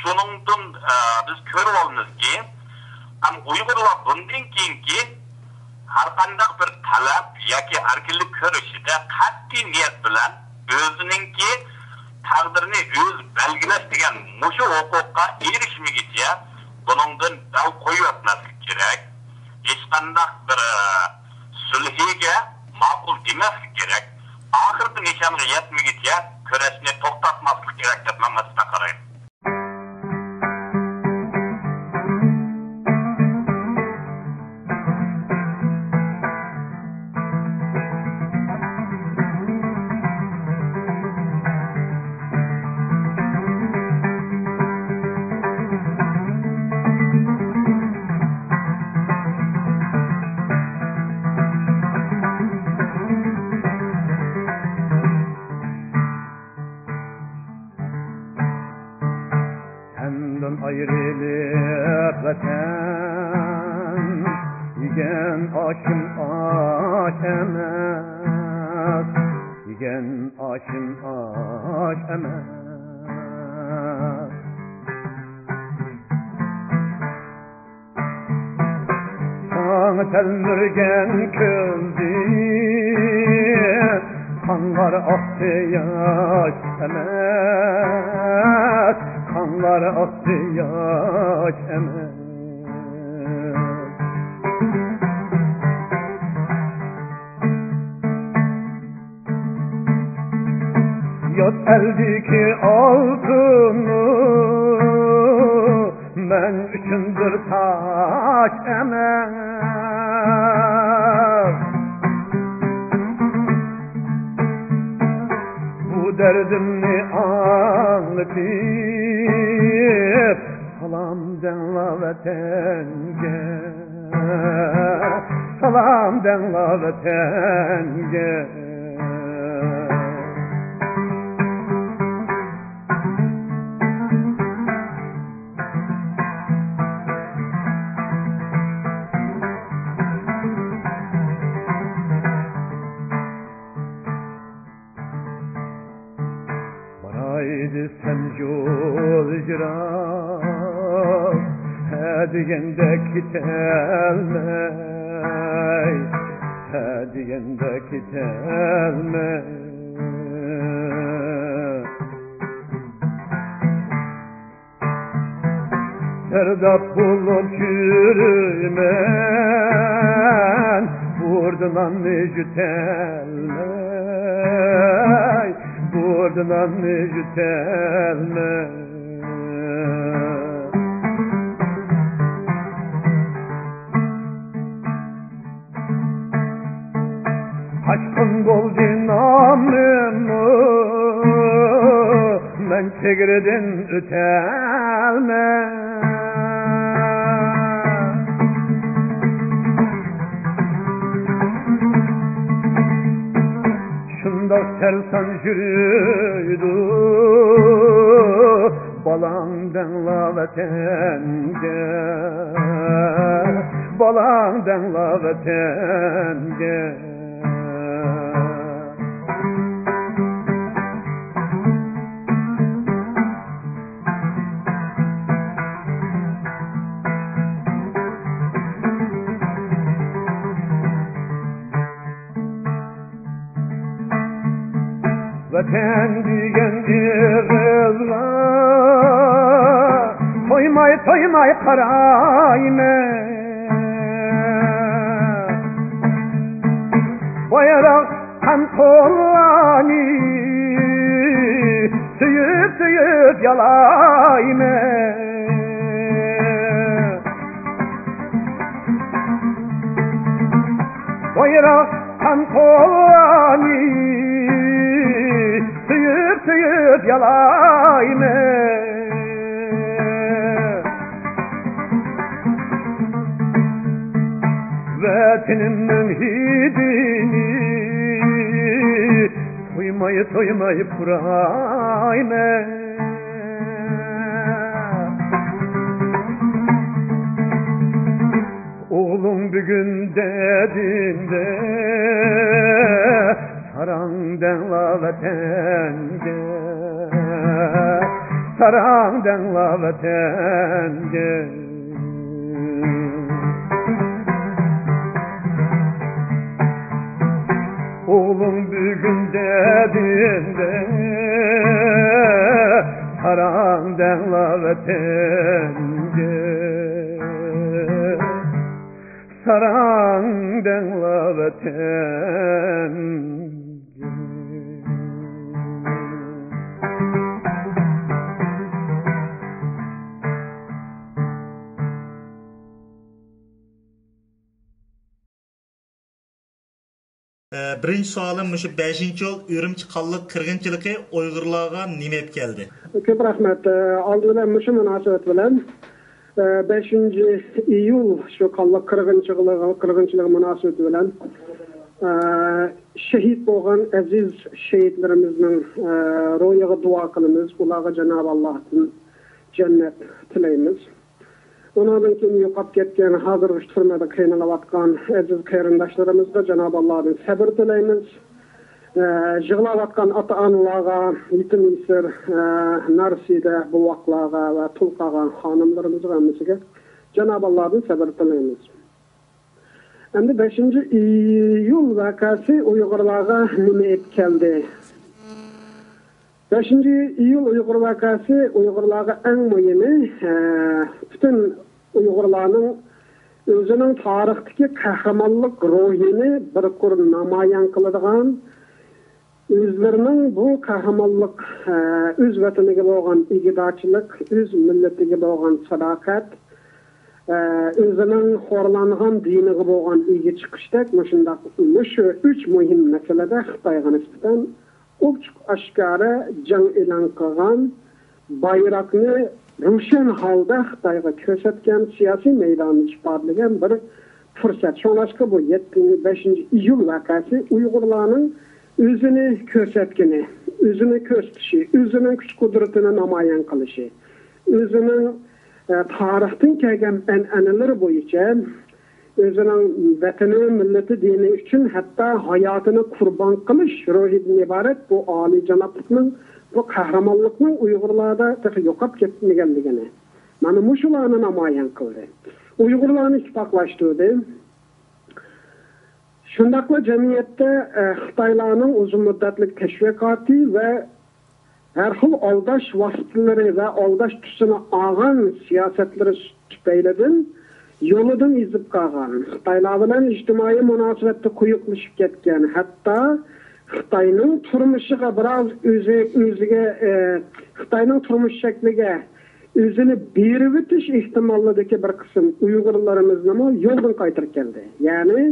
شۇنىڭدىن، ئە، بىز كۆرۈۋالىمىزكى، ھەم ئۇيغۇرلار بۇندىن كېيىنكى ھەرقانداق بىر تەلەپ ياكى ئەركىنلىك كۈرىشىدە قەتئىي نىيەت بىلەن ئۆزىنىڭكى تەقدىرىنى ئۆزى بەلگىلەش دېگەن مۇشۇ ھوقۇققا ئېرىشمىگىچە بۇنىڭدىن بەل قويۇۋەتمەسلىك كېرەك. ھېچقانداق بىر، ئە، سۈلھىگە ماقۇل دېمەسلىك كېرەك. ئاخىرقى نىشانغا يەتمىگۈچە كۈرەشنى توختاتماسلىق كېرەك دەپ مەن مۇشۇنداق قارايمەن. ئايرىلىپ ۋەتەن، يېگەن ئاشىم ئاش ئەمەس، يېگەن ئاشىم ئاش ئەمەس. ساڭا تەلمۈرگەن كۆزدىن قانلار ئاقتى ياش ئەمەس، قانلار ئاقتى ياش ئەمەس. يات ئەلدىكى ئالتۇنۇ مەن ئۈچۈن بىر تاج ئەمەس. بۇ دەردىمنى ئاڭلىتىپ، سالام دەڭلا ۋەتەنگە، سالام دەڭلا ۋەتەنگە. باراي دېسەم يول يىراق، ھە دېگەندە كېتەلمەي، ھە دېگەندە كېتەلمەي. سەردار بولۇپ يۈرىمەن، بۇردا ناننى يۇتالماي، بۇردا ناننى يۇتالماي. قاچقىن بولدى نامىممۇ، مەن چېگرىدىن ئۆتەلمەي. شۇنداق سەرسان يۈرىدۇ بالاڭ دەڭلا ۋەتەنگە، بالاڭ دەڭلا ۋەتەنگە. ۋەتەن دېگەن ئېغىزغا تويماي، تويماي قارايمەن. بايراق قان قوللارنى سۆيۈپ، سۆيۈپ يالايمەن. بايراق قان قوللارنى سۆيۈپ، سۆيۈپ يالايمەن. ۋەتىنىمنىڭ ھىدىنى تويماي، تويماي پۇرايمەن. ئوغلۇڭ بۈگۈن دەدىمدە، ساراڭ دەڭلا ۋەتەنگە، ساراڭ دەڭلا ۋەتەنگە. ئوغلۇڭ بۈگۈن دەدىمدە، ساراڭ دەڭلا ۋەتەنگە، ساراڭ دەڭلا ۋەتەنگە. ئە، بىرىنچى سوئالىم مۇشۇ بەشىنچى يول ئۈرۈمچى قانلىق قىرغىنچىلىقى ئۇيغۇرلارغا نېمە ئېلىپ كەلدى؟ كۆپ رەھمەت. ئە، ئالدى بىلەن مۇشۇ مۇناسىۋەت بىلەن، ئە، بەشىنچى ئىيۇل شۇ قانلىق قىرغىنچىلىقى، قىرغىنچىلىقى مۇناسىۋىتى بىلەن، ئە، شېھىت بولغان ئەزىز شېھىتلىرىمىزنىڭ، ئە، روھىغا دۇئا قىلىمىز. ئۇلارغا جانابى ئاللاھتىن جەننەت تىلەيمىز. ئۇنىڭدىن كېيىن يوقاپ كەتكەن، ھازىرغىچە تۈرمىدە قىينىلىۋاتقان ئەزىز قېرىنداشلىرىمىزغا جانابى ئاللادىن سەبىر تىلەيمىز. ئە، يىغلاۋاتقان ئاتا-ئانىلارغا، يېتىم يېسىر، ئە، نارسىدە بوۋاقلارغا ۋە تۇل قالغان خانىملىرىمىزغا ھەممىسىگە جانابى ئاللادىن سەبىر تىلەيمىز. ئەمدى بەشىنچى ئىيۇل ۋەقەسى ئۇيغۇرلارغا نېمە ئېلىپ كەلدى؟ بەشىنچى ئىيۇل ئۇيغۇر ۋەقەسى ئۇيغۇرلارغا ئەڭ مۇھىمى، ئە، پۈتۈن ئۇيغۇرلارنىڭ ئۆزىنىڭ تارىختىكى قەھرىمانلىق روھىنى بىر قۇر نامايان قىلىدىغان، ئۆزلىرىنىڭ بۇ قەھرىمانلىق، ئە، ئۆز ۋەتىنىگە بولغان ئىگىدارچىلىق، ئۆز مىللىتىگە بولغان ساداقەت، ئە، ئۆزىنىڭ خورلانغان دىنىغا بولغان ئىگە چىقىشتەك مۇشۇنداق، مۇشۇ ئۈچ مۇھىم مەسىلىدە خىتايغا نىسبەتەن ئوچۇق ئاشكارا جەڭ ئېلان قىلغان، بايراقنى روشەن ھالدا خىتايغا كۆرسەتكەن، سىياسىي مەيداندا ئىپادىلىگەن بىر پۇرسەت. شۇڭلاشقا بۇ يەتتىنچى، بەشىنچى ئىيۇل ۋەقەسى ئۇيغۇرلارنىڭ ئۆزىنى كۆرسەتكىنى، ئۆزىنى كۆرسىتىشى، ئۆزىنىڭ كۈچ-قۇدرىتىنى نامايان قىلىشى، ئۆزىنىڭ، ئە، تارىختىن كەلگەن ئەنئەنىلىرى بويىچە ئۆزىنىڭ ۋەتىنى، مىللىتى، دىنى ئۈچۈن ھەتتا ھاياتىنى قۇربان قىلىش روھىدىن ئىبارەت بۇ ئالىيجانابلىقنىڭ، بۇ قەھرىمانلىقنىڭ ئۇيغۇرلاردا تېخى يوقاپ كەتمىگەنلىكىنى، مانا مۇشۇلارنى نامايان قىلدى. ئۇيغۇرلارنى ئىتتىپاقلاشتۇردى. شۇنداقلا جەمئىيەتتە، ئە، خىتايلارنىڭ ئۇزۇن مۇددەتلىك تەشۋىقاتى ۋە ھەر خىل ئالداش ۋاسىتىلىرى ۋە ئالداش تۈسىنى ئالغان سىياسەتلىرى تۈپەيلىدىن يولىدىن ئېزىپ قالغان، خىتايلار بىلەن ئىجتىمائىي مۇناسىۋەتتە قويۇقلىشىپ كەتكەن، ھەتتا خىتاينىڭ تۇرمۇشىغا بىراز ئۆزى، ئۆزىگە، ئە، خىتاينىڭ تۇرمۇش شەكلىگە ئۆزىنى بېرىۋېتىش ئېھتىماللىقىدىكى بىر قىسىم ئۇيغۇرلىرىمىزنىمۇ يولدىن قايتۇرۇپ كەلدى. يەنى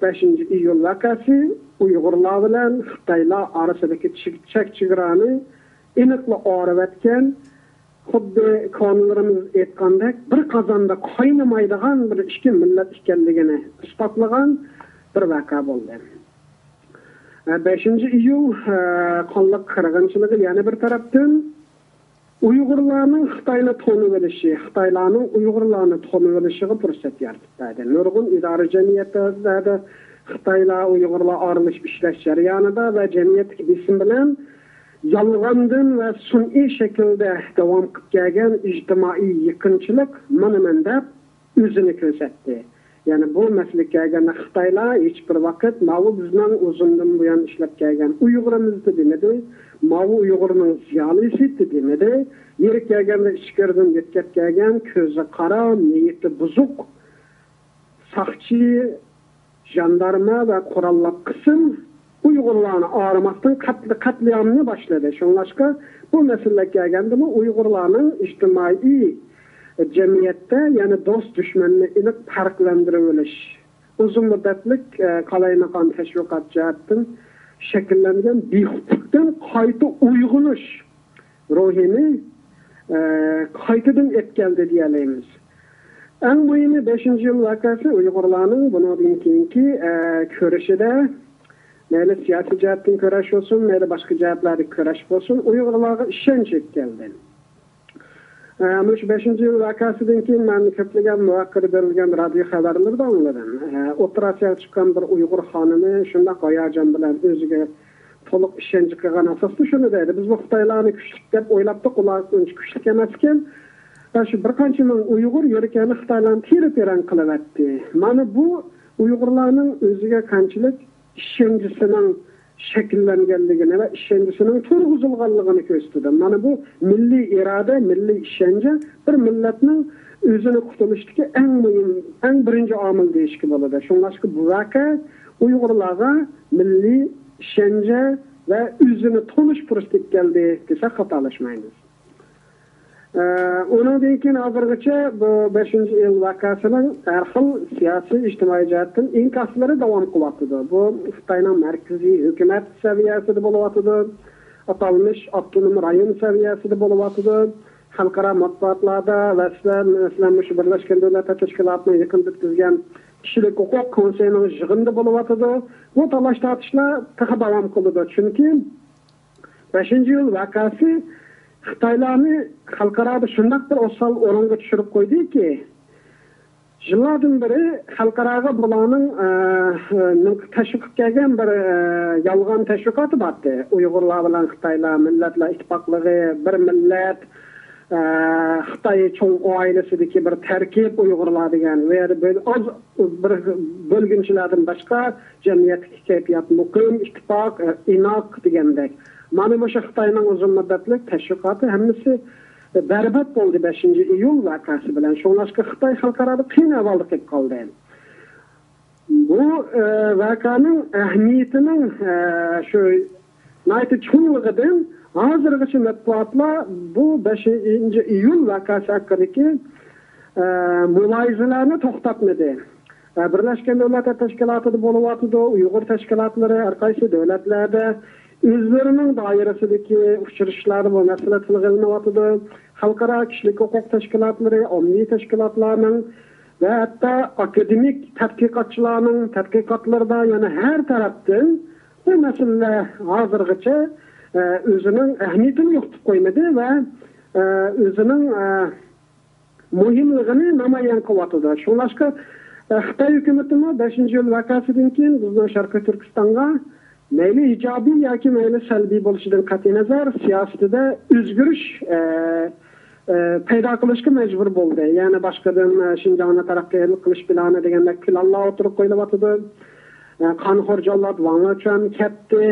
بەشىنچى ئىيۇل ۋەقەسى ئۇيغۇرلار بىلەن خىتايلار ئارىسىدىكى چېك-، چەك-چېگرانى ئېنىقلا ئايرىۋەتكەن، خۇددى كونىلىرىمىز ئېيتقاندەك، بىر قازاندا قاينىمايدىغان بىر ئىككى مىللەت ئىكەنلىكىنى ئىسپاتلىغان بىر ۋەقە بولدى. بەشىنچى ئىيۇل، ئە، قانلىق قىرغىنچىلىقى يەنە بىر تەرەپتىن ئۇيغۇرلارنىڭ خىتاينى تونۇۋېلىشى، خىتايلارنىڭ ئۇيغۇرلارنى تونۇۋېلىشىغا پۇرسەت يارىتىپ بەردى. نۇرغۇن ئىدارە جەمئىيەتلەردە خىتايلار، ئۇيغۇرلار ئارىلىشىپ ئىشلەش جەريانىدا ۋە جەمئىيەتتىكى بېسىم بىلەن يالغاندىن ۋە سۈنئىي شەكىلدە داۋام قىلىپ كەلگەن ئىجتىمائىي يېقىنچىلىق مانا مەن دەپ ئۆزىنى كۆرسەتتى. يەنى بۇ مەسىلىگە كەلگەندە خىتايلار ھېچ بىر ۋاقىت ماۋۇ بىزنىڭ ئۇزۇندىن بۇيان ئىشلەپ كەلگەن ئۇيغۇرىمىز دېمىدى، ماۋۇ ئۇيغۇرنىڭ زىيالىيسى دېمىدى. يېرى كەلگەندە ئىچكىرىدىن يۆتكەپ كەلگەن كۆزى قارا، نىيىتى بۇزۇق، ساقچى، ژاندارما ۋە قوراللىق قىسىم ئۇيغۇرلارنى ئارىماستىن قەتل-، قەتلىئامنى باشلىدى. شۇڭلاشقا بۇ مەسىلىگە كەلگەندىمۇ ئۇيغۇرلارنىڭ ئىجتىمائىي جەمئىيەتتە يەنە دوست-دۈشمەننى ئېنىق پەرقلەندۈرۈۋېلىش، ئۇزۇن مۇددەتلىك، ئە، قالايمىقان تەشۋىقات جەھەتتىن شەكىللەنگەن بىخۇدلۇقتىن قايتا ئويغىنىش روھىنى، ئە، قايتىدىن ئېلىپ كەلدى دېيەلەيمىز. ئەڭ مۇھىمى، بەشىنچى ئىيۇل ۋەقەسى ئۇيغۇرلارنىڭ بۇنىڭدىن كېيىنكى، ئە، كۈرىشىدە، مەيلى سىياسىي جەھەتتىن كۈرەش بولسۇن، مەيلى باشقا جەھەتلەردە كۈرەش بولسۇن، ئۇيغۇرلارغا ئىشەنچ ئېلىپ كەلدى. ئە، مۇشۇ بەشىنچى ئىيۇل ۋەقەسىدىن كېيىن مەن كۆپلىگەن مۇۋاقىئەدە بېرىلگەن رادىيو خەۋەرلىرىدە ئاڭلىدىم. ئە، ئوتتۇرا ئاسىياغا چىققان بىر ئۇيغۇر خانىمى شۇنداق ھاياجان بىلەن ئۆزىگە تولۇق ئىشەنچ قىلغان ئاساستا شۇنى دەيدۇ، بىز بۇ خىتايلارنى كۈچلۈك دەپ ئويلاپتۇق، ئۇلار ئۇنچە كۈچلۈك ئەمەسكەن. ۋە شۇ بىر قانچە مىڭ ئۇيغۇر يۈرىكەننى خىتايلارنى تېرە-تېرەڭ قىلىۋەتتى. مانا بۇ ئۇيغۇرلارنىڭ ئۆزىگە قانچىلىك ئىشەنچىسىنىڭ شەكىللەنگەنلىكىنى ۋە ئىشەنچىسىنىڭ تۇرغۇزۇلغانلىقىنى كۆرسىتىدۇ. مانا بۇ مىللىي ئىرادە، مىللىي ئىشەنچ بىر مىللەتنىڭ ئۆزىنى قۇتۇلۇشتىكى ئەڭ مۇھىم، ئەڭ بىرىنچى ئامىل دېيىشكە بولىدۇ. شۇڭلاشقا بۇ ۋەقە ئۇيغۇرلارغا مىللىي ئىشەنچ ۋە ئۆزىنى تونۇش پۇرسىتى كەلدى دېسەك خاتالاشمايمىز. ئە، ئۇنىڭدىن كېيىن ھازىرغىچە بۇ بەشىنچى ئىيۇل ۋەقەسىنىڭ ھەر خىل سىياسىي، ئىجتىمائىي جەھەتتىن ئىنكاسلىرى داۋام قىلىۋاتىدۇ. بۇ خىتاينىڭ مەركىزىي ھۆكۈمەت سەۋىيەسىدە بولۇۋاتىدۇ، ئاتالمىش ئاپتونوم رايون سەۋىيەسىدە بولۇۋاتىدۇ، خەلقئارا مەتبۇئاتلاردا، مەسىلەن، مەسىلەن، مۇشۇ بىرلەشكەن دۆلەتلەر تەشكىلاتىنىڭ يېقىندا ئۆتكۈزگەن كىشىلىك ھوقۇق كونسېيىنىڭ يىغىنىدا بولۇۋاتىدۇ. بۇ تالاش-تارتىشلار تېخى داۋام قىلىدۇ. چۈنكى بەشىنچى ئىيۇل ۋەقەسى خىتايلارنى خەلقئارادا شۇنداق بىر ئوسال ئورۇنغا چۈشۈرۈپ قويدىكى، يىللاردىن بېرى خەلقئاراغا بۇلارنىڭ، ئە، نىڭ تەشۋىق قىلىپ كەلگەن بىر، ئە، يالغان تەشۋىقاتى بارتى. ئۇيغۇرلار بىلەن خىتايلار، مىللەتلەر ئىتتىپاقلىقى، بىر مىللەت، ئە، خىتاي چوڭ ئائىلىسىدىكى بىر تەركىب ئۇيغۇرلار دېگەن. ئۇ يەردە بىر ئاز بىر بۆلگۈنچىلەردىن باشقا جەمئىيەتتىكى كەيپىيات مۇقىم، ئىتتىپاق، ئە، ئىناق دېگەندەك. مانا مۇشۇ خىتاينىڭ ئۇزۇن مۇددەتلىك تەشۋىقاتى ھەممىسى بەربات بولدى بەشىنچى ئىيۇل ۋەقەسى بىلەن. شۇڭلاشقا خىتاي خەلقئارادا قىيىن ئەھۋالدا قېلىپ قالدى. بۇ، ئە، ۋەقەنىڭ ئەھمىيىتىنىڭ، ئە، شۇ ناھايىتى چوڭلۇقىدىن ھازىرغىچە مەتبۇئاتلار بۇ بەشىنچى ئىيۇل ۋەقەسى ھەققىدىكى، ئە، مۇلاھىزىلەرنى توختاتمىدى. ئە، بىرلەشكەن دۆلەتلەر تەشكىلاتىدا بولۇۋاتىدۇ، ئۇيغۇر تەشكىلاتلىرى ھەر قايسى دۆلەتلەردە ئۆزلىرىنىڭ دائىرىسىدىكى ئۇچرىشىشلاردا بۇ مەسىلە تىلغا ئېلىنىۋاتىدۇ. خەلقئارا كىشىلىك ھوقۇق تەشكىلاتلىرى، ئاممىۋى تەشكىلاتلارنىڭ ۋە ھەتتا ئاكادېمىك تەتقىقاتچىلارنىڭ تەتقىقاتلىرىدا يەنە ھەر تەرەپتىن بۇ مەسىلىلەر ھازىرغىچە، ئە، ئۆزىنىڭ ئەھمىيىتىنى يوقىتىپ قويمىدى ۋە، ئە، ئۆزىنىڭ، ئە، مۇھىملىقىنى نامايان قىلىۋاتىدۇ. شۇڭلاشقا، ئە، خىتاي ھۆكۈمىتىمۇ بەشىنچى ئىيۇل ۋەقەسىدىن كېيىن بىزنىڭ شەرقىي تۈركىستانغا مەيلى ئىجابىي ياكى مەيلى سەلبىي بولۇشىدىن قەتئىينەزەر، سىياسىتىدە ئۆزگىرىش، ئە، ئە، پەيدا قىلىشقا مەجبۇر بولدى. يەنى باشقىدىن، ئە، شىنجاڭنى تەرەققىي قىلىش پىلانى دېگەندەك پىلانلار ئوتتۇرىغا قويۇلۇۋاتىدۇ. ئە، قانخور جاللات ۋاڭ لېچۈەن كەتتى.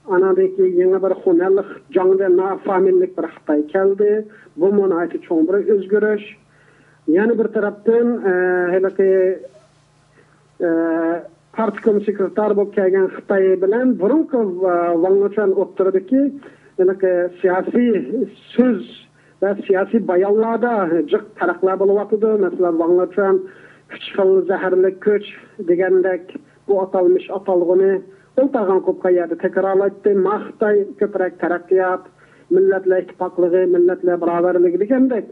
ئاناندىن كېيىن يېڭى بىر خۇنەنلىق جاڭ دېگەن نافامىلىلىك بىر خىتاي كەلدى. بۇمۇ ناھايىتى چوڭ بىر ئۆزگىرىش. يەنە بىر تەرەپتىن، ئە، ھېلىقى، ئە، پارتكوم سېكرېتارى بولۇپ كەلگەن خىتاي بىلەن بۇرۇنقى، ئە، ۋاڭ لېچۈەن ئوتتۇرىدىكى ھېلىقى سىياسىي سۆز ۋە سىياسىي بايانلاردا جىق پەرقلەر بولۇۋاتىدۇ. مەسىلەن، ۋاڭ لېچۈەن ئۈچ خىل زەھەرلىك كۈچ دېگەندەك بۇ ئاتالمىش ئاتالغۇنى ئولتۇرغان قوپقان يەردە تەكرارلايتتى. ما خىتاي كۆپرەك تەرەققىيات، مىللەتلەر ئىتتىپاقلىقى، مىللەتلەر باراۋەرلىكى دېگەندەك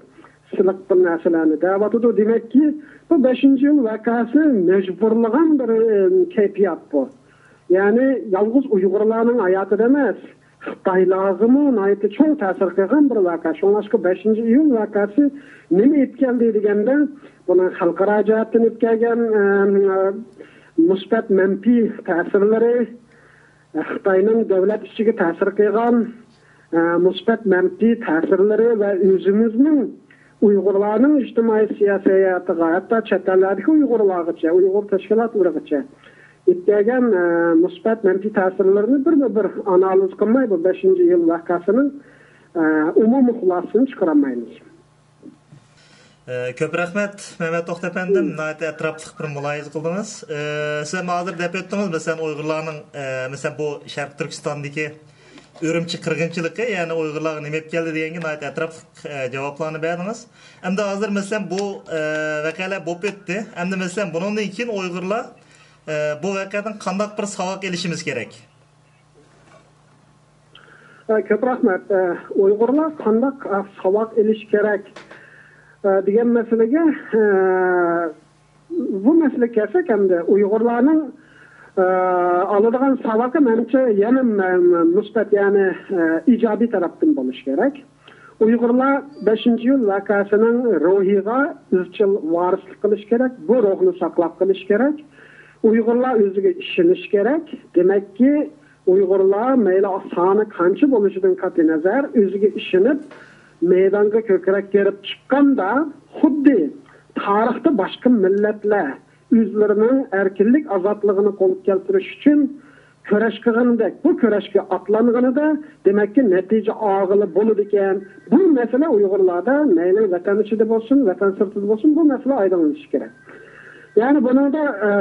سىلىق بىر نەرسىلەرنى دەۋاتىدۇ. دېمەككى، بۇ بەشىنچى ئىيۇل ۋەقەسى مەجبۇرلىغان بىر، ئىم، كەيپىيات بۇ. يەنى يالغۇز ئۇيغۇرلارنىڭ ھاياتىدا ئەمەس، خىتايلارغىمۇ ناھايىتى چوڭ تەسىر قىلغان بىر ۋەقە. شۇڭلاشقا بەشىنچى ئىيۇل ۋەقەسى نېمە ئېلىپ كەلدى دېگەندە، بۇنىڭ خەلقئارا جەھەتتىن ئېلىپ كەلگەن، ئە، مۇسبەت، مەنپىي تەسىرلىرى، خىتاينىڭ دۆلەت ئىچىگە تەسىر قىلغان، ئە، مۇسبەت، مەنپىي تەسىرلىرى ۋە ئۆزىمىزنىڭ ئۇيغۇرلارنىڭ ئىجتىمائىي سىياسىي ھاياتىغا، ھەتتا چەت ئەللەردىكى ئۇيغۇرلارغىچە، ئۇيغۇر تەشكىلاتلىرىغىچە يېتىپ كەلگەن، ئە، مۇسبەت، مەنپىي تەسىرلىرىنى بىرمۇ بىر ئانالىز قىلماي، بۇ بەشىنچى ئىيۇل ۋەقەسىنىڭ، ئە، ئومۇمىي خۇلاسىسىنى چىقىرالمايمىز. ئە، كۆپ رەھمەت، مەمەت توختى ئەپەندىم. ناھايىتى ئەتراپلىق بىر مۇلاھىزە قىلدىڭىز. ئە، سىز ھازىر دەپ ئۆتتىڭىز، مەسىلەن، ئۇيغۇرلارنىڭ، ئە، مەسىلەن، بۇ شەرقىي تۈركىستاندىكى ئۈرۈمچى قىرغىنچىلىقى، يەنى ئۇيغۇرلارغا نېمە ئېلىپ كەلدى دېگەنگە ناھايىتى ئەتراپلىق، ئە، جاۋابلارنى بەردىڭىز. ئەمدى ھازىر، مەسىلەن، بۇ، ئە، ۋەقەلەر بولۇپ ئۆتتى. ئەمدى، مەسىلەن، بۇنىڭدىن كېيىن ئۇيغۇرلار، ئە، بۇ ۋەقەدىن قانداق بىر ساۋاق ئېلىشىمىز كېرەك؟ ئە، كۆپ رەھمەت. ئە، ئۇيغۇرلار قانداق، ئە، ساۋاق ئېلىش كېرەك، ئە، دېگەن مەسىلىگە، ئە، بۇ مەسىلىگە كەلسەك، ئەمدى ئۇيغۇرلارنىڭ، ئە، ئالىدىغان ساۋىقى، مەنچە، يەنە مە-، مە-، مۇسبەت، يەنى، ئە، ئىجابىي تەرەپتىن بولۇشى كېرەك. ئۇيغۇرلار بەشىنچى ئىيۇل ۋەقەسىنىڭ روھىغا ئىزچىل ۋارىسلىق قىلىشى كېرەك، بۇ روھنى ساقلاپ قېلىشى كېرەك. ئۇيغۇرلار ئۆزىگە ئىشىنىشى كېرەك. دېمەككى، ئۇيغۇرلار مەيلى سانى قانچە بولۇشىدىن قەتئىينەزەر، ئۆزىگە ئىشىنىپ، مەيدانغا كۆكرەك كېرىپ چىققاندا، خۇددى تارىختا باشقا مىللەتلەر ئۆزلىرىنىڭ ئەركىنلىك، ئازادلىقىنى قولغا كەلتۈرۈش ئۈچۈن كۈرەش قىلغىنىدەك، بۇ كۈرەشكە ئاتلانغىنىدا، دېمەككى، نەتىجە ئالغىلى بولىدىكەن. بۇ مەسىلە ئۇيغۇرلاردا، مەيلى ۋەتەن ئىچىدە بولسۇن، ۋەتەن سىرتىدا بولسۇن، بۇ مەسىلە ئايدىڭلىشىشى كېرەك. يەنى بۇنىڭدا، ئە،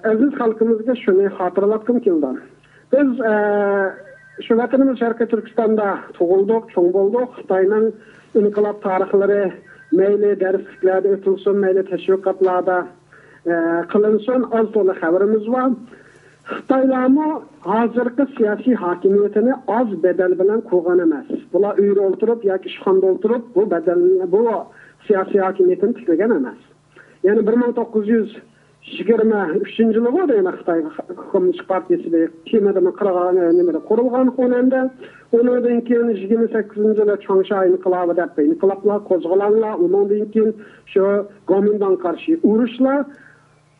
ئەزىز خەلقىمىزگە شۇنى خاتىرىلاتقۇم كېلىدۇ. بىز، ئە، شۇ ۋەتىنىمىز شەرقىي تۈركىستاندا تۇغۇلدۇق، چوڭ بولدۇق. خىتاينىڭ ئىنقىلاب تارىخلىرى مەيلى دەرسلىكلەردە ئۆتۈلسۇن، مەيلى تەشۋىقاتلاردا، ئە، قىلىنسۇن، ئاز تولا خەۋىرىمىز بار. خىتايلارمۇ ھازىرقى سىياسىي ھاكىمىيىتىنى ئاز بەدەل بىلەن قۇرغان ئەمەس. بۇلار ئۆيدە ئولتۇرۇپ ياكى ئىشخانىدا ئولتۇرۇپ بۇ بەدەل، بۇ سىياسىي ھاكىمىيىتىنى تىكلىگەن ئەمەس. يەنى بىر مىڭ توققۇز يۈز يىگىرمە ئۈچىنچى يىلىغۇ دەيمەن، خىتاي كوممۇنىست پارتىيىسى كېمىدىمۇ قىرغان، نېمىدە قۇرۇلغان خۇنەندە. ئۇنىڭدىن كېيىن يىگىرمە سەككىزىنچى يىلى چاڭشا ئىنقىلابى دەپ ئىنقىلابلار، قوزغىلاڭلار، ئۇنىڭدىن كېيىن شۇ گومىنداڭغا قارشى ئۇرۇشلار،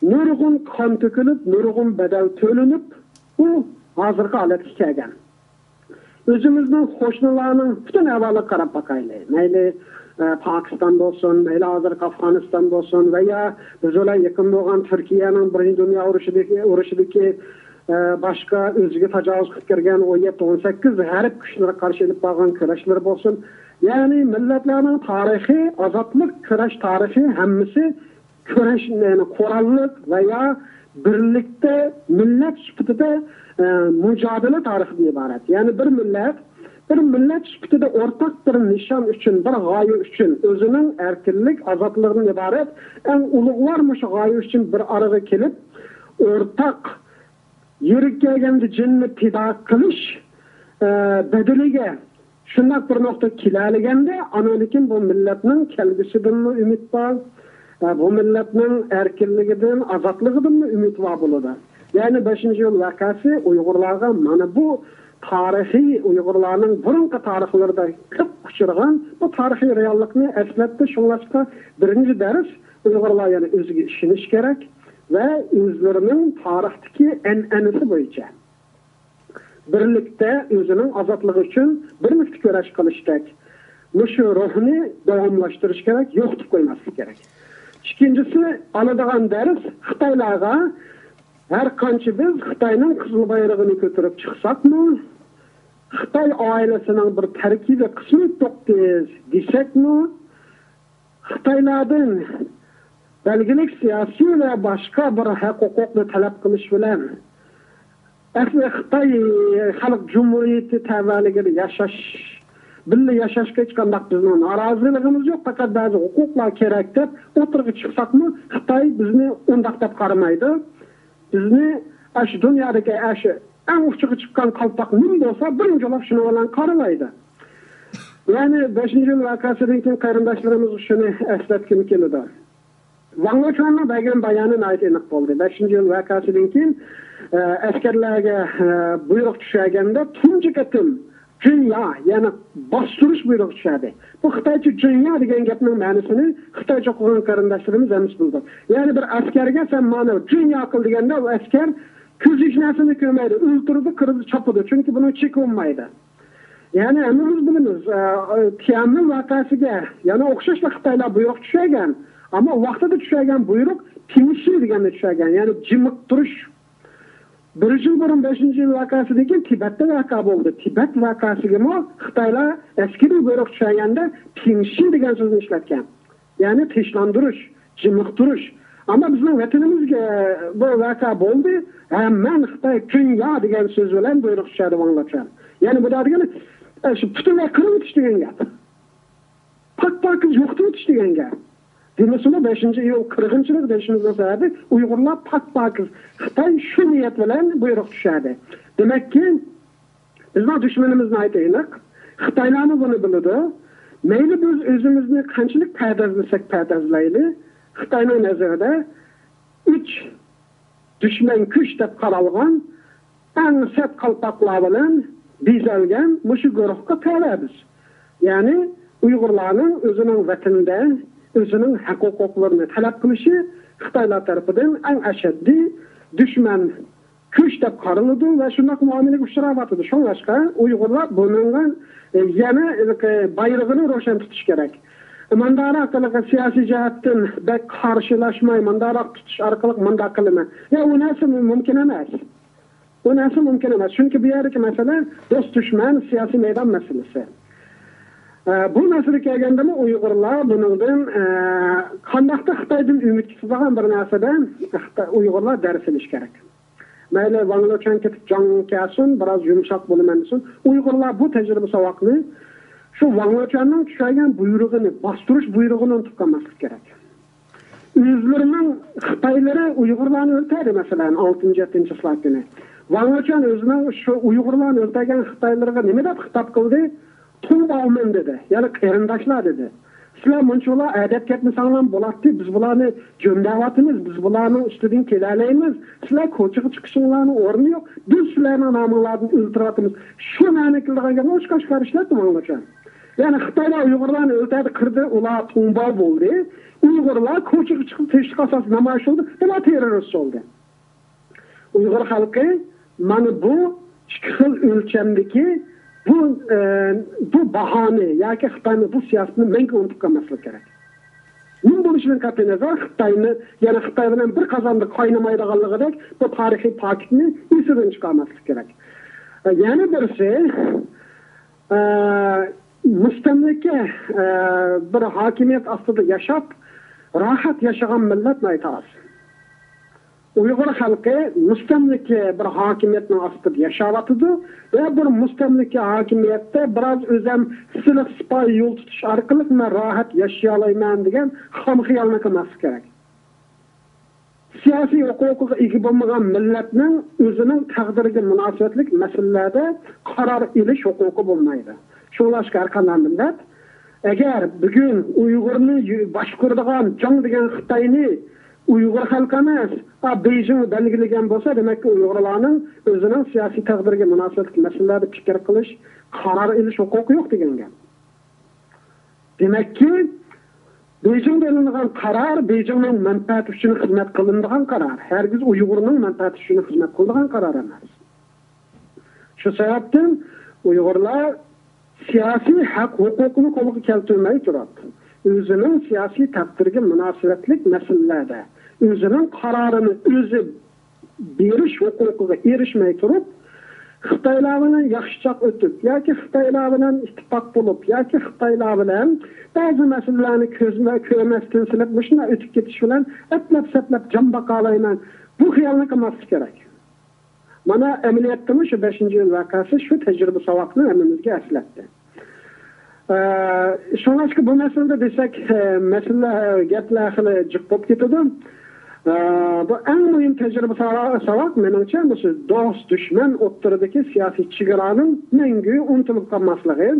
نۇرغۇن قان تۆكۈلۈپ، نۇرغۇن بەدەل تۆلىنىپ، ئۇ ھازىرقى ھالەتكە كەلگەن. ئۆزىمىزنىڭ قوشنىلارنىڭ پۈتۈن ئەھۋالىغا قاراپ باقايلى. مەيلى، ئە، پاكىستان بولسۇن، مەيلى ھازىرقى ئافغانىستان بولسۇن ۋە يا بىز بىلەن يېقىن بولغان تۈركىيەنىڭ بىرىنچى دۇنيا ئۇرۇشىدىكى، ئۇرۇشىدىكى، ئە، باشقا ئۆزىگە تاجاۋۇز قىلىپ كىرگەن ئون يەتتە، ئون سەككىز ھەرب كۈچلىرىگە قارشى ئېلىپ بارغان كۈرەشلىرى بولسۇن. يەنى مىللەتلەرنىڭ تارىخى، ئازادلىق كۈرەش تارىخى ھەممىسى كۈرەش، يەنى قوراللىق ۋە يا بىرلىكتە مىللەت سۈپىتىدە، ئە، مۇجادىلە تارىخىدىن ئىبارەت. يەنى بىر مىللەت، بىر مىللەت سۈپىتىدە ئورتاق بىر نىشان ئۈچۈن، بىر غايە ئۈچۈن، ئۆزىنىڭ ئەركىنلىك، ئازادلىقىدىن ئىبارەت ئەڭ ئۇلۇغۋار مۇشۇ غايە ئۈچۈن بىر ئارىغا كېلىپ، ئورتاق يېرىگە كەلگەندە جېنىنى پىدا قىلىش، ئە، بەدىلىگە شۇنداق بىر نۇقتىغا كېلەلىگەندە، ئاندىن كېيىن بۇ مىللەتنىڭ كەلگۈسىدىنمۇ ئۈمىد بار، ئە، بۇ مىللەتنىڭ ئەركىنلىكىدىن، ئازادلىقىدىنمۇ ئۈمىد بار بولىدۇ. يەنى بەشىنچى ئىيۇل ۋەقەسى ئۇيغۇرلارغا مانا بۇ تارىخىي، ئۇيغۇرلارنىڭ بۇرۇنقى تارىخلىرىدا كۆپ ئۇچرىغان بۇ تارىخىي رېئاللىقنى ئەسلەتتى. شۇڭلاشقا بىرىنچى دەرس، ئۇيغۇرلار يەنە ئۆزىگە ئىشىنىش كېرەك ۋە ئۆزلىرىنىڭ تارىختىكى ئەنئەنىسى بويىچە بىرلىكتە ئۆزىنىڭ ئازادلىقى ئۈچۈن بىرلىكتە كۈرەش قىلىشتەك مۇشۇ روھنى داۋاملاشتۇرۇش كېرەك، يوقىتىپ قويماسلىق كېرەك. ئىككىنچىسى، ئالىدىغان دەرس خىتايلارغا، ھەر قانچە بىز خىتاينىڭ قىزىل بايرىغىنى كۆتۈرۈپ چىقساقمۇ، خىتاي ئائىلىسىنىڭ بىر تەركىبىي قىسمى توقتىز دېسەكمۇ، خىتايلاردىن بەلگىلىك سىياسىي ۋە باشقا بىر ھەق ھوقۇقنى تەلەپ قىلىش بىلەن، ئەسلى خىتاي خەلق جۇمھۇرىيىتى تەۋەلىكىدە ياشاش، بىللە ياشاشقا ھېچقانداق بىزنىڭ نارازىلىقىمىز يوق، پەقەت بەزى ھوقۇقلار كېرەك دەپ ئوتتۇرىغا چىقساقمۇ، خىتاي بىزنى ئۇنداق دەپ قارىمايدۇ. بىزنى ئاشۇ دۇنيادىكى ئاشۇ ئەڭ ئۇچىغا چىققان قالپاق نېمە بولسا، بىرىنچى بولۇپ شۇنىڭ بىلەن قارىلايدۇ. يەنى بەشىنچى يىل ۋەقەسىدىن كېيىن قېرىنداشلىرىمىزغا شۇنى ئەسلەتكۈم كېلىدۇ. ۋاڭ لېچۈەننىڭ بەرگەن بايانى ناھايىتى ئېنىق بولدى. بەشىنچى يىل ۋەقەسىدىن كېيىن، ئە، ئەسكەرلەرگە، ئە، بۇيرۇق چۈشۈرگەندە تۇنجى قېتىم جۇنيا، يەنى باستۇرۇش بۇيرۇقى چۈشەردى. بۇ خىتايچە جۇنيا دېگەن گەپنىڭ مەنىسىنى خىتايچە ئوقۇغان قېرىنداشلىرىمىز ھەممىسى بىلىدۇ. يەنى بىر ئەسكەرگە سەن مانا جۇنيا قىل دېگەندە، ئۇ ئەسكەر كۆزى ھېچ نەرسىنى كۆرمەيدۇ، ئۆلتۈرىدۇ، كىرىدۇ، چاپىدۇ. چۈنكى بۇنىڭ چېكى بولمايدۇ. يەنى ھەممىمىز بىلىمىز، ئە، تيەنئەنمېن ۋەقەسىگە يەنە ئوخشاشلا خىتايلار بۇيرۇق چۈشۈرگەن. ئەمما ۋاقتىدا چۈشۈرگەن بۇيرۇق پىڭشى دېگەننى چۈشۈرگەن، يەنى جىمىقتۇرۇش. بىر يىل بۇرۇن، بەشىنچى يىل ۋەقەسىدىن كېيىن تىبەتتە ۋەقە بولدى. تىبەت ۋەقەسىگىمۇ خىتايلار ئەسكىرىي بۇيرۇق چۈشۈرگەندە پىڭشى دېگەن سۆزنى ئىشلەتكەن. يەنى تىنچلاندۇرۇش، جىمىقتۇرۇش. ئەمما بىزنىڭ ۋەتىنىمىزگە بۇ ۋەقە بولدى. ھە، مەن خىتاي جۇنيا دېگەن سۆز بىلەن بۇيرۇق چۈشۈردى ۋاڭ لېچۈەن. يەنى بۇ دېگىنى، ئە، شۇ پۈتۈنلەي قىرىۋېتىش دېگەن گەپ. پاك-پاكىز يوقىتىۋېتىش دېگەن گەپ. دېمىسىمۇ، بەشىنچى ئىيۇل قىرغىنچىلىق دېيىشىمىزنىڭ سەۋەبى ئۇيغۇرلار پاك-پاكىز. خىتاي شۇ نىيەت بىلەن بۇيرۇق چۈشۈردى. دېمەككى، بىزنىڭ دۈشمىنىمىز ناھايىتى ئېنىق. خىتايلارمۇ بۇنى بىلىدۇ. مەيلى بىز ئۆزىمىزنى قانچىلىك پەردازلىساق پەردازلايلى، خىتاينىڭ نەزىرىدە ئۈچ دۈشمەن كۈچ دەپ قارالغان ئەڭ سەت قالپاقلار بىلەن بېزەلگەن مۇشۇ گۇرۇھقا تەۋە بىز. يەنى ئۇيغۇرلارنىڭ ئۆزىنىڭ ۋەتىنىدە ئۆزىنىڭ ھەق-ھوقۇقلىرىنى تەلەپ قىلىشى خىتايلار تەرىپىدىن ئەڭ ئەشەددىي دۈشمەن كۈچ دەپ قارىلىدۇ ۋە شۇنداق مۇئامىلىگە ئۇچراۋاتىدۇ. شۇڭلاشقا ئۇيغۇرلار بۇنىڭغا، ئە، يەنە، ئە، بايرىقىنى روشەن تۇتۇش كېرەك. مانداراق سىياسىي جەھەتتىن بەك قارشىلاشماي، مانداراق تۇتۇش ئارقىلىق مانداق قىلىمەن. يا، ئۇ نەرسە مۇمكىن ئەمەس. ئۇ نەرسە مۇمكىن ئەمەس. چۈنكى بۇ يەردىكى مەسىلە دوست-دۈشمەن، سىياسىي مەيدان مەسىلىسى. ئە، بۇ مەسىلىگە كەلگەندىمۇ ئۇيغۇرلار بۇنىڭدىن، ئە، قانداقتۇر خىتايدىن ئۈمىد كېتىدىغان بىر نەرسىدە خىتاي، ئۇيغۇرلار دەرس ئېلىش كېرەك. مەيلى، ۋاڭ لېچۈەن كېتىپ جاڭ كەلسۇن، بىراز يۇمشاق بولىمەن دېسۇن. ئۇيغۇرلار بۇ تەجرىبە ساۋاقنى، شۇ ۋاڭ لېچۈەننىڭ چۈشۈرگەن بۇيرۇقىنى، باستۇرۇش بۇيرۇقىنى ئۇنتۇپ قالماسلىق كېرەك. ئۆزلىرىنىڭ خىتايلىرى ئۇيغۇرلارنى ئۆلتۈردى، مەسىلەن، ئالتىنچى، يەتتىنچى چىسلا كۈنى. ۋاڭ لېچۈەن ئۆزىنىڭ شۇ ئۇيغۇرلارنى ئۆلتۈرگەن خىتايلىرىغا نېمە دەپ خىتاب قىلدى؟ تۇڭباۋمېن دېدى، يەنى قېرىنداشلار دېدى. سىلەر مۇنچىۋالا ھەدەپ كەتمىسەڭلار بولاتتى، بىز بۇلارنى جۆمدەۋاتىمىز، بىز بۇلارنىڭ ئۈستىدىن كېلەلەيمىز، سىلەر كوچىغا چىقىشىڭلارنىڭ ئورنى يوق، بىز سىلەرنىڭ نامىڭلاردىن ئۆلتۈرۈۋاتىمىز. شۇ مەنىكىلىدىغان گەپنى ئوچۇق-ئاشكارا ئىشلەتتى ماڭىلىچە. يەنى خىتايلار ئۇيغۇرلارنى ئۆلتۈردى، قىردى، ئۇلار توڭباۋ بولدى. ئۇيغۇرلار كوچىغا چىقىپ تىنچلىق ئاساسىدا نامايىش قىلدى، بۇلار تېررورىست بولدى. ئۇيغۇر خەلقى مانا بۇ ئىككى خىل ئۆلچەمدىكى بۇ، ئە، بۇ باھانى ياكى خىتاينىڭ بۇ سىياسىتىنى مەڭگۈ ئۇنتۇپ قالماسلىق كېرەك. نېمە بولۇشىدىن قەتئىينەزەر، خىتاينى، يەنە خىتاي بىلەن بىر قازاندا قاينىمايدىغانلىقىدەك بۇ تارىخىي پاكىتنى ئېسىدىن چىقارماسلىق كېرەك. ئە، يەنە بىرسى، ئە، مۇستەملىكە، ئە، بىر ھاكىمىيەت ئاستىدا ياشاپ، راھەت ياشىغان مىللەت ناھايىتى ئاز. ئۇيغۇر خەلقى مۇستەملىكە بىر ھاكىمىيەتنىڭ ئاستىدا ياشاۋاتىدۇ ۋە بىر مۇستەملىكە ھاكىمىيەتتە بىراز ئۆزەم سىلىق سىپايە يول تۇتۇش ئارقىلىق مەن راھەت ياشىيالايمەن دېگەن خام خىيالنى قىلماسلىق كېرەك. سىياسىي ھوقۇقىغا ئىگە بولمىغان مىللەتنىڭ ئۆزىنىڭ تەقدىرىگە مۇناسىۋەتلىك مەسىلىلەردە قارار ئېلىش ھوقۇقى بولمايدۇ. شۇڭلاشقا ھەر قانداق مىللەت، ئەگەر بۈگۈن ئۇيغۇرنى يۈ-، باشقۇرىدىغان جاڭ دېگەن خىتاينى ئۇيغۇر خەلقى ئەمەس، ئا، بېيجىڭ بەلگىلىگەن بولسا، دېمەككى، ئۇيغۇرلارنىڭ ئۆزىنىڭ سىياسىي تەقدىرىگە مۇناسىۋەتلىك مەسىلىلەردە پىكىر قىلىش، قارار ئېلىش ھوقۇقى يوق دېگەن گەپ. دېمەككى، بېيجىڭدا ئېلىنغان قارار بېيجىڭنىڭ مەنپەئەتى ئۈچۈن خىزمەت قىلىنىدىغان قارار، ھەرگىز ئۇيغۇرنىڭ مەنپەئەتى ئۈچۈن خىزمەت قىلىدىغان قارار ئەمەس. شۇ سەۋەبتىن ئۇيغۇرلار سىياسىي ھەق ھوقۇقىنى قولغا كەلتۈرمەي تۇرۇپ، ئۆزىنىڭ سىياسىي تەقدىرىگە مۇناسىۋەتلىك مەسىلىلەردە ئۆزىنىڭ قارارىنى ئۆزى بېرىش ھوقۇقىغا ئېرىشمەي تۇرۇپ، خىتايلار بىلەن ياخشىچاق ئۆتۈپ ياكى خىتايلار بىلەن ئىتتىپاق بولۇپ ياكى خىتايلار بىلەن بەزى مەسىلىلەرنى كۆزلە-، كۆرمەستىن سېلىپ، مۇشۇنداق ئۆتۈپ كېتىش بىلەن ئەپلەپ-سەپلەپ جان باقالايمەن، بۇ خىيالنى قىلماسلىق كېرەك. مانا، ئەمەلىيەتتىمۇ شۇ بەشىنچى ئىيۇل ۋەقەسى شۇ تەجرىبە ساۋاقنى ھەممىمىزگە ئەسلەتتى. ئە، شۇڭلاشقا بۇ مەسىلىدە دېسەك، ئە، مەسىلە، گەپلەر خېلى جىق بولۇپ كېتىدۇ. ئە، بۇ ئەڭ مۇھىم تەجرىبە ساۋا-، ساۋاق، مېنىڭچە، مۇشۇ دوست، دۈشمەن ئوتتۇرىدىكى سىياسىي چېگرانىڭ مەڭگۈ ئۇنتۇلۇپ قالماسلىقى.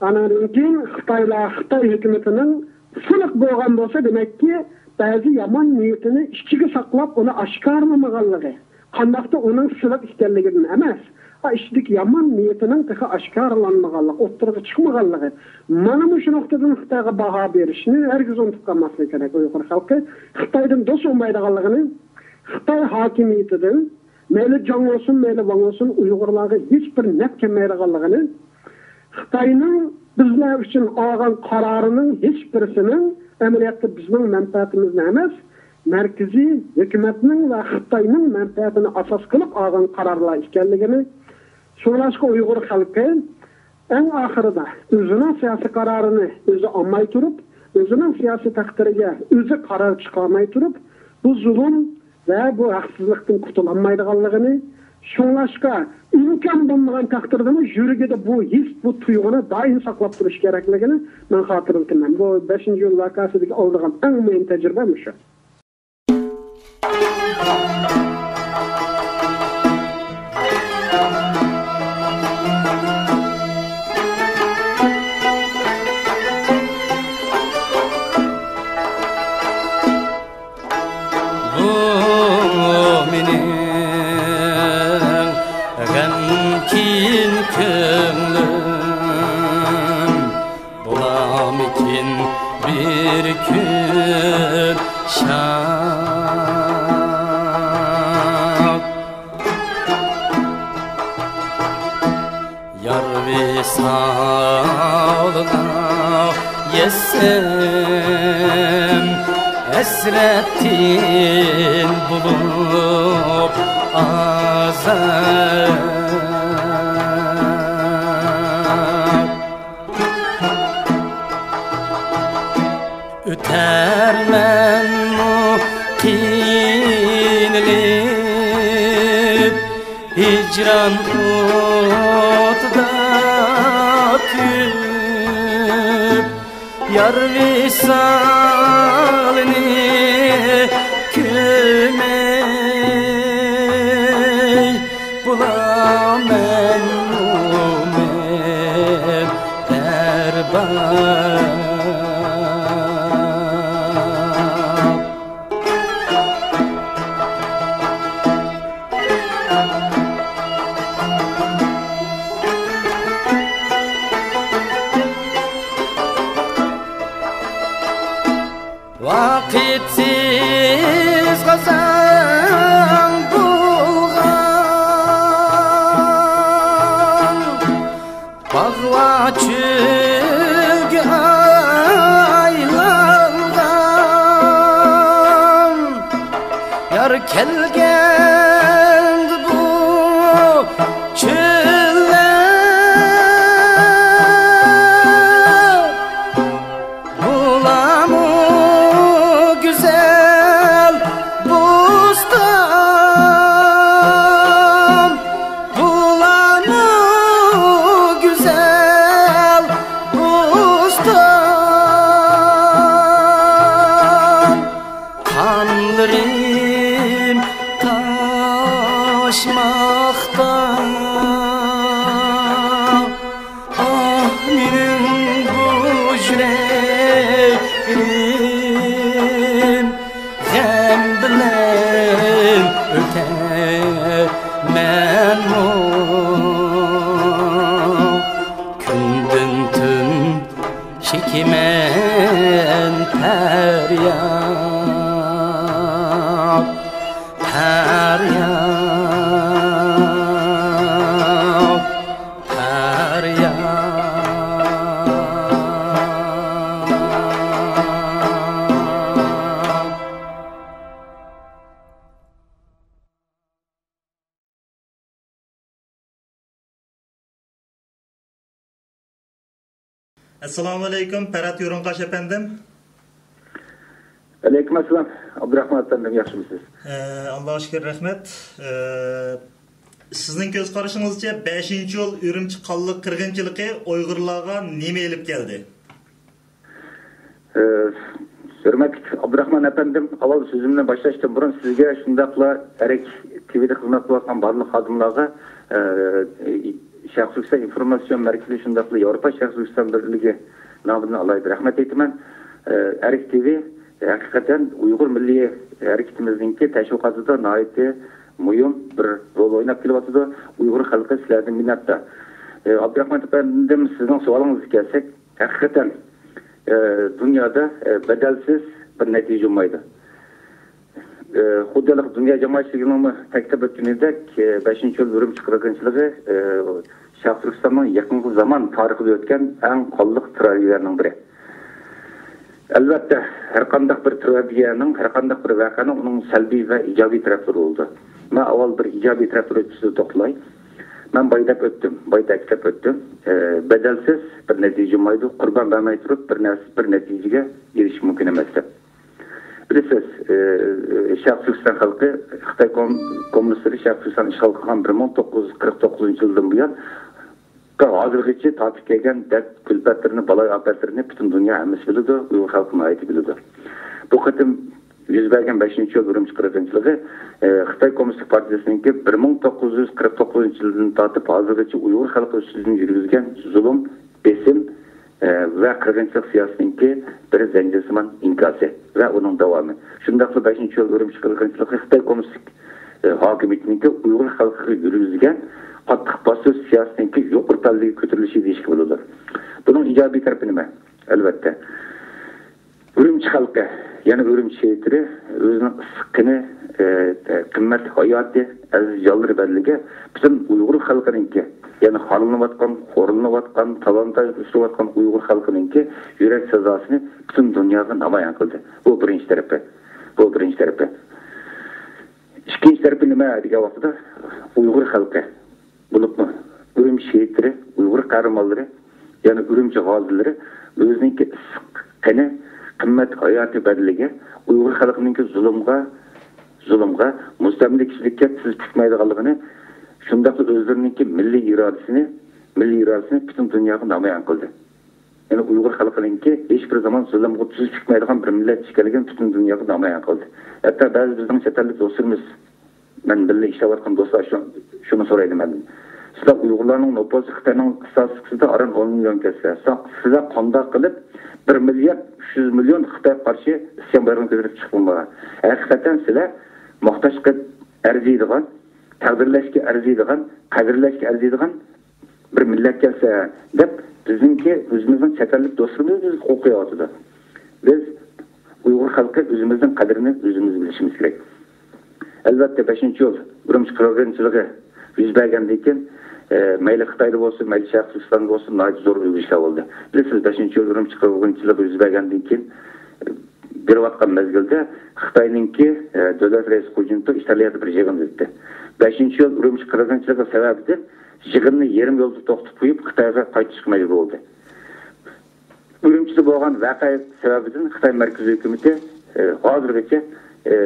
ئانىڭدىن كېيىن خىتايلار، خىتاي ھۆكۈمىتىنىڭ سىلىق بولغان بولسا، دېمەككى، بەزى يامان نىيىتىنى ئىچىگە ساقلاپ، ئۇنى ئاشكارىلىمىغانلىقى، قانداقتا ئۇنىڭ سىلىق ئىكەنلىكىدىن ئەمەس، ئا، ئىچىدىكى يامان نىيىتىنىڭ تېخى ئاشكارىلانمىغانلىقى، ئوتتۇرىغا چىقمىغانلىقى. مانا مۇشۇ نۇقتىدىن خىتايغا باھا بېرىشنى ھەرگىز ئۇنتۇپ قالماسلىق كېرەك ئۇيغۇر خەلقى. خىتايدىن دوست بولمايدىغانلىقىنى، خىتاي ھاكىمىيىتىدىن، مەيلى جاڭ بولسۇن، مەيلى ۋاڭ بولسۇن، ئۇيغۇرلارغا ھېچبىر نەپ كەلمەيدىغانلىقىنى، خىتاينىڭ بىزلەر ئۈچۈن ئالغان قارارىنىڭ ھېچبىرسىنىڭ ئەمەلىيەتتە بىزنىڭ مەنپەئەتىمىزنى ئەمەس، مەركىزىي ھۆكۈمەتنىڭ ۋە خىتاينىڭ مەنپەئەتىنى ئاساس قىلىپ ئالغان قارارلار ئىكەنلىكىنى، شۇڭلاشقا ئۇيغۇر خەلقى ئەڭ ئاخىرىدا ئۆزىنىڭ سىياسىي قارارىنى ئۆزى ئالماي تۇرۇپ، ئۆزىنىڭ سىياسىي تەقدىرىگە ئۆزى قارار چىقارماي تۇرۇپ، بۇ زۇلۇم ۋە بۇ ھەقسىزلىقتىن قۇتۇلالمايدىغانلىقىنى، شۇڭلاشقا ئىمكان بولمىغان تەقدىردىمۇ يۈرىكىدە بۇ ھېس، بۇ تۇيغۇنى دائىم ساقلاپ تۇرۇش كېرەكلىكىنى مەن خاتىرىلىتىمەن. بۇ بەشىنچى ئىيۇل ۋەقەسىدىكى ئالىدىغان ئەڭ مۇھىم تەجرىبە مۇشۇ. بۇ مېنىڭ غەمكىن كۆڭلۈم، بولامىكىن بىر كۈن شاد؟ يار ۋىسالىدا يەتسەم، ھەسرەتتىن بولۇپ ئازاب. ئۆتەرمەنمۇ قىينىلىپ، ھىجران ئوتىدا كۆيۈپ، يار ۋىسالىنى كۆرمەي بولامەنمۇ مەن بەربات؟ ۋاقىتسىز غازاڭ بولغان، باغلار چۆلگە ئايلانغان، يار كەلگەندە بۇ چۆللەر، بۇلارمۇ گۈزەل بوستان، بۇلارمۇ گۈزەل بوستان. قانلىرىم تاشماقتا. ئاھ، مېنىڭ بۇ يۈرەكلىرىم غەم بىلەن ئۆتەمەنمۇ؟ كۈندىن تۈن چېكىمەن پەرياد، پەرياد. پەرياد. ئەسسالامۇ ئەلەيكۇم، پەرھات يۇرۇنقاش ئەپەندىم. ئەلەيكۇم ئەسسالام، ئابدۇراخمان ئەپەندىم، ياخشىمۇسىز؟ ئە، ئاللاغا شۈكۈر، رەھمەت. ئە، سىزنىڭ كۆز قارىشىڭىزچە، بەشىنچى يول ئۈرۈمچى قانلىق قىرغىنچىلىقى ئۇيغۇرلارغا نېمە ئېلىپ كەلدى؟ ئە، ھۆرمەتلىك ئابدۇراخمان ئەپەندىم، ئاۋۋال سۆزۈمنى باشلاشتىن بۇرۇن سىزگە، شۇنداقلا ئەرك تىۋىدە خىزمەت قىلىۋاتقان بارلىق خادىملارغا، ئە، شەرقىي تۈركىستان ئىنفورماتسىيە مەركىزى، شۇنداقلا ياۋروپا شەرقىي تۈركىستان بىرلىكى نامىدىن ئالاھىدە رەھمەت ئېيتىمەن. ئە، ئەرك تىۋى ھەقىقەتەن ئۇيغۇر مىللىي ھەرىكىتىمىزنىڭكى تەشۋىقاتىدا ناھايىتى مۇھىم بىر رول ئويناپ كېلىۋاتىدۇ. ئۇيغۇر خەلقى سىلەردىن مىننەتدار. ئە، ئابدۇراخمان ئەپەندىم، سىزنىڭ سوئالىڭىزغا كەلسەك، ھەقىقەتەن، ئە، دۇنيادا، ئە، بەدەلسىز بىر نەتىجە بولمايدۇ. ئە، خۇددى ھېلىقى دۇنيا جامائەتچىلىكىنىڭمۇ تەكىتلەپ ئۆتكىنىدەك، ئە، بەشىنچى يول ئۈرۈمچى قىرغىنچىلىقى، ئە، شەرقىي تۈركىستاننىڭ يېقىنقى زامان تارىخىدا ئۆتكەن ئەڭ قانلىق تراگېدىيەلەرنىڭ بىرى. ئەلۋەتتە، ھەرقانداق بىر تراگېدىيەنىڭ، ھەرقانداق بىر ۋەقەنىڭ ئۇنىڭ سەلبىي ۋە ئىجابىي تەرەپلىرى بولىدۇ. مەن ئاۋۋال بىر ئىجابىي تەرەپلىرى ئۈستىدە توختىلاي. مەن بايا دەپ ئۆتتۈم، بايا تەكىتلەپ ئۆتتۈم. ئە، بەدەلسىز بىر نەتىجە بولمايدۇ، قۇربان بەرمەي تۇرۇپ بىر نەرسە، بىر نەتىجىگە ئېرىشىش مۇمكىن ئەمەس دەپ. بىلىسىز، ئە، شەرقىي تۈركىستان خەلقى خىتاي كوم-، كوممۇنىستلىرى شەرقىي تۈركىستاننى ئىشغال قىلغان بىر مىڭ توققۇز يۈز قىرىق توققۇزىنچى يىلدىن بۇيان، ھازىرغىچە تارتىپ كەلگەن دەرد كۈلپەتلىرىنى، بالايىئاپەتلىرىنى پۈتۈن دۇنيا ھەممىسى بىلىدۇ، ئۇيغۇر خەلقى ناھايىتى بىلىدۇ. بۇ قېتىم يۈز بەرگەن بەشىنچى يول ئۈرۈمچى قىرغىنچىلىقى، ئە، خىتاي كوممۇنىستىك پارتىيىسىنىڭكى بىر مىڭ توققۇز يۈز قىرىق توققۇزىنچى يىلدىن تارتىپ ھازىرغىچە ئۇيغۇر خەلقى ئۈستىدىن يۈرگۈزگەن زۇلۇم، بېسىم، ئە، ۋە قىرغىنچىلىق سىياسىتىنىڭكى بىر زەنجىرسىمان ئىنكاسى ۋە ئۇنىڭ داۋامى. شۇنداقلا بەشىنچى يول ئۈرۈمچى قىرغىنچىلىقى خىتاي كوممۇنىستىك، ئە، ھاكىمىيىتىنىڭكى ئۇيغۇر خەلقىگە يۈرگۈزگەن قاتتىق باستۇرۇش سىياسىتىنىڭكى يۇقىرى پەللىگە كۆتۈرۈلۈشى دېيىشكە بولىدۇ. بۇنىڭ ئىجابىي تەرىپى نېمە؟ ئەلۋەتتە، ئۈرۈمچى خەلقى، يەنى ئۈرۈمچى شېھىتلىرى ئۆزىنىڭ ئىسسىق قېنى، ئە، قىممەت ھاياتى، ئەزىز جانلىرى بەدىلىگە پۈتۈن ئۇيغۇر خەلقىنىڭكى، يەنى خارلىنىۋاتقان، خورلىنىۋاتقان، تالانداش ئۇچراۋاتقان ئۇيغۇر خەلقىنىڭكى يۈرەك سازاسىنى پۈتۈن دۇنياغا نامايان قىلدى. بۇ بىرىنچى تەرىپى. بۇ بىرىنچى تەرىپى. ئىككىنچى تەرىپى نېمە دېگەن ۋاقتىدا، ئۇيغۇر خەلقى، بولۇپمۇ ئۈرۈمچى شېھىتلىرى، ئۇيغۇر قەھرىمانلىرى، يەنى ئۈرۈمچى غازىلىرى ئۆزىنىڭكى ئىسسىق قېنى، قىممەت ھاياتى بەدىلىگە ئۇيغۇر خەلقىنىڭكى زۇلۇمغا، زۇلۇمغا، مۇستەملىكىچىلىككە تىز پۈكمەيدىغانلىقىنى، شۇنداقلا ئۆزلىرىنىڭكى مىللىي ئىرادىسىنى، مىللىي ئىرادىسىنى پۈتۈن دۇنياغا نامايان قىلدى. يەنى ئۇيغۇر خەلقىنىڭكى ھېچبىر زامان زۇلۇمغا تۈز پۈكمەيدىغان بىر مىللەت ئىكەنلىكىنى پۈتۈن دۇنياغا نامايان قىلدى. ھەتتا بەزى بىزنىڭ چەت ئەللىك دوستلىرىمىز، مەن بىللە ئىشلەۋاتقان دوستلار شۇ-، شۇنى سورايدۇ مەندىن. سىلەر ئۇيغۇرلارنىڭ نوپۇسى خىتاينىڭ ئىستاتىستىكىسىدا ئاران ئون مىليون كەسسە. سىلەر، سىلەر قانداق قىلىپ بىر مىليارد ئۈچ يۈز مىليون خىتايغا قارشى ئىسيان بايرىقىنى كۆتۈرۈپ چىققان بولغان. ھەقىقەتەن سىلەر ماختاشقا ئەرزىيدىغان، تەقدىرلەشكە ئەرزىيدىغان، قەدىرلەشكە ئەرزىيدىغان بىر مىللەتكەنسەن دەپ، بىزنىڭكى ئۆزىمىزنىڭ چەت ئەللىك دوستلىرىمىز بىزگە قول قويۇۋاتىدۇ. بىز ئۇيغۇر خەلقى ئۆزىمىزنىڭ قەدرىنى ئۆزىمىز بىلىشىمىز كېرەك. ئەلۋەتتە، بەشىنچى ئىيۇل ئۈرۈمچى قىرغىنچىلىقى يۈز بەرگەندىن كېيىن، ئە، مەيلى خىتايدا بولسۇن، مەيلى شەرقىي تۈركىستاندا بولسۇن، ناھايىتى زور ئۆزگىرىشلەر بولدى. بىلىسىز، بەشىنچى ئىيۇل ئۈرۈمچى قىرغىنچىلىقى يۈز بەرگەندىن كېيىن، ئە، بېرىۋاتقان مەزگىلدە خىتاينىڭكى، ئە، دۆلەت رەئىسى خۇ جىنتاۋ ئىتالىيەدە بىر يىغىن ئۆتتى. بەشىنچى ئىيۇل ئۈرۈمچى قىرغىنچىلىقى سەۋەبىدىن يىغىننى يېرىم يولدا توختىتىپ قويۇپ، خىتايغا قايتىشقا مەجبۇر بولدى. ئۈرۈمچىدە بولغان ۋەقە سەۋەبىدىن خىتاي مەركىزىي ھۆكۈمىتى، ئە، ھازىرغىچە، ئە،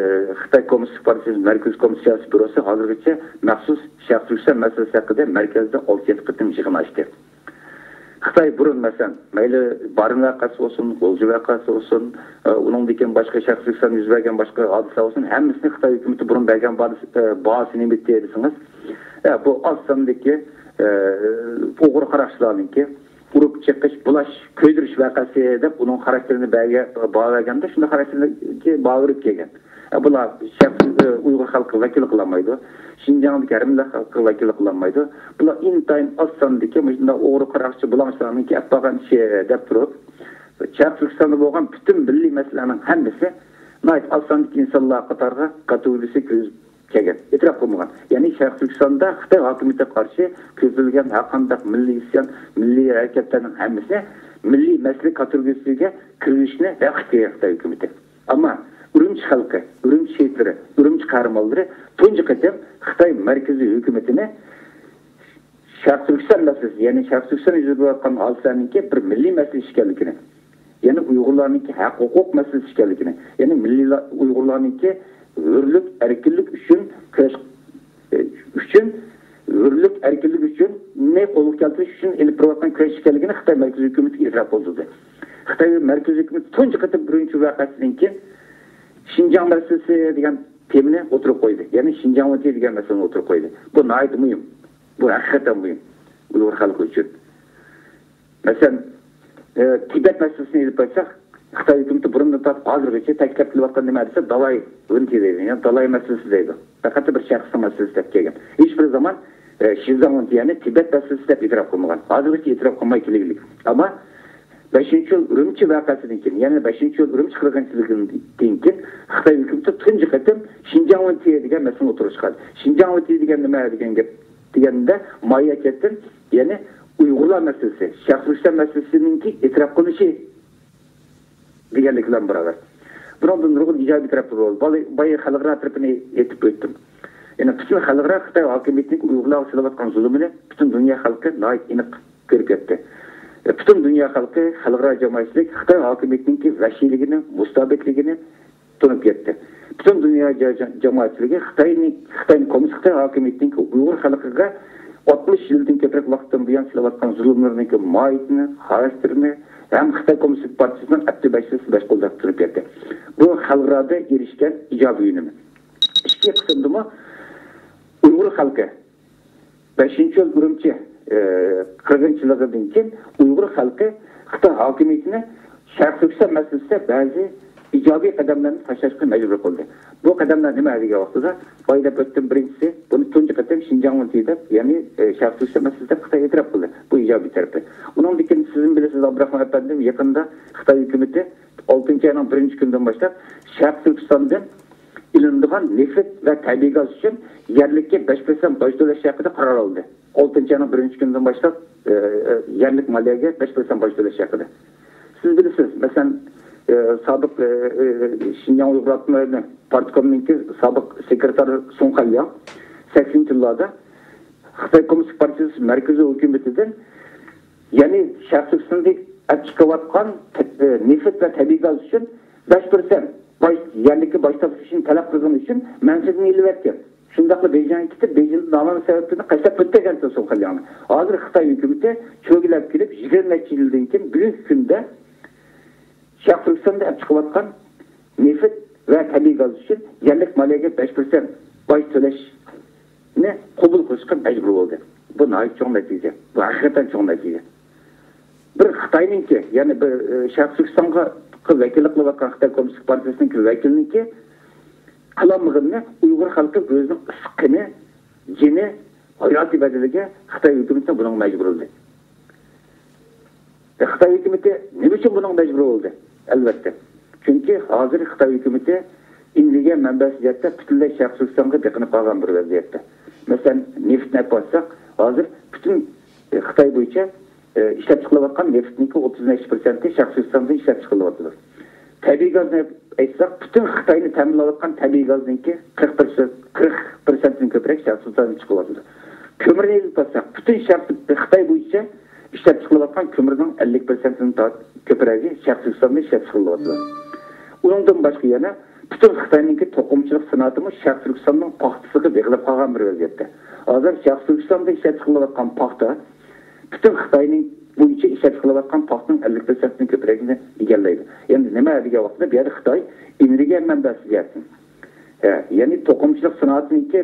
خىتاي كوممۇنىستىك پارتىيىسى مەركىزىي كومىتېت سىياسىي بيۇروسى ھازىرغىچە مەخسۇس شەرقىي تۈركىستان مەسىلىسى ھەققىدە مەركەزدە ئالتە يەتتە قېتىم يىغىن ئاچتى. خىتاي بۇرۇن، مەسىلەن، مەيلى بارىن ۋەقەسى بولسۇن، غۇلجا ۋەقەسى بولسۇن، ئە، ئۇنىڭدىن كېيىن باشقا شەرقىي تۈركىستاندا يۈز بەرگەن باشقا ھادىسىلەر بولسۇن، ھەممىسىنى خىتاي ھۆكۈمىتى بۇرۇن بەرگەن باھاسى، ئە، باھاسى نېمە ئىدى دېسىڭىز، ئە، بۇ ئاز ساندىكى، ئە، ئۇيغۇر قاراقچىلارنىڭكى ئۇرۇپ چېقىش، بۇلاش، كۆيدۈرۈش ۋەقەسى دەپ ئۇنىڭ خاراكتېرىنى بەرگە-، باھا بەرگەندە، شۇنداق خاراكتېرگە باھا بېرىپ كەلگەن. ئە، بۇلار شەرقىي، ئە، ئۇيغۇر خەلقىگە ۋەكىللىك قىلالمايدۇ. شىنجاڭدىكى ھەر مىللەت خەلقىگە ۋەكىللىك قىلالمايدۇ. بۇلار ئىنتايىن ئاز ساندىكى مۇشۇنداق ئوغرى قاراقچى بۇلاڭچىلارنىڭكى ئەپ بارغان ئىشى دەپ تۇرۇپ، شەرقىي تۈركىستاندا بولغان پۈتۈن مىللىي مەسىلىلەرنىڭ ھەممىسى ناھايىتى ئاز ساندىكى ئىنسانلار قاتارىغا كاتېگورىيىسى كىرگۈزۈپ كەلگەن، ئېتىراپ قىلمىغان. يەنى شەرقىي تۈركىستاندا خىتاي ھاكىمىيىتىگە قارشى كۆزىتىلگەن ھەر قانداق مىللىي ئىسيان، مىللىي ھەرىكەتلەرنىڭ ھەممىسى مىللىي مەسىلە كاتېگورىيىسىگە كىرگۈزۈشنى رەت قىلىپ كەلگەن خىتاي ھۆكۈمىتى. ئەمما ئۈرۈمچى خەلقى، ئۈرۈمچى شېھىتلىرى، ئۈرۈمچى قەھرىمانلىرى تۇنجى قېتىم خىتاي مەركىزىي ھۆكۈمىتىنى شەرقىي تۈركىستان مەسىلىسى، يەنى شەرقىي تۈركىستان يۈز بېرىۋاتقان ھادىسىلەرنىڭكى بىر مىللىي مەسىلە ئىكەنلىكىنى، يەنى ئۇيغۇرلارنىڭكى ھەق ھوقۇق مەسىلىسى ئىكەنلىكىنى، يەنى مىللىي، ئۇيغۇرلارنىڭكى ھۆرلۈك، ئەركىنلىك ئۈچۈن كۈرەش، ئۈچۈن، ھۆرلۈك، ئەركىنلىك ئۈچۈن، نى قولغا كەلتۈرۈش ئۈچۈن ئېلىپ بېرىۋاتقان كۈرەش ئىكەنلىكىنى خىتاي مەركىزىي ھۆكۈمىتىگە ئېتىراپ بىلدۈردى. خىتاي مەركىزىي ھۆكۈمىتى تۇنجى قېتىم بىرىنچى ۋەقەسىدىن كېيىن شىنجاڭ مەسىلىسى دېگەن تېمىنى ئوتتۇرىغا قويدى. يەنى شىنجاڭ ۋەقەسى دېگەن مەسىلىنى ئوتتۇرىغا قويدى. بۇ ناھايىتى مۇھىم. بۇ ھەقىقەتەن مۇھىم ئۇيغۇر خەلقى ئۈچۈن. مەسىلەن، ئە، تىبەت مەسىلىسىنى ئېلىپ ئايتساق، خىتاي ھۆكۈمىتى بۇرۇندىن تارتىپ ھازىرغىچە تەكىتلەپ كېلىۋاتقان نېمە دېسە، دالاي ۋېنتى دەيدۇ، يەنى دالاي مەسىلىسى دەيدۇ. پەقەت بىر شەخسنىڭ مەسىلىسى دەپ كەلگەن. ھېچ بىر زامان، ئە، شىنجاڭ ۋېنتى، يەنى تىبەت مەسىلىسى دەپ ئېتىراپ قىلمىغان. ھازىرغىچە ئېتىراپ قىلماي كېلىگلىك. ئەمما بەشىنچى ئىيۇل ئۈرۈمچى ۋەقەسىدىن كېيىن، يەنى بەشىنچى ئىيۇل ئۈرۈمچى قىرغىنچىلىقىدىن كېيىن خىتاي ھۆكۈمىتى تۇنجى قېتىم شىنجاڭ ۋېنتى دېگەن مەسىلىنى ئوتتۇرىغا چىقاردى. شىنجاڭ ۋېنتى دېگەن نېمە دېگەن گەپ دېگەندە، ماھىيەتتىن، يەنى ئۇيغۇرلار مەسىلىسى، شەرقىي تۈركىستان مەسىلىسىنىڭكى ئېتىراپ قىلىنىشى دېگەنلىك بىلەن باراۋەر. بۇنىڭدا نۇرغۇن ئىجابىي تەرەپلىرى بار. بايا، بايا خەلقئارا تەرىپىنى ئېيتىپ ئۆتتۈم. يەنى پۈتۈن خەلقئارا خىتاي ھاكىمىيىتىنىڭ ئۇيغۇرلارغا سېلىۋاتقان زۇلۇمىنى پۈتۈن دۇنيا خەلقى ناھايىتى ئېنىق كۆرۈپ يەتتى. پۈتۈن دۇنيا خەلقى، خەلقئارا جامائەتچىلىك خىتاي ھاكىمىيىتىنىڭكى ۋەھشىيلىكىنى، مۇستەبىتلىكىنى تونۇپ يەتتى. پۈتۈن دۇنيا جا-، جا-، جامائەتچىلىكى خىتاينى، خىتاينى كوممۇنىست خىتاي ھاكىمىيىتىنىڭكى ئۇيغۇر خەلقىگە ئاتمىش يىلدىن كۆپرەك ۋاقىتتىن بۇيان سېلىۋاتقان زۇلۇملىرىنىڭكى ماھىيىتىنى، خاراكتېرىنى ھەم خىتاي كوممۇنىست پارتىيىسىنىڭ ئەپتى بەشىسى بەش قولدەپ تۇرۇپ يەتتى. بۇ خەلقئارادا ئېرىشكەن ئىجابىي ئۈنۈمى. ئىككى قىسىمدىمۇ ئۇيغۇر خەلقى بەشىنچى ئىيۇل ئۈرۈمچى، ئى، قىرغىنچىلىقىدىن كېيىن ئۇيغۇر خەلقى خىتاي ھاكىمىيىتىنى شەرقىي تۈركىستان مەسىلىسىدە بەزى ئىجابىي قەدەملەرنى تاشلاشقا مەجبۇر قىلدى. بۇ قەدەملەر نېمە دېگەن ۋاقتىدا، بايا دەپ ئۆتتۈم، بىرىنچىسى، بۇنى تۇنجى قېتىم شىنجاڭ ۋېنتى دەپ، يەنى، ئى، شەرقىي تۈركىستان مەسىلىسى دەپ خىتاي ئېتىراپ قىلدى. بۇ ئىجابىي تەرىپى. ئۇنىڭدىن كېيىن سىزمۇ بىلىسىز، ئابدۇراخمان ئەپەندىم، يېقىندا خىتاي ھۆكۈمىتى ئالتىنچى ئاينىڭ بىرىنچى كۈنىدىن باشلاپ شەرقىي تۈركىستاندىن ئېلىنىدىغان نېفىت ۋە تەبىئىي گاز ئۈچۈن يەرلىككە بەش پىرسەنت باج تۆلەش ھەققىدە قارار ئالدى. ئالتىنچى ئاينىڭ بىرىنچى كۈنىدىن باشلاپ، ئە، ئە، يەرلىك مالىيەگە بەش پىرسەنت باج تۆلەش ھەققىدە. سىز بىلىسىز، مەسىلەن، ئە، سابىق، ئە، ئە، شىنجاڭ ئۇيغۇر ئاپتونوم رايونى پارتكومنىڭكى سابىق سېكرېتارى سۇڭ خەنلياڭ سەكسىنىنچى يىللاردا خىتاي كوممۇنىست پارتىيىسى مەركىزىي ھۆكۈمىتىدىن، يەنى شەرقىي تۈركىستاندىن ئەپ چىقىۋاتقان، ئە، نېفىت ۋە تەبىئىي گاز ئۈچۈن بەش پىرسەنت باج، يەرلىككە باج تاپشۇرۇشنى تەلەپ قىلغىنى ئۈچۈن مەنسىتىن ئېلىۋەتكەن. شۇنداقلا بېيجىڭغا كېتىپ، بېيجىڭدا نامەلۇم سەۋەبتىن قەستلەپ ئۆلتۈرگەنتى سۇڭ خەنلياڭنى. ھازىر خىتاي ھۆكۈمىتى چۆگىلەپ كېلىپ، يىگىرمە نەچچە يىلدىن كېيىن بۈگۈنكى كۈندە شەرقىي تۈركىستاندا ئەپ چىقىۋاتقان نېفىت ۋە تەبىئىي گاز ئۈچۈن يەرلىك مالىيەگە بەش پىرسەنت باج تۆلەشنى قوبۇل قىلىشقا مەجبۇر بولدى. بۇ ناھايىتى چوڭ نەتىجە. بۇ ھەقىقەتەن چوڭ نەتىجە. بىر خىتاينىڭكى، يەنى بىر، ئى، شەرقىي تۈركىستانغا ۋەكىللىك قىلىۋاتقان خىتاي كوممۇنىستىك پارتىيىسىنىڭكى ۋەكىلىنىڭكى قىلالمىغىنىنى ئۇيغۇر خەلقى ئۆزىنىڭ ئىسسىق قېنى، جېنى، ھاياتى بەدىلىگە خىتاي ھۆكۈمىتىنى بۇنىڭغا مەجبۇرلىدى. خىتاي ھۆكۈمىتى نېمە ئۈچۈن بۇنىڭغا مەجبۇر بولدى؟ ئەلۋەتتە. چۈنكى ھازىر خىتاي ھۆكۈمىتى ئېنېرگىيە مەنبەسى جەھەتتە پۈتۈنلەي شەرقىي تۈركىستانغا بېقىنىپ قالغان بىر ۋەزىيەتتە. مەسىلەن، نېفىتنى ئېلىپ بارساق، ھازىر پۈتۈن، ئى، خىتاي بويىچە، ئى، ئىشلەپ چىقىرىلىۋاتقان نېفىتنىڭكى ئوتتۇز نەچچە پىرسەنتى شەرقىي تۈركىستاندىن ئىشلەپ چىقىرىلىۋاتىدۇ. تەبىئىي گازنى ئېيتساق، پۈتۈن خىتاينى تەمىنلەۋاتقان تەبىئىي گازنىڭكى قىرىق پىرسەنت، قىرىق پىرسەنتتىن كۆپرەك شەرقىي تۈركىستاندىن چىقىۋاتىدۇ. كۆمۈرنى ئېلىپ بارساق، پۈتۈن شەرقىي خىتاي بويىچە ئىشلەپ چىقىرىلىۋاتقان كۆمۈرنىڭ ئەللىك پىرسەنتتىن تا-، كۆپرەكى شەرقىي تۈركىستاندا ئىشلەپ چىقىرىلىۋاتىدۇ. ئۇنىڭدىن باشقا يەنە پۈتۈن خىتاينىڭكى توقۇمىچىلىق سانائىتىمۇ شەرقىي تۈركىستاننىڭ پاختىسىغا بېغىلىپ قالغان بىر ۋەزىيەتتە. ھازىر شەرقىي تۈركىستاندا ئىشلەپ چىقىرىلىۋاتقان پاختا پۈتۈن خىتاينىڭ بويىچە ئىشلەپ چىقىرىلىۋاتقان پاختىنىڭ ئەللىك پىرسەنتتىن كۆپرەكىنى ئىگىلەيدۇ. ئەمدى نېمە دېگەن ۋاقىتتا بۇ يەردە خىتاي ئېنېرگىيە مەنبەسى جەھەتتىن، ھە، يەنى توقۇمىچىلىق سانائىتىنىڭكى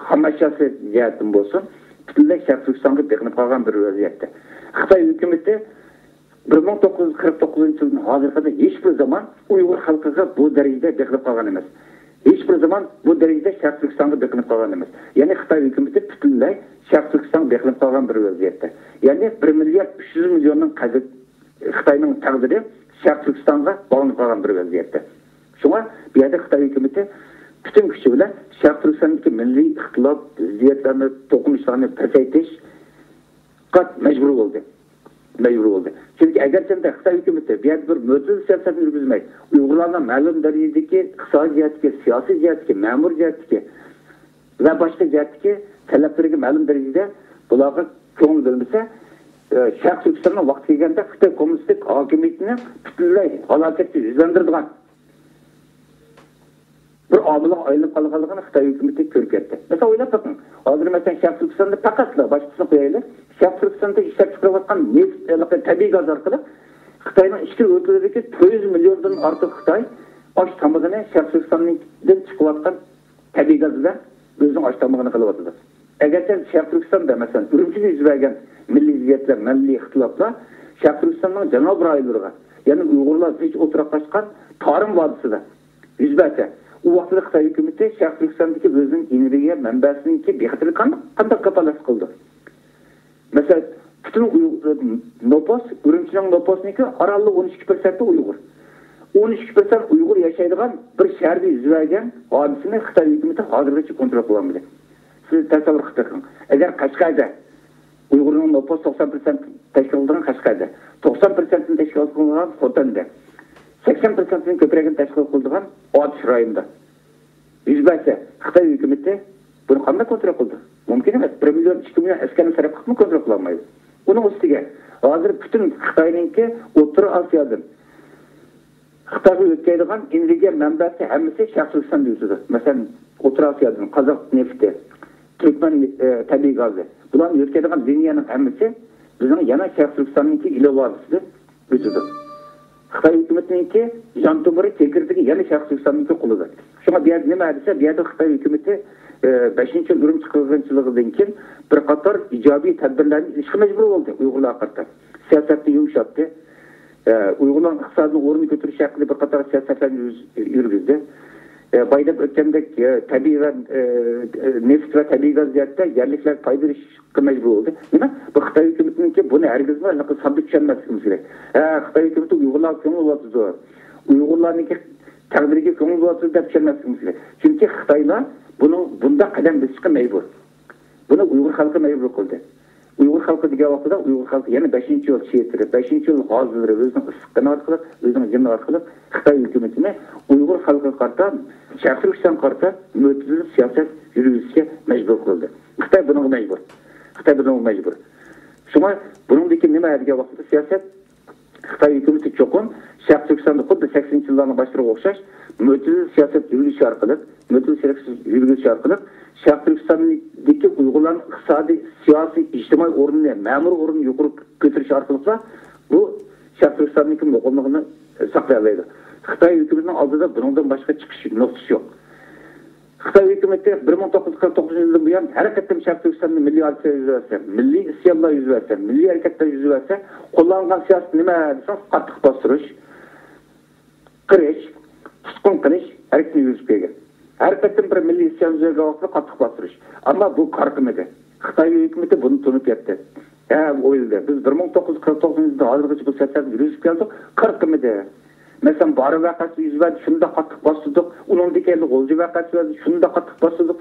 خام ئەشياسى جەھەتتىن بولسۇن، پۈتۈنلەي شەرقىي تۈركىستانغا بېقىنىپ قالغان بىر ۋەزىيەتتە. خىتاي ھۆكۈمىتى بىر مىڭ توققۇز يۈز قىرىق توققۇزىنچى يىلدىن ھازىرغا قەدەر ھېچ بىر زامان ئۇيغۇر خەلقىگە بۇ دەرىجىدە بېقىنىپ قالغان ئەمەس. ھېچ بىر زامان بۇ دەرىجىدە شەرقىي تۈركىستانغا بېقىنىپ قالغان ئەمەس. يەنى خىتاي ھۆكۈمىتى پۈتۈنلەي شەرقىي تۈركىستانغا بېقىنىپ قالغان بىر ۋەزىيەتتە. يەنى بىر مىليارد ئۈچ يۈز مىليوننىڭ قەدىر خىتاينىڭ تەقدىرى شەرقىي تۈركىستانغا باغلىنىپ قالغان بىر ۋەزىيەتتە. شۇڭا بۇ يەردە خىتاي ھۆكۈمىتى پۈتۈن كۈچى بىلەن شەرقىي تۈركىستاندىكى مىللىي ئىختىلاپ، زىددىيەتلەرنى، توقۇنۇشلارنى پەسەيتىشقا مەجبۇر بولدى. مەجبۇر بولدى. چۈنكى ئەگەرچەندە خىتاي ھۆكۈمىتى بۇ يەردە بىر مۆتىدىل سىياسەتنى يۈرگۈزمەي، ئۇيغۇرلارنىڭ مەلۇم دەرىجىدىكى ئىقتىسادىي جەھەتتىكى، سىياسىي جەھەتتىكى، مەمۇرىي جەھەتتىكى ۋە باشقا جەھەتتىكى تەلەپلىرىگە مەلۇم دەرىجىدە بۇلارغا كۆڭۈل بۆلمىسە، ئە، شەرقىي تۈركىستاننىڭ ۋاقتى كەلگەندە خىتاي كوممۇنىستىك ھاكىمىيىتىنى پۈتۈنلەي ھالاكەتكە يۈزلەندۈرىدىغان بىر ئامىلغا ئايلىنىپ قالغانلىقىنى خىتاي ھۆكۈمىتى كۆرۈپ كەتتى. مەسىلەن، ئويلاپ بېقىڭ. ھازىر، مەسىلەن، شەرقىي تۈركىستاندا پەقەتلا، باشقىسىنى قويايلى، شەرقىي تۈركىستاندا ئىشلەپ چىقىرىۋاتقان نېفىت، ھېلىقى تەبىئىي گاز ئارقىلىق خىتاينىڭ ئىچكى ھۆدۈدلىرىدىكى تۆت يۈز مىليوندىن ئارتۇق خىتاي ئاش تامىقىنى شەرقىي تۈركىستاندىن چىقىۋاتقان تەبىئىي گاز بىلەن ئۆزىنىڭ ئاش تامىقىنى قىلىۋاتىدۇ. ئەگەرچە شەرقىي تۈركىستاندا، مەسىلەن، ئۈرۈمچىدە يۈز بەرگەن مىللىي زىددىيەتلەر، مىللىي ئىختىلاپلار شەرقىي تۈركىستاننىڭ جەنۇبىي رايونلىرىغا، يەنى ئۇيغۇرلار زىچ ئولتۇراقلاشقان تارىم ۋادىسىدا يۈز بەرسە، ئۇ ۋاقىتتا خىتاي ھۆكۈمىتى شەرقىي تۈركىستاندىكى ئۆزىنىڭ ئېنېرگىيە مەنبەسىنىڭكى بىخەتەرلىكىنى قانداق كاپالەتلىك قىلىدۇ؟ مەسىلەن، پۈتۈن ئۇيغۇر، نوپۇس، ئۈرۈمچىنىڭ نوپۇسىنىڭكى ئارانلا ئون ئىككى پىرسەنتى ئۇيغۇر. ئون ئىككى پىرسەنت ئۇيغۇر ياشايدىغان بىر شەھەردە يۈز بەرگەن ھادىسىنى خىتاي ھۆكۈمىتى ھازىرغىچە كونترول قىلالمىدى. سىز تەسەۋۋۇر قىلىپ بېقىڭ. ئەگەر قەشقەردە ئۇيغۇرنىڭ نوپۇسى توقسان پىرسەنت تەشكىل قىلىدىغان قەشقەردە، توقسان پىرسەنتنى تەشكىل قىلىدىغان خوتەندە، سەكسەن پىرسەنتتىن كۆپرەكنى تەشكىل قىلىدىغان ئاتۇش رايونىدا يۈز بەرسە، خىتاي ھۆكۈمىتى بۇنى قانداق كونترول قىلىدۇ؟ مۇمكىن ئەمەس. بىر مىليون، ئىككى مىليون ئەسكەرنى سەرپ قىلىپمۇ كونترول قىلالمايدۇ. ئۇنىڭ ئۈستىگە ھازىر پۈتۈن خىتاينىڭكى ئوتتۇرا ئاسىيادىن خىتايغا يۆتكەيدىغان ئېنېرگىيە مەنبەسى ھەممىسى شەرقىي تۈركىستاندا يۈرىدۇ. مەسىلەن، ئوتتۇرا ئاسىيادىن قازاق نېفىتى، تۈركمەن، ئە، تەبىئىي گازى. بۇلارنى يۆتكەيدىغان لىنىيەنىڭ ھەممىسى بىزنىڭ يەنە شەرقىي تۈركىستاننىڭكى ئىلى ۋادىسىدىن ئۆتىدۇ. خىتاي ھۆكۈمىتىنىڭكى جان تومۇرى، كېكىردىكى يەنە شەرقىي تۈركىستاننىڭكى قولىدا. شۇڭا بۇ يەردە نېمە دېسە، بۇ يەردە خىتاي ھۆكۈمىتى، ئە، بەشىنچى يىل ئۈرۈمچى قىرغىنچىلىقىدىن كېيىن بىر قاتار ئىجابىي تەدبىرلەرنى ئېلىشقا مەجبۇر بولدى ئۇيغۇرلارغا قارىتا. سىياسەتنى يۇمشاتتى. ئە، ئۇيغۇرلارنىڭ ئىقتىسادىنىڭ ئورنىنى كۆتۈرۈش ھەققىدە بىر قاتار سىياسەتلەرنى يۈز-، يۈرگۈزدى. ئە، بايا دەپ ئۆتكەندەك، ئە، تەبىئىي ۋە، ئە، نېفىت ۋە تەبىئىي گاز جەھەتتە يەرلىكلەر پايدا ئېلىشقا مەجبۇر بولدى. نېمە؟ بۇ خىتاي ھۆكۈمىتىنىڭكى بۇنى ھەرگىزمۇ ھېلىقى ساددا چۈشەنمەسلىكىمىز كېرەك. ھە، خىتاي ھۆكۈمىتى ئۇيغۇرلارغا كۆڭۈل بولۇۋاتىدۇ، ئۇيغۇرلارنىڭكى تەقدىرىگە كۆڭۈل بولۇۋاتىدۇ دەپ چۈشەنمەسلىكىمىز كېرەك. چۈنكى خىتايلار بۇنىڭ، بۇنداق قەدەم بېسىشقا مەجبۇر. بۇنى ئۇيغۇر خەلقى مەجبۇر قىلدى. ئۇيغۇر خەلقى دېگەن ۋاقتىدا ئۇيغۇر خەلقى يەنە بەشىنچى يول چېتىرى، بەشىنچى يول غازىلىرى ئۆزىنىڭ ئىسسىق قېنى ئارقىلىق، ئۆزىنىڭ جېنى ئارقىلىق خىتاي ھۆكۈمىتىنى ئۇيغۇر خەلقىگە قارىتا، شەرقىي تۈركىستانغا قارىتا مۆتىدىل سىياسەت يۈرگۈزۈشكە مەجبۇر قىلدى. خىتاي بۇنىڭغا مەجبۇر. خىتاي بۇنىڭغا مەجبۇر. شۇڭا بۇنىڭدىكى نېمە دېگەن ۋاقتىدا سىياسەت خىتاي ھۆكۈمىتى چوقۇم شەرقىي تۈركىستاندا خۇددى سەكسىنىنچى يىللارنىڭ باشلىرىغا ئوخشاش مۆتىدىل سىياسەت يۈرگۈزۈش ئارقىلىق، مۆتىدىل سىياسەت يۈرگۈزۈش ئارقىلىق شەرقىي تۈركىستاندىكى ئۇيغۇرلارنىڭ ئىقتىسادىي، سىياسىي، ئىجتىمائىي ئورنىنى، مەمۇرىي ئورنىنى يۇقىرى كۆتۈرۈش ئارقىلىقلا بۇ شەرقىي تۈركىستاندىكى مۇقىملىقىنى ساقلىيالايدۇ. خىتاي ھۆكۈمىتىنىڭ ئالدىدا بۇنىڭدىن باشقا چىقىش نۇقتىسى يوق. خىتاي ھۆكۈمىتى بىر مىڭ توققۇز يۈز قىرىق توققۇزىنچى يىلدىن بۇيان ھەر قېتىم شەرقىي تۈركىستاندا مىللىي ھادىسە يۈز بەرسە، مىللىي ئىسيانلار يۈز بەرسە، مىللىي ھەرىكەتلەر يۈز بەرسە، قوللانغان سىياسىتى نېمە دېسىڭىز، قاتتىق باستۇرۇش، قىرىش، تۇتقۇن قىلىش ھەرىكىتىنى يۈرگۈزۈپ كەلگەن. ھەر قېتىم بىر مىللىي ئىسيان يۈز بەرگەن ۋاقىتتا قاتتىق باستۇرۇش. ئەمما بۇ كارىمىدى. خىتاي ھۆكۈمىتى بۇنى تونۇپ يەتتى. ھە، ئويلىدى. بىز بىر مىڭ توققۇز يۈز قىرىق توققۇزىنچى يىلدىن ھازىرغىچە بۇ سىياسەتنى يۈرگۈزۈپ كەلدۇق. كارىمىدى. مەسىلەن، بارى ۋەقەسى يۈز بەردى، شۇنداق قاتتىق باستۇردۇق. ئۇنىڭدىن كېيىن غۇلجا ۋەقەسى بەردى، شۇنداق قاتتىق باستۇردۇق.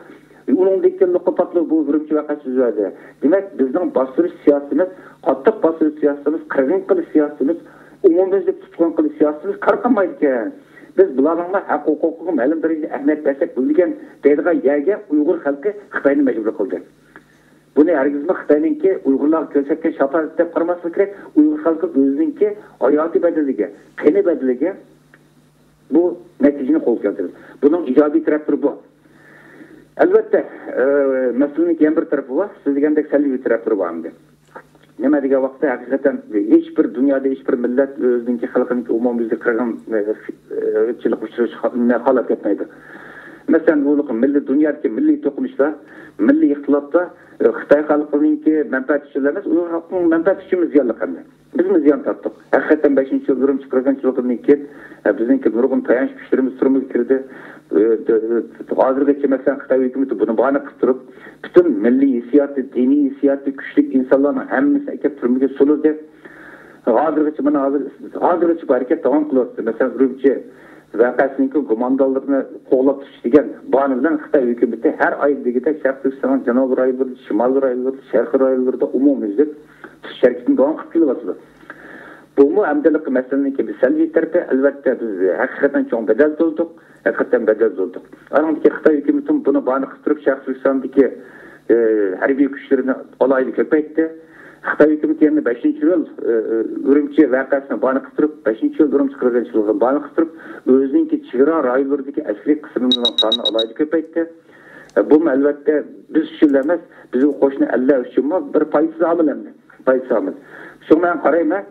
ئۇنىڭدىن كېيىن لوققا پاتلىق بۇ ئۈرۈمچى ۋەقەسى يۈز بەردى. دېمەك، بىزنىڭ باستۇرۇش سىياسىتىمىز، قاتتىق باستۇرۇش سىياسىتىمىز، قىرغىن قىلىش سىياسىتىمىز، ئومۇميۈزلۈك تۇتقۇن قىلىش سىياسىتىمىز كار قىلمايدىكەن. بىز بۇلارنىڭمۇ ھەق ھوقۇقىغا مەلۇم دەرىجىدە ئەھمىيەت بەرسەك بولىدىكەن دەيدىغان يەرگە ئۇيغۇر خەلقى خىتاينى مەجبۇر قىلدى. بۇنى ھەرگىزمۇ خىتاينىڭكى ئۇيغۇرلارغا كۆرسەتكەن شاپائەت دەپ قارىماسلىق كېرەك. ئۇيغۇر خەلقى ئۆزىنىڭكى ھاياتى بەدىلىگە، قېنى بەدىلىگە بۇ نەتىجىنى قولغا كەلتۈردى. بۇنىڭ ئىجابىي تەرەپلىرى بار. ئەلۋەتتە، ئە، مەسىلىنىڭ يەنە بىر تەرىپى بار. سىز دېگەندەك سەلبىي تەرەپلىرى بار ئەمدى. نېمە دېگەن ۋاقىتتا، ھەقىقەتەن ھېچ بىر دۇنيادا ھېچ بىر مىللەت ئۆزىنىڭكى خەلقىنىڭكى ئومۇميۈزلۈك قىرغىنچىلىققا ئۇچرىشىنى خالاپ كەتمەيدۇ. مەسىلەن، بۇ مىللىي، دۇنيادىكى مىللىي توقۇنۇشلار، مىللىي ئىختىلاپلار، ئە، خىتاي خەلقىنىڭكى مەنپەئەتى ئۈچۈن ئەمەس، ئۇيغۇر خەلقىنىڭ مەنپەئەتى ئۈچۈنمۇ زىيانلىق ئەمدى. بىزمۇ زىيان تارتتۇق. ھەقىقەتەن بەشىنچى يىل ئۈرۈمچى قىرغىنچىلىقىدىن كېيىن، ئە، بىزنىڭكى نۇرغۇن تايانچ كۈچلىرىمىز تۈرمىگە كىردى. ئە، دە-، دە-، ھازىرغىچە، مەسىلەن، خىتاي ھۆكۈمىتى بۇنى باھانە قىلىپ تۇرۇپ، پۈتۈن مىللىي ھېسسىياتى، دىنىي ھېسسىياتى كۈچلۈك ئىنسانلارنىڭ ھەممىسىنى ئەكەپ تۈرمىگە سولىدى. ھازىرغىچە، مانا ھازىر، ھازىرغىچە بۇ ھەرىكەت داۋام قىلىۋاتىدۇ. مەسىلەن، ئۈرۈمچى ۋەقەسىنىڭكى گۇماندارلىرىنى قوغلاپ تۇتۇش دېگەن باھانە بىلەن خىتاي ھۆكۈمىتى ھەر ئاي دېگۈدەك شەرقىي تۈركىستاننىڭ جەنۇبىي رايونلىرىدا، شىمالىي رايونلىرىدا، شەرقىي رايونلىرىدا ئومۇميۈزلۈك تۇتۇش ھەرىكىتىنى داۋام قىلىپ كېلىۋاتىدۇ. بۇمۇ ھەمدەللىكى مەسىلىنىڭكى بىر سەلبىي تەرىپى. ئەلۋەتتە، بىز ھەقىقەتەن چوڭ بەدەل تۆلىدۇق. ھەقىقەتەن بەدەل تۆلىدۇق. ئانىڭدىن كېيىن خىتاي ھۆكۈمىتىمۇ بۇنى باھانە قىلىپ تۇرۇپ، شەرقىي تۈركىستاندىكى، ئە، ھەربىي كۈچلىرىنى ئالاھىدە كۆپەيتتى. خىتاي ھۆكۈمىتى يەنە بەشىنچى ئىيۇل، ئە، ئە، ئۈرۈمچى ۋەقەسىنى باھانە قىلىپ تۇرۇپ، بەشىنچى ئىيۇل ئۈرۈمچى قىرغىنچىلىقىنى باھانە قىلىپ تۇرۇپ، ئۆزىنىڭكى چېگرا رايونلىرىدىكى ئەسكىرىي قىسىملىرىنىڭ سانىنى ئالاھىدە كۆپەيتتى. ئە، بۇمۇ ئەلۋەتتە بىز ئۈچۈنلا ئەمەس، بىزگە قوشنا ئەللەر ئۈچۈنمۇ بىر پايدىسىز ئامىل ئەمدى. پايدىسىز ئامىل. شۇڭا مەن قارايمەن،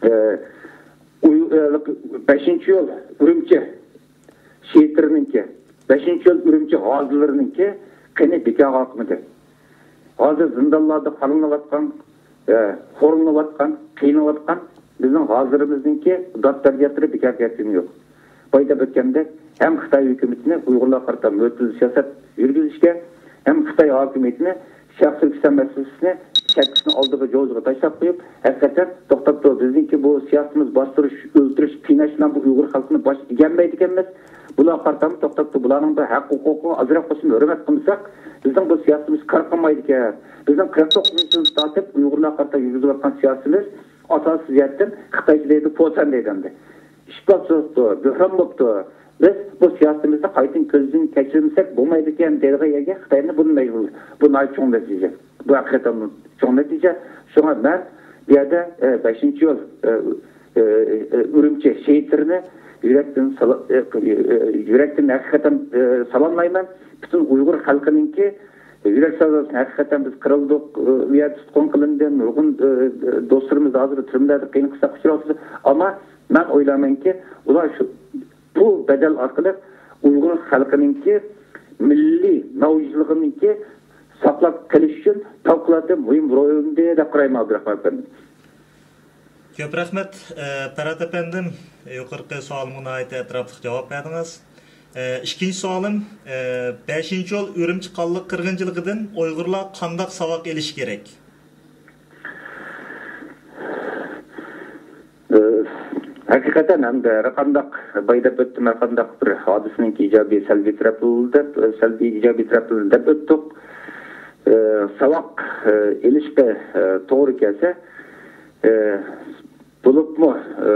ئە، ئۇي-، ئە، بەشىنچى ئىيۇل ئۈرۈمچى شېھىتلىرىنىڭكى، بەشىنچى ئىيۇل ئۈرۈمچى غازىلىرىنىڭكى قېنى بىكارغا ئاقمىدى. ھازىر زىندانلاردا قارىلىنىۋاتقان، ئە، خورلىنىۋاتقان، قىينىلىۋاتقان بىزنىڭ غازىلىرىمىزنىڭكى داد-پەريادلىرى بىكارغا كەتكىنى يوق. بايا دەپ ئۆتكەندەك، ھەم خىتاي ھۆكۈمىتىنى ئۇيغۇرلارغا قارىتا مۆتىدىل سىياسەت يۈرگۈزۈشكە، ھەم خىتاي ھاكىمىيىتىنى شەرقىي تۈركىستان مەسىلىسىنى چەكلىكنى ئالدىغا، جوزىغا تاشلاپ قويۇپ، ھەقىقەتەن توختاپ تۇر، بىزنىڭكى بۇ سىياسىتىمىز باستۇرۇش، ئۆلتۈرۈش، قىيناش بىلەن بۇ ئۇيغۇر خەلقىنى باش ئىگەلمەيدىكەنمىز. بۇلارغا قارىتامۇ توختاپ تۇر، بۇلارنىڭ بىر ھەق ھوقۇقىغا ئازراق بولسىمۇ ھۆرمەت قىلمىساق، بىزنىڭ بۇ سىياسىتىمىز كار قىلمايدىكەن. بىزنىڭ قىرىق توققۇزىنچى يىلدىن تارتىپ ئۇيغۇرلارغا قارىتا يۈرگۈزۈۋاتقان سىياسىتىمىز ئاساسىي جەھەتتىن خىتايچە دەيدۇ، پوسەن دەيدۇ ئەمدى. ئىشقا سوزۇپتۇ، بۆھران بوپتۇ. بىز بۇ سىياسىتىمىزنى قايتىدىن كۆزدىن كەچۈرمىسەك بولمايدىكەن دەيدىغان يەرگە خىتاينى بۇنى مەجبۇر. بۇ ناھايىتى چوڭ نەتىجە. بۇ ھەقىقەتەن چوڭ نەتىجە. شۇڭا مەن بۇ يەردە، ئە، بەشىنچى ئىيۇل، ئە، ئە، ئە، ئۈرۈمچى شېھىتلىرىنى يۈرەكتىن سالا-، ئە، ئە، يۈرەكتىن ھەقىقەتەن، ئە، سالاملايمەن. پۈتۈن ئۇيغۇر خەلقىنىڭكى يۈرەك ساداسىنى ھەقىقەتەن بىز قىرىلدۇق، ئۇ يەردە تۇتقۇن قىلىندى، نۇرغۇن، ئە، ئە، دوستلىرىمىز ھازىر تۈرمىلەردە قىيىنلىققا ئۇچراۋاتىدۇ. ئەمما مەن ئويلايمەنكى، ئۇلار شۇ، بۇ بەدەل ئارقىلىق ئۇيغۇر خەلقىنىڭكى مىللىي ناۋۇزلۇقىنىڭكى ساقلاپ قېلىش ئۈچۈن پەۋقۇلئاددە مۇھىم رول ئوينىدى دەپ قارايمەن، ئابدۇراخمان ئەپەندىم. كۆپ رەھمەت، ئە، پەرھات ئەپەندىم. يۇقىرىقى سوئالىمغا ناھايىتى ئەتراپلىق جاۋاب بەردىڭىز. ئە، ئىككىنچى سوئالىم، ئە، بەشىنچى ئىيۇل ئۈرۈمچى قانلىق قىرغىنچىلىقىدىن ئۇيغۇرلار قانداق ساۋاق ئېلىشى كېرەك؟ ئە، ھەقىقەتەن ھەمدە ھەر قانداق، بايا دەپ ئۆتتۈم، ھەر قانداق بىر ھادىسىنىڭكى ئىجابىي، سەلبىي تەرەپلىرى دەپ، سەلبىي، ئىجابىي تەرەپلىرىنى دەپ ئۆتتۇق. ئە، ساۋاق، ئە، ئېلىشقا، ئە، توغرا كەلسە، ئە، بولۇپمۇ، ئە،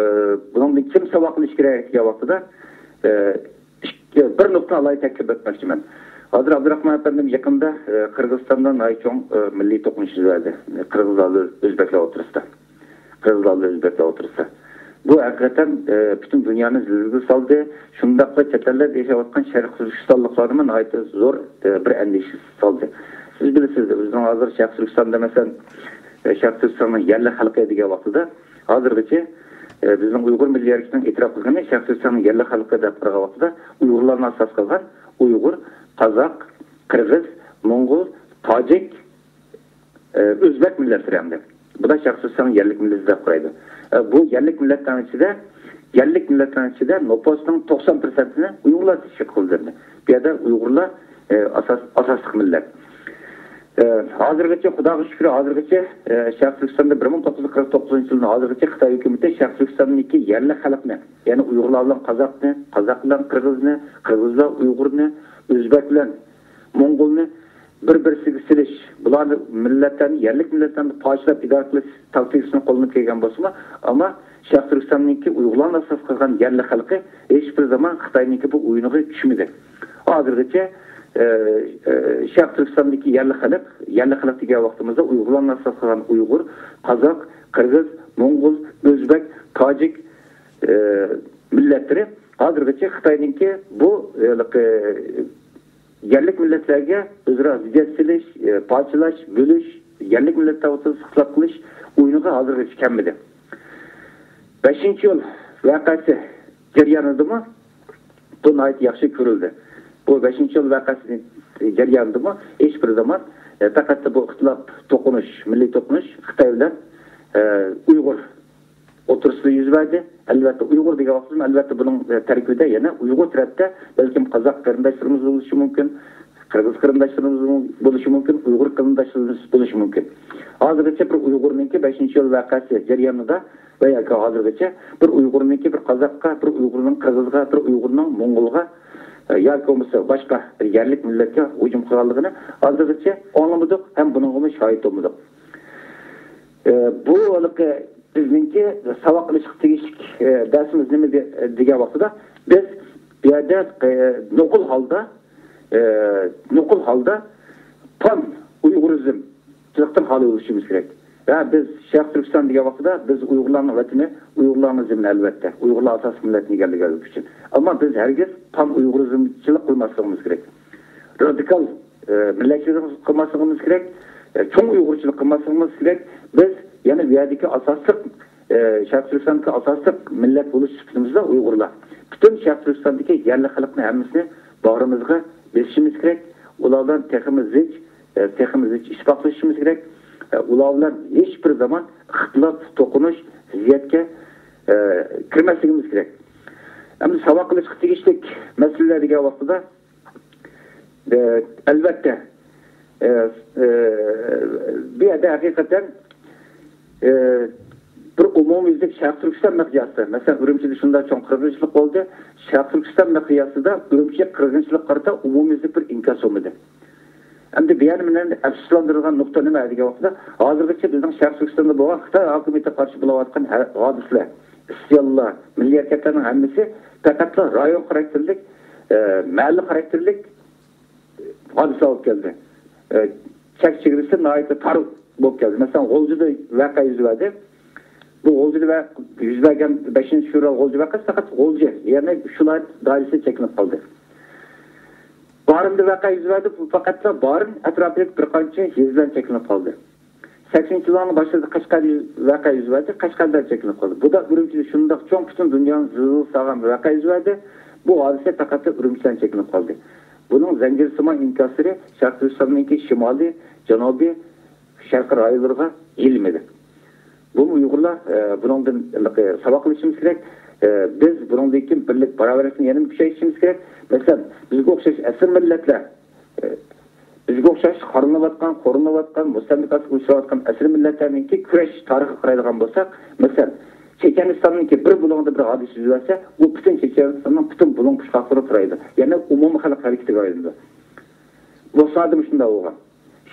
بۇنىڭدىن كىم ساۋاق ئېلىشى كېرەك دېگەن ۋاقتىدا، ئە، ئىككى، بىر نۇقتىنى ئالاھىدە تەكىتلەپ ئۆتمەكچىمەن. ھازىر ئابدۇراخمان ئەپەندىم يېقىندا، ئە، قىرغىزىستاندا ناھايىتى چوڭ، ئە، مىللىي توقۇنۇش يۈز بەردى. قىرغىزلار بىلەن ئۆزبەكلەر ئوتتۇرىسىدا. قىرغىزلار بىلەن ئۆزبەكلەر ئوتتۇرىسىدا. بۇ ھەقىقەتەن، ئە، پۈتۈن دۇنيانى زىلزىلىگە سالدى. شۇنداقلا چەت ئەللەردە ياشاۋاتقان شەرقىي تۈركىستانلىقلارنىمۇ ناھايىتى زور، ئە، بىر ئەندىشە سالدى. سىز بىلىسىز، بىزنىڭ ھازىر شەرقىي تۈركىستاندا، مەسىلەن، ئە، شەرقىي تۈركىستاننىڭ يەرلىك خەلقى دېگەن ۋاقتىدا، ھازىرغىچە، ئە، بىزنىڭ ئۇيغۇر مىللىي ھەرىكىتىنىڭ ئېتىراپ قىلغىنى شەرقىي تۈركىستاننىڭ يەرلىك خەلقى دەپ قارىغان ۋاقتىدا، ئۇيغۇرلارنى ئاساس قىلغان ئۇيغۇر قازاق، قىرغىز، موڭغۇل، تاجىك، ئۆزبەك مىللەتلىرى ئەمدى. بۇلار شەرقىي تۈركىستاننىڭ يەرلىك مىللىتى دەپ قارايدۇ. بۇ يەرلىك مىللەتلەرنىڭ ئىچىدە، يەرلىك مىللەتلەرنىڭ ئىچىدە نوپۇسنىڭ توقسان پىرسەنتىنى ئۇيغۇرلار تەشكىل قىلدى. بۇ يەردە ئۇيغۇرلار ئاساس، ئاساسلىق مىللەت. ھازىرغىچە، خۇداغا شۈكرى، ھازىرغىچە شەرقىي تۈركىستاندا بىر مىڭ توققۇز يۈز قىرىق توققۇزىنچى يىلدىن ھازىرغىچە خىتاي ھۆكۈمىتى شەرقىي تۈركىستاندىكى يەرلىك خەلقنى، يەنى ئۇيغۇرلار بىلەن قازاقنى، قازاق بىلەن قىرغىزنى، قىرغىز بىلەن ئۇيغۇرنى، ئۆزبەك بىلەن موڭغۇلنى بىر-بىرسىگە سېلىش، بۇلارنى مىللەتلەرنى، يەرلىك مىللەتلەرنى پارچىلاپ ئىدارە قىلىش تاكتىكىسىنى قوللىنىپ كەلگەن بولسىمۇ، ئەمما شەرقىي تۈركىستاننىڭكى ئۇيغۇرلارنى ئاساس قىلغان يەرلىك خەلقى ھېچ بىر زامان خىتاينىڭكى بۇ ئويۇنىغا چۈشمىدى. ھازىرغىچە، ئە، ئە، شەرقىي تۈركىستاندىكى يەرلىك خەلق، يەرلىك خەلق دېگەن ۋاقتىمىزدا ئۇيغۇرلارنى ئاساس قىلغان ئۇيغۇر، قازاق، قىرغىز، موڭغۇل، ئۆزبەك، تاجىك، ئە، مىللەتلىرى ھازىرغىچە خىتاينىڭكى بۇ، ھېلىقى، يەرلىك مىللەتلەرگە ئۆزئارا زىددىيەت سېلىش، ئى، پارچىلاش، بۆلۈش، يەرلىك مىللەتلەر ئوتتۇرىسىدا ئىختىلاپ قىلىش ئويۇنىغا ھازىرغىچە كەلمىدى. بەشىنچى ئىيۇل ۋەقەسى جەريانىدىمۇ بۇ ناھايىتى ياخشى كۆرۈلدى. بۇ بەشىنچى ئىيۇل ۋەقەسى جەريانىدىمۇ ھېچ بىر زامان، ئى، پەقەتلا بۇ ئىختىلاپ، توقۇنۇش، مىللىي توقۇنۇش خىتاي بىلەن، ئى، ئۇيغۇر ئوتتۇرىسىدا يۈز بەردى. ئەلۋەتتە، ئۇيغۇر دېگەن ۋاقتىمىز، ئەلۋەتتە، بۇنىڭ، ئە، تەركىبىدە يەنە ئۇيغۇر تەرەپتە بەلكىم قازاق قېرىنداشلىرىمىز بولۇشى مۇمكىن، قىرغىز قېرىنداشلىرىمىز بولۇشى مۇمكىن، ئۇيغۇر قېرىنداشلىرىمىز بولۇشى مۇمكىن. ھازىرغىچە بىر ئۇيغۇرنىڭكى بەشىنچى ئىيۇل ۋەقەسى جەريانىدا ۋە ياكى ھازىرغىچە بىر ئۇيغۇرنىڭكى بىر قازاققا، بىر ئۇيغۇرنىڭ قىرغىزغا، بىر ئۇيغۇرنىڭ موڭغۇلغا، ئە، ياكى بولمىسا باشقا بىر يەرلىك مىللەتكە ھۇجۇم قىلغانلىقىنى ھازىرغىچە ئاڭلىمىدۇق ھەم بۇنىڭغىمۇ شاھىت بولمىدۇق. ئە، بۇ ھېلىقى بىزنىڭكى ساۋاق ئېلىشقا تېگىشلىك، ئە، دەرسىمىز نېمە دە-، دېگەن ۋاقتىدا، بىز بۇ يەردە، ئە، نوقۇل ھالدا، ئە، نوقۇل ھالدا پان ئۇيغۇرىزمچىلىقتىن خالىي بولۇشىمىز كېرەك. ۋە بىز شەرقىي تۈركىستان دېگەن ۋاقتىدا بىز ئۇيغۇرلارنىڭ ۋەتىنى، ئۇيغۇرلارنىڭ زېمىنى ئەلۋەتتە. ئۇيغۇرلار ئاساسلىق مىللەتنى ئىگىلىگەنلىكى ئۈچۈن. ئەمما بىز ھەرگىز پان ئۇيغۇرىزمچىلىق قىلماسلىقىمىز كېرەك. رادىكال، ئە، مىللەتچىلىك قىلماسلىقىمىز كېرەك. ئە، چوڭ ئۇيغۇرچىلىق قىلماسلىقىمىز كېرەك. بىز يەنە بۇ يەردىكى ئاساسلىق، ئە، شەرقىي تۈركىستاندىكى ئاساسلىق مىللەت بولۇش سۈپىتىمىزدە ئۇيغۇرلار. پۈتۈن شەرقىي تۈركىستاندىكى يەرلىك خەلقنى ھەممىسىنى باغرىمىزغا بېسىشىمىز كېرەك. ئۇلار بىلەن تېخىمۇ زىچ، ئە، تېخىمۇ زىچ ئىتتىپاقلىشىشىمىز كېرەك. ئە، ئۇلار بىلەن ھېچ بىر زامان ئىختىلاپ، توقۇنۇش، زىددىيەتكە، ئە، كىرمەسلىكىمىز كېرەك. ئەمدى ساۋاق قىلىشقا تېگىشلىك مەسىلىلەر دېگەن ۋاقتىدا، ئە، ئەلۋەتتە، ئە، ئە، بۇ يەردە ھەقىقەتەن، ئە، بىر ئومۇميۈزلۈك شەرقىي تۈركىستان مىقياسىدا، مەسىلەن، ئۈرۈمچىدە شۇنداق چوڭ قىرغىنچىلىق بولدى. شەرقىي تۈركىستان مىقياسىدا ئۈرۈمچى قىرغىنچىلىققا قارىتا ئومۇميۈزلۈك بىر ئىنكاس بولمىدى. ئەمدى بۇ يەردە مېنى ئەپسۇسلاندۇرىدىغان نۇقتا نېمە دېگەن ۋاقىتتا، ھازىرغىچە بىزنىڭ شەرقىي تۈركىستاندا بولغان خىتاي ھاكىمىيىتىگە قارشى بولۇۋاتقان ھە-، ھادىسىلەر، ئىسيانلار، مىللىي ھەرىكەتلەرنىڭ ھەممىسى پەقەتلا رايون خاراكتېرلىك، ئە، مەھەللە خاراكتېرلىك ھادىسىلەر بولۇپ كەلدى. ئە، چەك چېگرىسى ناھايىتى تار بولۇپ كەلدى. مەسىلەن، غۇلجىدا ۋەقە يۈز بەردى. بۇ غۇلجىدا ۋە-، يۈز بەرگەن بەشىنچى فېۋرال غۇلجا ۋەقەسى پەقەت غۇلجا، يەنى شۇ ۋىلايەت دائىرىسىگە چەكلىنىپ قالدى. بارىندا ۋەقە يۈز بەردى، بۇ پەقەتلا بارىن ئەتراپىدىكى بىر قانچە يېزا بىلەن چەكلىنىپ قالدى. سەكسىنچى يىللارنىڭ باشلىرىدا قەشقەردە يۈز، ۋەقە يۈز بەردى، قەشقەر بىلەن چەكلىنىپ قالدى. بۇ دا ئۈرۈمچىدە شۇنداق چوڭ، پۈتۈن دۇنيانى زىلزىلە سالغان بىر ۋەقە يۈز بەردى. بۇ ھادىسە پەقەتلا ئۈرۈمچى بىلەن چەكلىنىپ قالدى. بۇنىڭ زەنجىرسىمان ئىنكاسلىرى شەرقىي تۈركىستاننىڭكى شىمالىي، جەنۇبىي، شەرقىي رايونلىرىغا يېيىلمىدى. بۇمۇ ئۇيغۇرلار، ئە، بۇنىڭدىن ساۋاق ئېلىشىمىز كېرەك. ئە، بىز بۇنىڭدىن كېيىن بىرلىك، باراۋەرلىكنى يەنىمۇ كۈچەيتىشىمىز كېرەك. مەسىلەن، بىزگە ئوخشاش ئەسىر مىللەتلەر، ئە، بىزگە ئوخشاش خارلىنىۋاتقان، خورلىنىۋاتقان، مۇستەملىكە ئاستىغا ئۇچراۋاتقان ئەسىر مىللەتلەرنىڭكى كۈرەش تارىخىغا قارايدىغان بولساق، مەسىلەن، چېچەنىستاننىڭكى بىر بۇلۇڭىدا بىر ھادىسە يۈز بەرسە، ئۇ پۈتۈن چېچەنىستاننىڭ پۈتۈن بۇلۇڭ پۇچقاقلىرىغا تارايدۇ. يەنى ئومۇمىي خەلق ھەرىكىتىگە ئايلىنىدۇ. بوسنادىمۇ شۇنداق بولغان.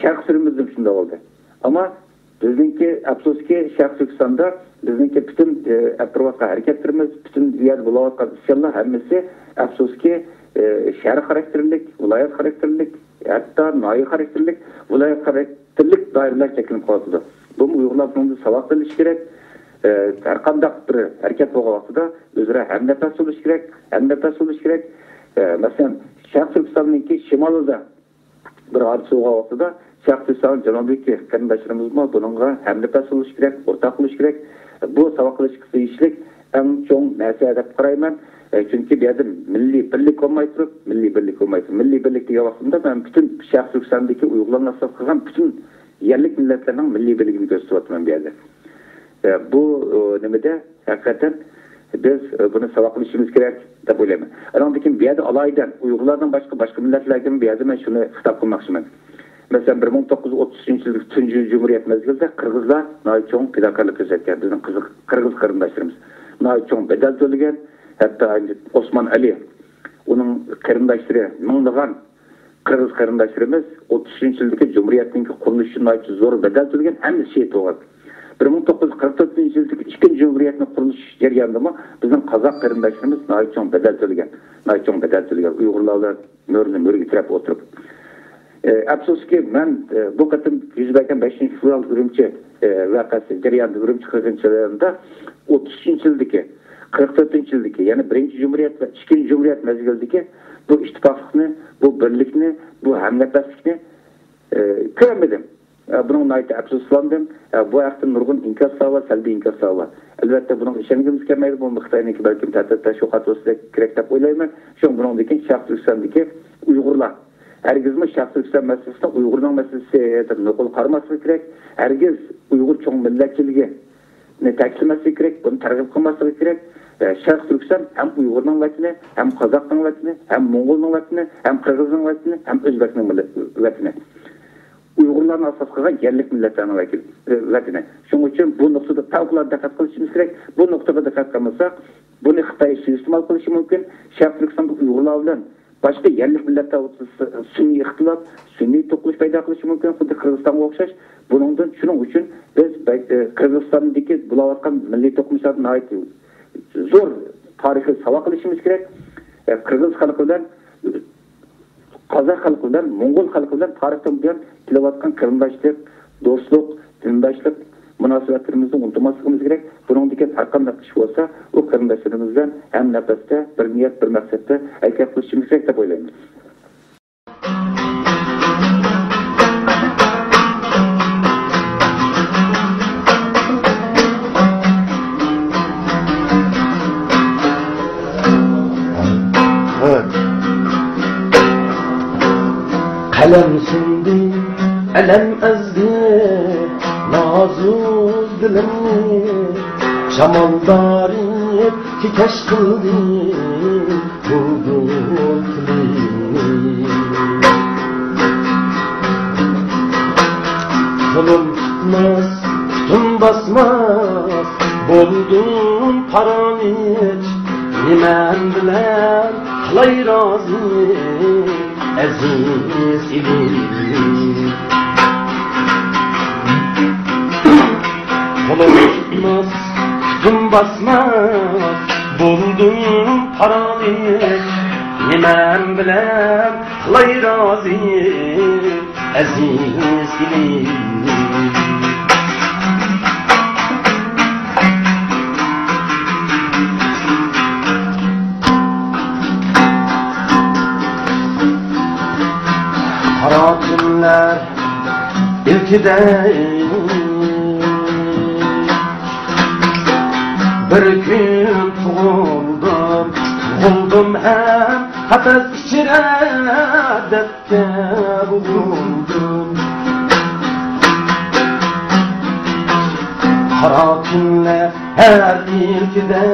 شەرقىي سۈرگۈندىمۇ شۇنداق بولدى. ئەمما بىزنىڭكى، ئەپسۇسكى، شەرقىي تۈركىستاندا بىزنىڭكى پۈتۈن، ئە، ئەپ بېرىۋاتقان ھەرىكەتلىرىمىز، پۈتۈن ئۇ يەردە بولۇۋاتقان ئىسيانلار ھەممىسى، ئەپسۇسكى، ئە، شەھەر خاراكتېرلىك، ۋىلايەت خاراكتېرلىك، ھەتتا ناھىيە خاراكتېرلىك، ۋىلايەت خاراكتېرلىك دائىرىلەر چەكلىنىپ قالىدۇ. بۇمۇ ئۇيغۇرلار بۇنىڭدىن ساۋاق ئېلىشى كېرەك. ئە، ھەر قانداق بىر ھەرىكەت بولغان ۋاقتىدا ئۆزئارا ھەمنەپەس بولۇش كېرەك، ھەمنەپەس بولۇش كېرەك. ئە، مەسىلەن، شەرقىي تۈركىستاننىڭكى شىمالىدا بىر ھادىسە بولغان ۋاقتىدا، شەرقىي تۈركىستان جەنۇبىدىكى قېرىنداشلىرىمىزمۇ بۇنىڭغا ھەمنەپەس بولۇشى كېرەك، ئورتاق بولۇشى كېرەك. بۇ ساۋاق قىلىشقا تېگىشلىك ئەڭ چوڭ نەرسە دەپ قارايمەن. ئە، چۈنكى بۇ يەردە مىللىي بىرلىك بولماي تۇرۇپ، مىللىي بىرلىك بولماي تۇرۇپ، مىللىي بىرلىك دېگەن ۋاقتىمدا مەن پۈتۈن شەرقىي تۈركىستاندىكى ئۇيغۇرلارنى ئاساس قىلغان پۈتۈن يەرلىك مىللەتلەرنىڭ مىللىي بىرلىكىنى كۆرسىتىۋاتىمەن بۇ يەردە. ئە، بۇ، ئۇ، نېمىدە ھەقىقەتەن بىز، ئە، بۇنى ساۋاق قىلىشىمىز كېرەك دەپ ئويلايمەن. ئانىڭدىن كېيىن بۇ يەردە ئالاھىدە ئۇيغۇرلاردىن باشقا، باشقا مىللەتلەرگىمۇ بۇ يەردە مەن شۇنى خىتاب قىلماقچىمەن. مەسىلەن، بىر مىڭ توققۇز يۈز ئوتتۇز ئۈچىنچى يىلدىكى تۇنجى جۇمھۇرىيەت مەزگىلىدە قىرغىزلار ناھايىتى چوڭ پىداكارلىق كۆرسەتكەن. بىزنىڭ قىزىق-، قىرغىز قېرىنداشلىرىمىز ناھايىتى چوڭ بەدەل تۆلىگەن. ھەتتا ئوسمان ئەلى، ئۇنىڭ قېرىنداشلىرى، مىڭلىغان قىرغىز قېرىنداشلىرىمىز ئوتتۇز ئۈچىنچى يىلدىكى جۇمھۇرىيەتنىڭكى قۇرۇلۇشى ئۈچۈن ناھايىتى زور بەدەل تۆلىگەن، ھەممىسى شېھىت بولغان. بىر مىڭ توققۇز يۈز قىرىق تۆتىنچى يىلدىكى ئىككىنچى جۇمھۇرىيەتنىڭ قۇرۇلۇش جەريانىدىمۇ بىزنىڭ قازاق قېرىنداشلىرىمىز ناھايىتى چوڭ بەدەل تۆلىگەن، ناھايىتى چوڭ بەدەل تۆلىگەن. ئۇيغۇرلار بىلەن مۆرىنى مۆرىگە تىرەپ ئولتۇرۇپ. ئە، ئەپسۇسكى، مەن، ئە، بۇ قېتىم يۈز بەرگەن بەشىنچى فېۋرال ئۈرۈمچى، ئە، ۋەقەسى جەريانىدا، ئۈرۈمچى قىرغىنچىلىرىدا ئوتتۇز ئۈچىنچى يىلدىكى، قىرىق تۆتىنچى يىلدىكى، يەنى بىرىنچى جۇمھۇرىيەت ۋە ئىككىنچى جۇمھۇرىيەت مەزگىلىدىكى بۇ ئىتتىپاقلىقنى، بۇ بىرلىكنى، بۇ ھەمنەپەسلىكنى، ئە، كۆرەلمىدىم. ئە، بۇنىڭغا ناھايىتى ئەپسۇسلاندىم. ئە، بۇ ھەقتە نۇرغۇن ئىنكاسلار بار، سەلبىي ئىنكاسلار بار. ئەلۋەتتە، بۇنىڭغا ئىشەنگۈمىز كەلمەيدۇ. بۇ خىتاينىڭكى بەلكىم تەتۈر تەشۋىقات بولسا كېرەك دەپ ئويلايمەن. شۇڭا بۇنىڭدىن كېيىن شەرقىي تۈركىستاندىكى ئۇيغۇرلار ھەرگىزمۇ شەرقىي تۈركىستان مەسىلىسىنى ئۇيغۇرنىڭ مەسىلىسى دەپ نوقۇل قارىماسلىقى كېرەك. ھەرگىز ئۇيغۇر چوڭ مىللەتچىلىكىنى تەكىتلىمەسلىكى كېرەك، بۇنى تەرغىب قىلماسلىقى كېرەك. ئە، شەرقىي تۈركىستان ھەم ئۇيغۇرنىڭ ۋەتىنى، ھەم قازاقنىڭ ۋەتىنى، ھەم موڭغۇلنىڭ ۋەتىنى، ھەم قىرغىزنىڭ ۋەتىنى، ھەم ئۆزبەكنىڭ مىللەت-، ۋەتىنى. ئۇيغۇرلارنى ئاساس قىلغان يەرلىك مىللەتلەرنىڭ ۋەكىل-، ۋەتىنى. شۇنىڭ ئۈچۈن بۇ نۇقتىدا پەۋقۇلئاددە دىققەت قىلىشىمىز كېرەك. بۇ نۇقتىغا دىققەت قىلمىساق، بۇنى خىتاي سۇيىئىستېمال قىلىشى مۇمكىن. شەرقىي تۈركىستاندا ئۇيغۇرلار بىلەن باشقا يەرلىك مىللەتلەر ئوتتۇرىسىدا سۈنئىي ئىختىلاپ، سۈنئىي توقۇنۇش پەيدا قىلىشى مۇمكىن، خۇددى قىرغىزىستانغا ئوخشاش. بۇنىڭدىن، شۇنىڭ ئۈچۈن بىز بە-، ئە، قىرغىزىستاندىكى بولاۋاتقان مىللىي توقۇنۇشلاردا ناھايىتى زور تارىخىي ساۋاق ئېلىشىمىز كېرەك. ئە، قىرغىز خەلقى بىلەن قازاق خەلقى بىلەن، موڭغۇل خەلقى بىلەن تارىختىن بۇيان كېلىۋاتقان قېرىنداشلىق، دوستلۇق، دىنداشلىق مۇناسىۋەتلىرىمىزنى ئۇنتۇماسلىقىمىز كېرەك. بۇنىڭدىن كېيىن ھەر قانداق ئىش بولسا، ئۇ قېرىنداشلىرىمىز بىلەن ھەم نەپەستە، بىر نىيەت، بىر مەقسەتتە ھەرىكەت قىلىشىمىز كېرەك دەپ ئويلايمەن. قەلەم سۇندى، ئەلەم ئەزدى نازۇك دىلىمنى، شامال دارىپ تىكەش قىلدى بۇلبۇل تىلىمنى. قولۇم تۇتماس، پۇتۇم باسماس بولدۇم پارانىچ، نېمەم بىلەن قىلاي رازى ئەزىز ئىلىم. قولۇم تۇتماس، پۇتۇم باسماس بولدۇم پارانىچ، نېمەم بىلەن قىلاي رازى ئەزىز ئىلىم. قارا تۈنلەر ئىلكىدە بىر كۈن تۇغۇلدۇم، تۇغۇلدۇم ھەم قەپەس ئىچىدە دەردكە بوغۇلدۇم. قارا تۈنلەر ھەر ئىلكىدە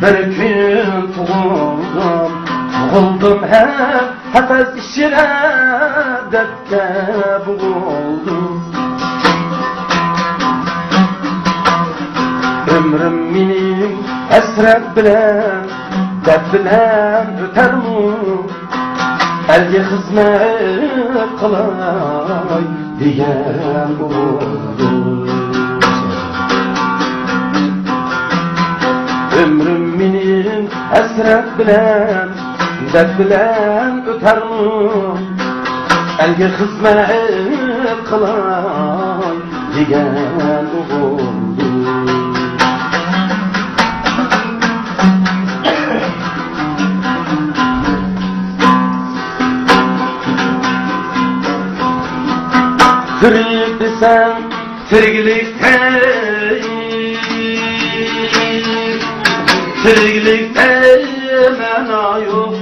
بىر كۈن تۇغۇلدۇم، تۇغۇلدۇم ھەم قەپەس ئىچىدە دەردكە بوغۇلدۇم. ئۆمرۈم مېنىڭ ھەسرەت بىلەن، دەرد بىلەن ئۆتەرمۇ؟ ئەلگە خىزمەت قىلاي دېگەن بولدۇم. ئۆمرۈم مېنىڭ ھەسرەت بىلەن، دەرد بىلەن ئۆتەرمۇ؟ ئەلگە خىزمەت قىلاي دېگەن ئوغۇلدۇم. تىرىك دېسەڭ تىرىكلىكتە، تىرىكلىكتە مەنا يوق.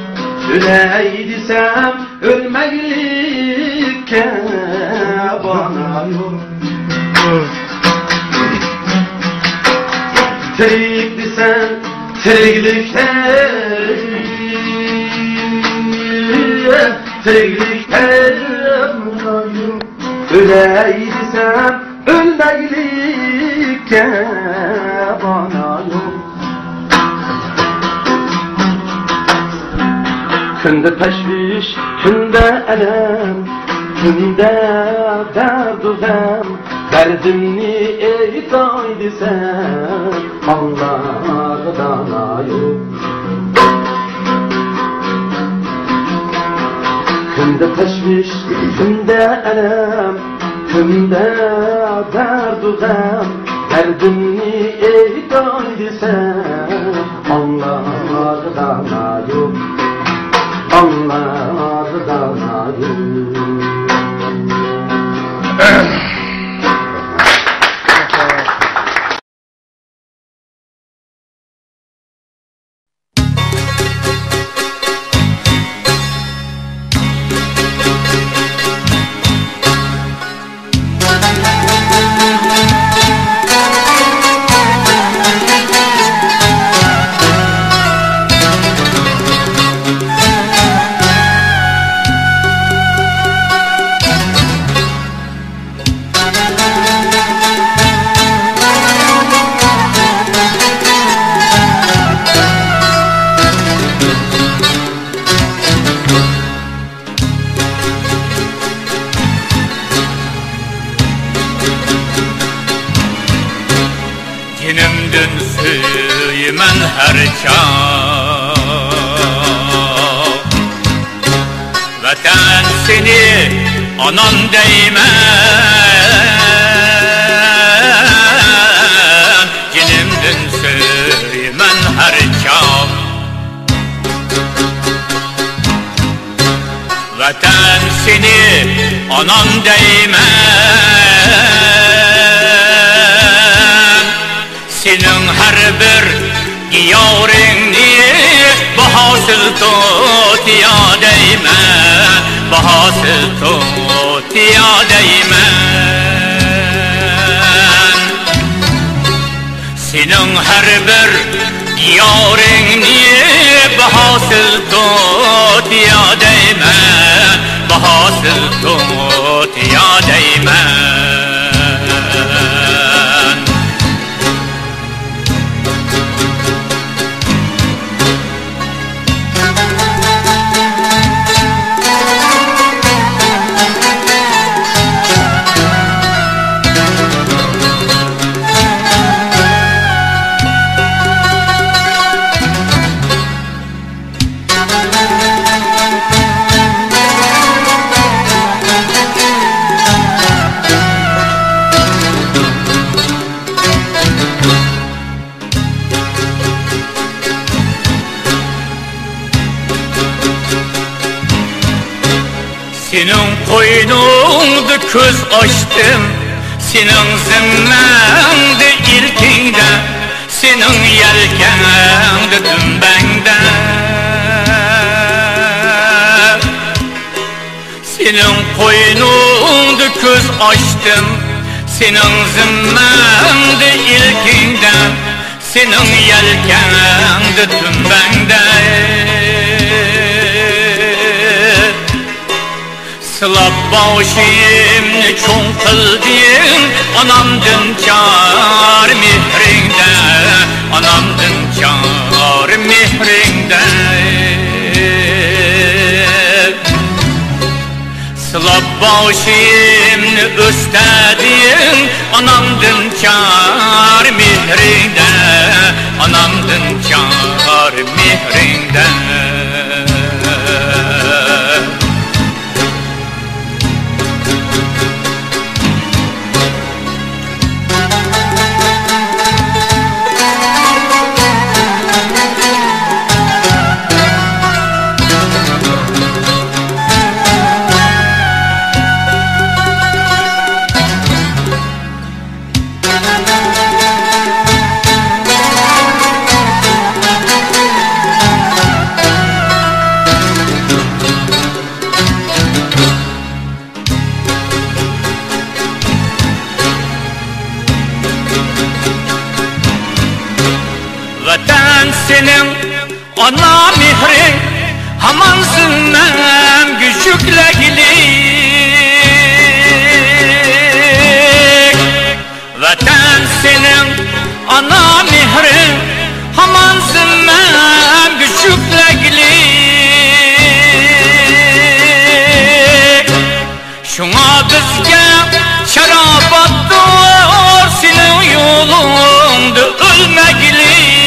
ئۆلەي دېسەم، ئۆلمەكلىككە بانا يوق. تىرىك دېسەم، تىرىكلىكتە، تىرىكلىكتە مەنا يوق. ئۆلەي دېسەم، ئۆلمەكلىككە بانا يوق. كۈندە تەشۋىش، كۈندە ئەلەم، كۈندە دەردۇ غەم. دەردىمنى ئېيتاي دېسەم، ئاڭلارغا دانا يوق. كۈندە تەشۋىش، كۈندە ئەلەم، كۈندە دەردۇ غەم. دەردىمنى ئېيتاي دېسەم، ئاڭلارغا دانا يوق. ئاڭلارغا دانا يوق. جېنىمدىن سۆيىمەن ھەر چاغ. ۋەتەن سېنى ئانام دەيمەن، جېنىمدىن سۆيىمەن ھەر چاغ. ۋەتەن سېنى ئانام دەيمەن، سېنىڭ ھەر بىر دىيارىڭنى باھاسىز توتىيا دەيمەن، باھاسىز توتىيا دەيمەن. سېنىڭ ھەر بىر دىيارىڭنى باھاسىز توتىيا دەيمەن، باھاسىز توتىيا دەيمەن. سېنىڭ قوينۇڭدا كۆز ئاچتىم، سېنىڭ زىممەڭدە ئىلكىڭدە، سېنىڭ يەلكەڭدە دۈمبەڭدە. سېنىڭ قوينۇڭدا كۆز ئاچتىم، سېنىڭ زىممەڭدە ئىلكىڭدە، سېنىڭ يەلكەڭدە دۈمبەڭدە. سىلاپ باشىمنى چوڭ قىلدىڭ، ئانامدىن چار مېھرىڭدە، ئانامدىن چار مېھرىڭدە. سىلاپ باشىمنى ئۆستەدىڭ، ئانامدىن چار مېھرىڭدە، ئانامدىن چار مېھرىڭدە. سېنىڭ ئانا مېھرىڭ ھامان زىممەمگە يۈكلەگلىك. ۋەتەن، سېنىڭ ئانا مېھرىڭ ھامان زىممەمگە يۈكلەگلىك. شۇڭا بىزگە شاراپاتتۇر سېنىڭ يولۇڭدا ئۆلمەگلىك.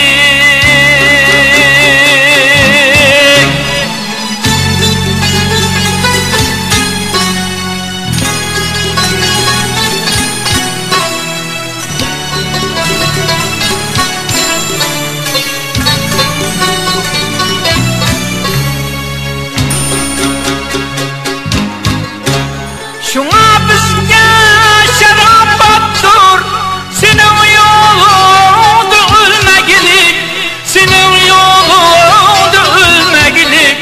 شۇڭا بىزگە شاراپاتتۇر سېنىڭ يولۇڭدا ئۆلمەگلىك، سېنىڭ يولۇڭدا ئۆلمەگلىك،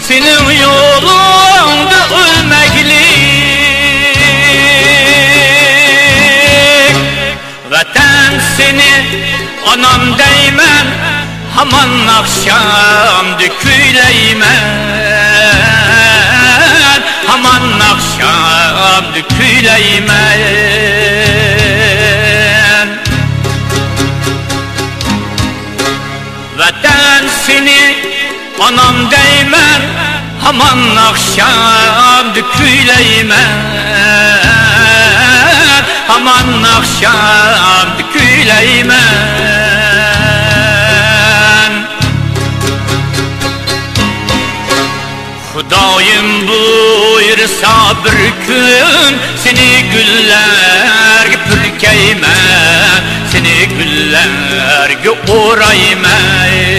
سېنىڭ يولۇڭدا ئۆلمەگلىك. ۋەتەن، سېنى ئانام دەيمەن، ھامان ئاخشامدا كۈيلەيمەن، ھامان ئاخشامدا كۈيلەيمەن. ۋەتەن، سېنى ئانام دەيمەن، ھامان ئاخشامدا كۈيلەيمەن، ھامان ئاخشامدا كۈيلەيمەن. خۇدايىم بۇيرۇسا بىر كۈن سېنى گۈللەرگە پۈركەيمەن، سېنى گۈللەرگە ئورايمەن.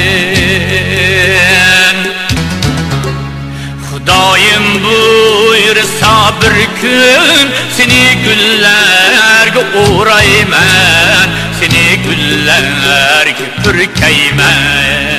خۇدايىم بۇيرۇسا بىر كۈن سېنى گۈللەرگە ئورايمەن، سېنى گۈللەرگە پۈركەيمەن.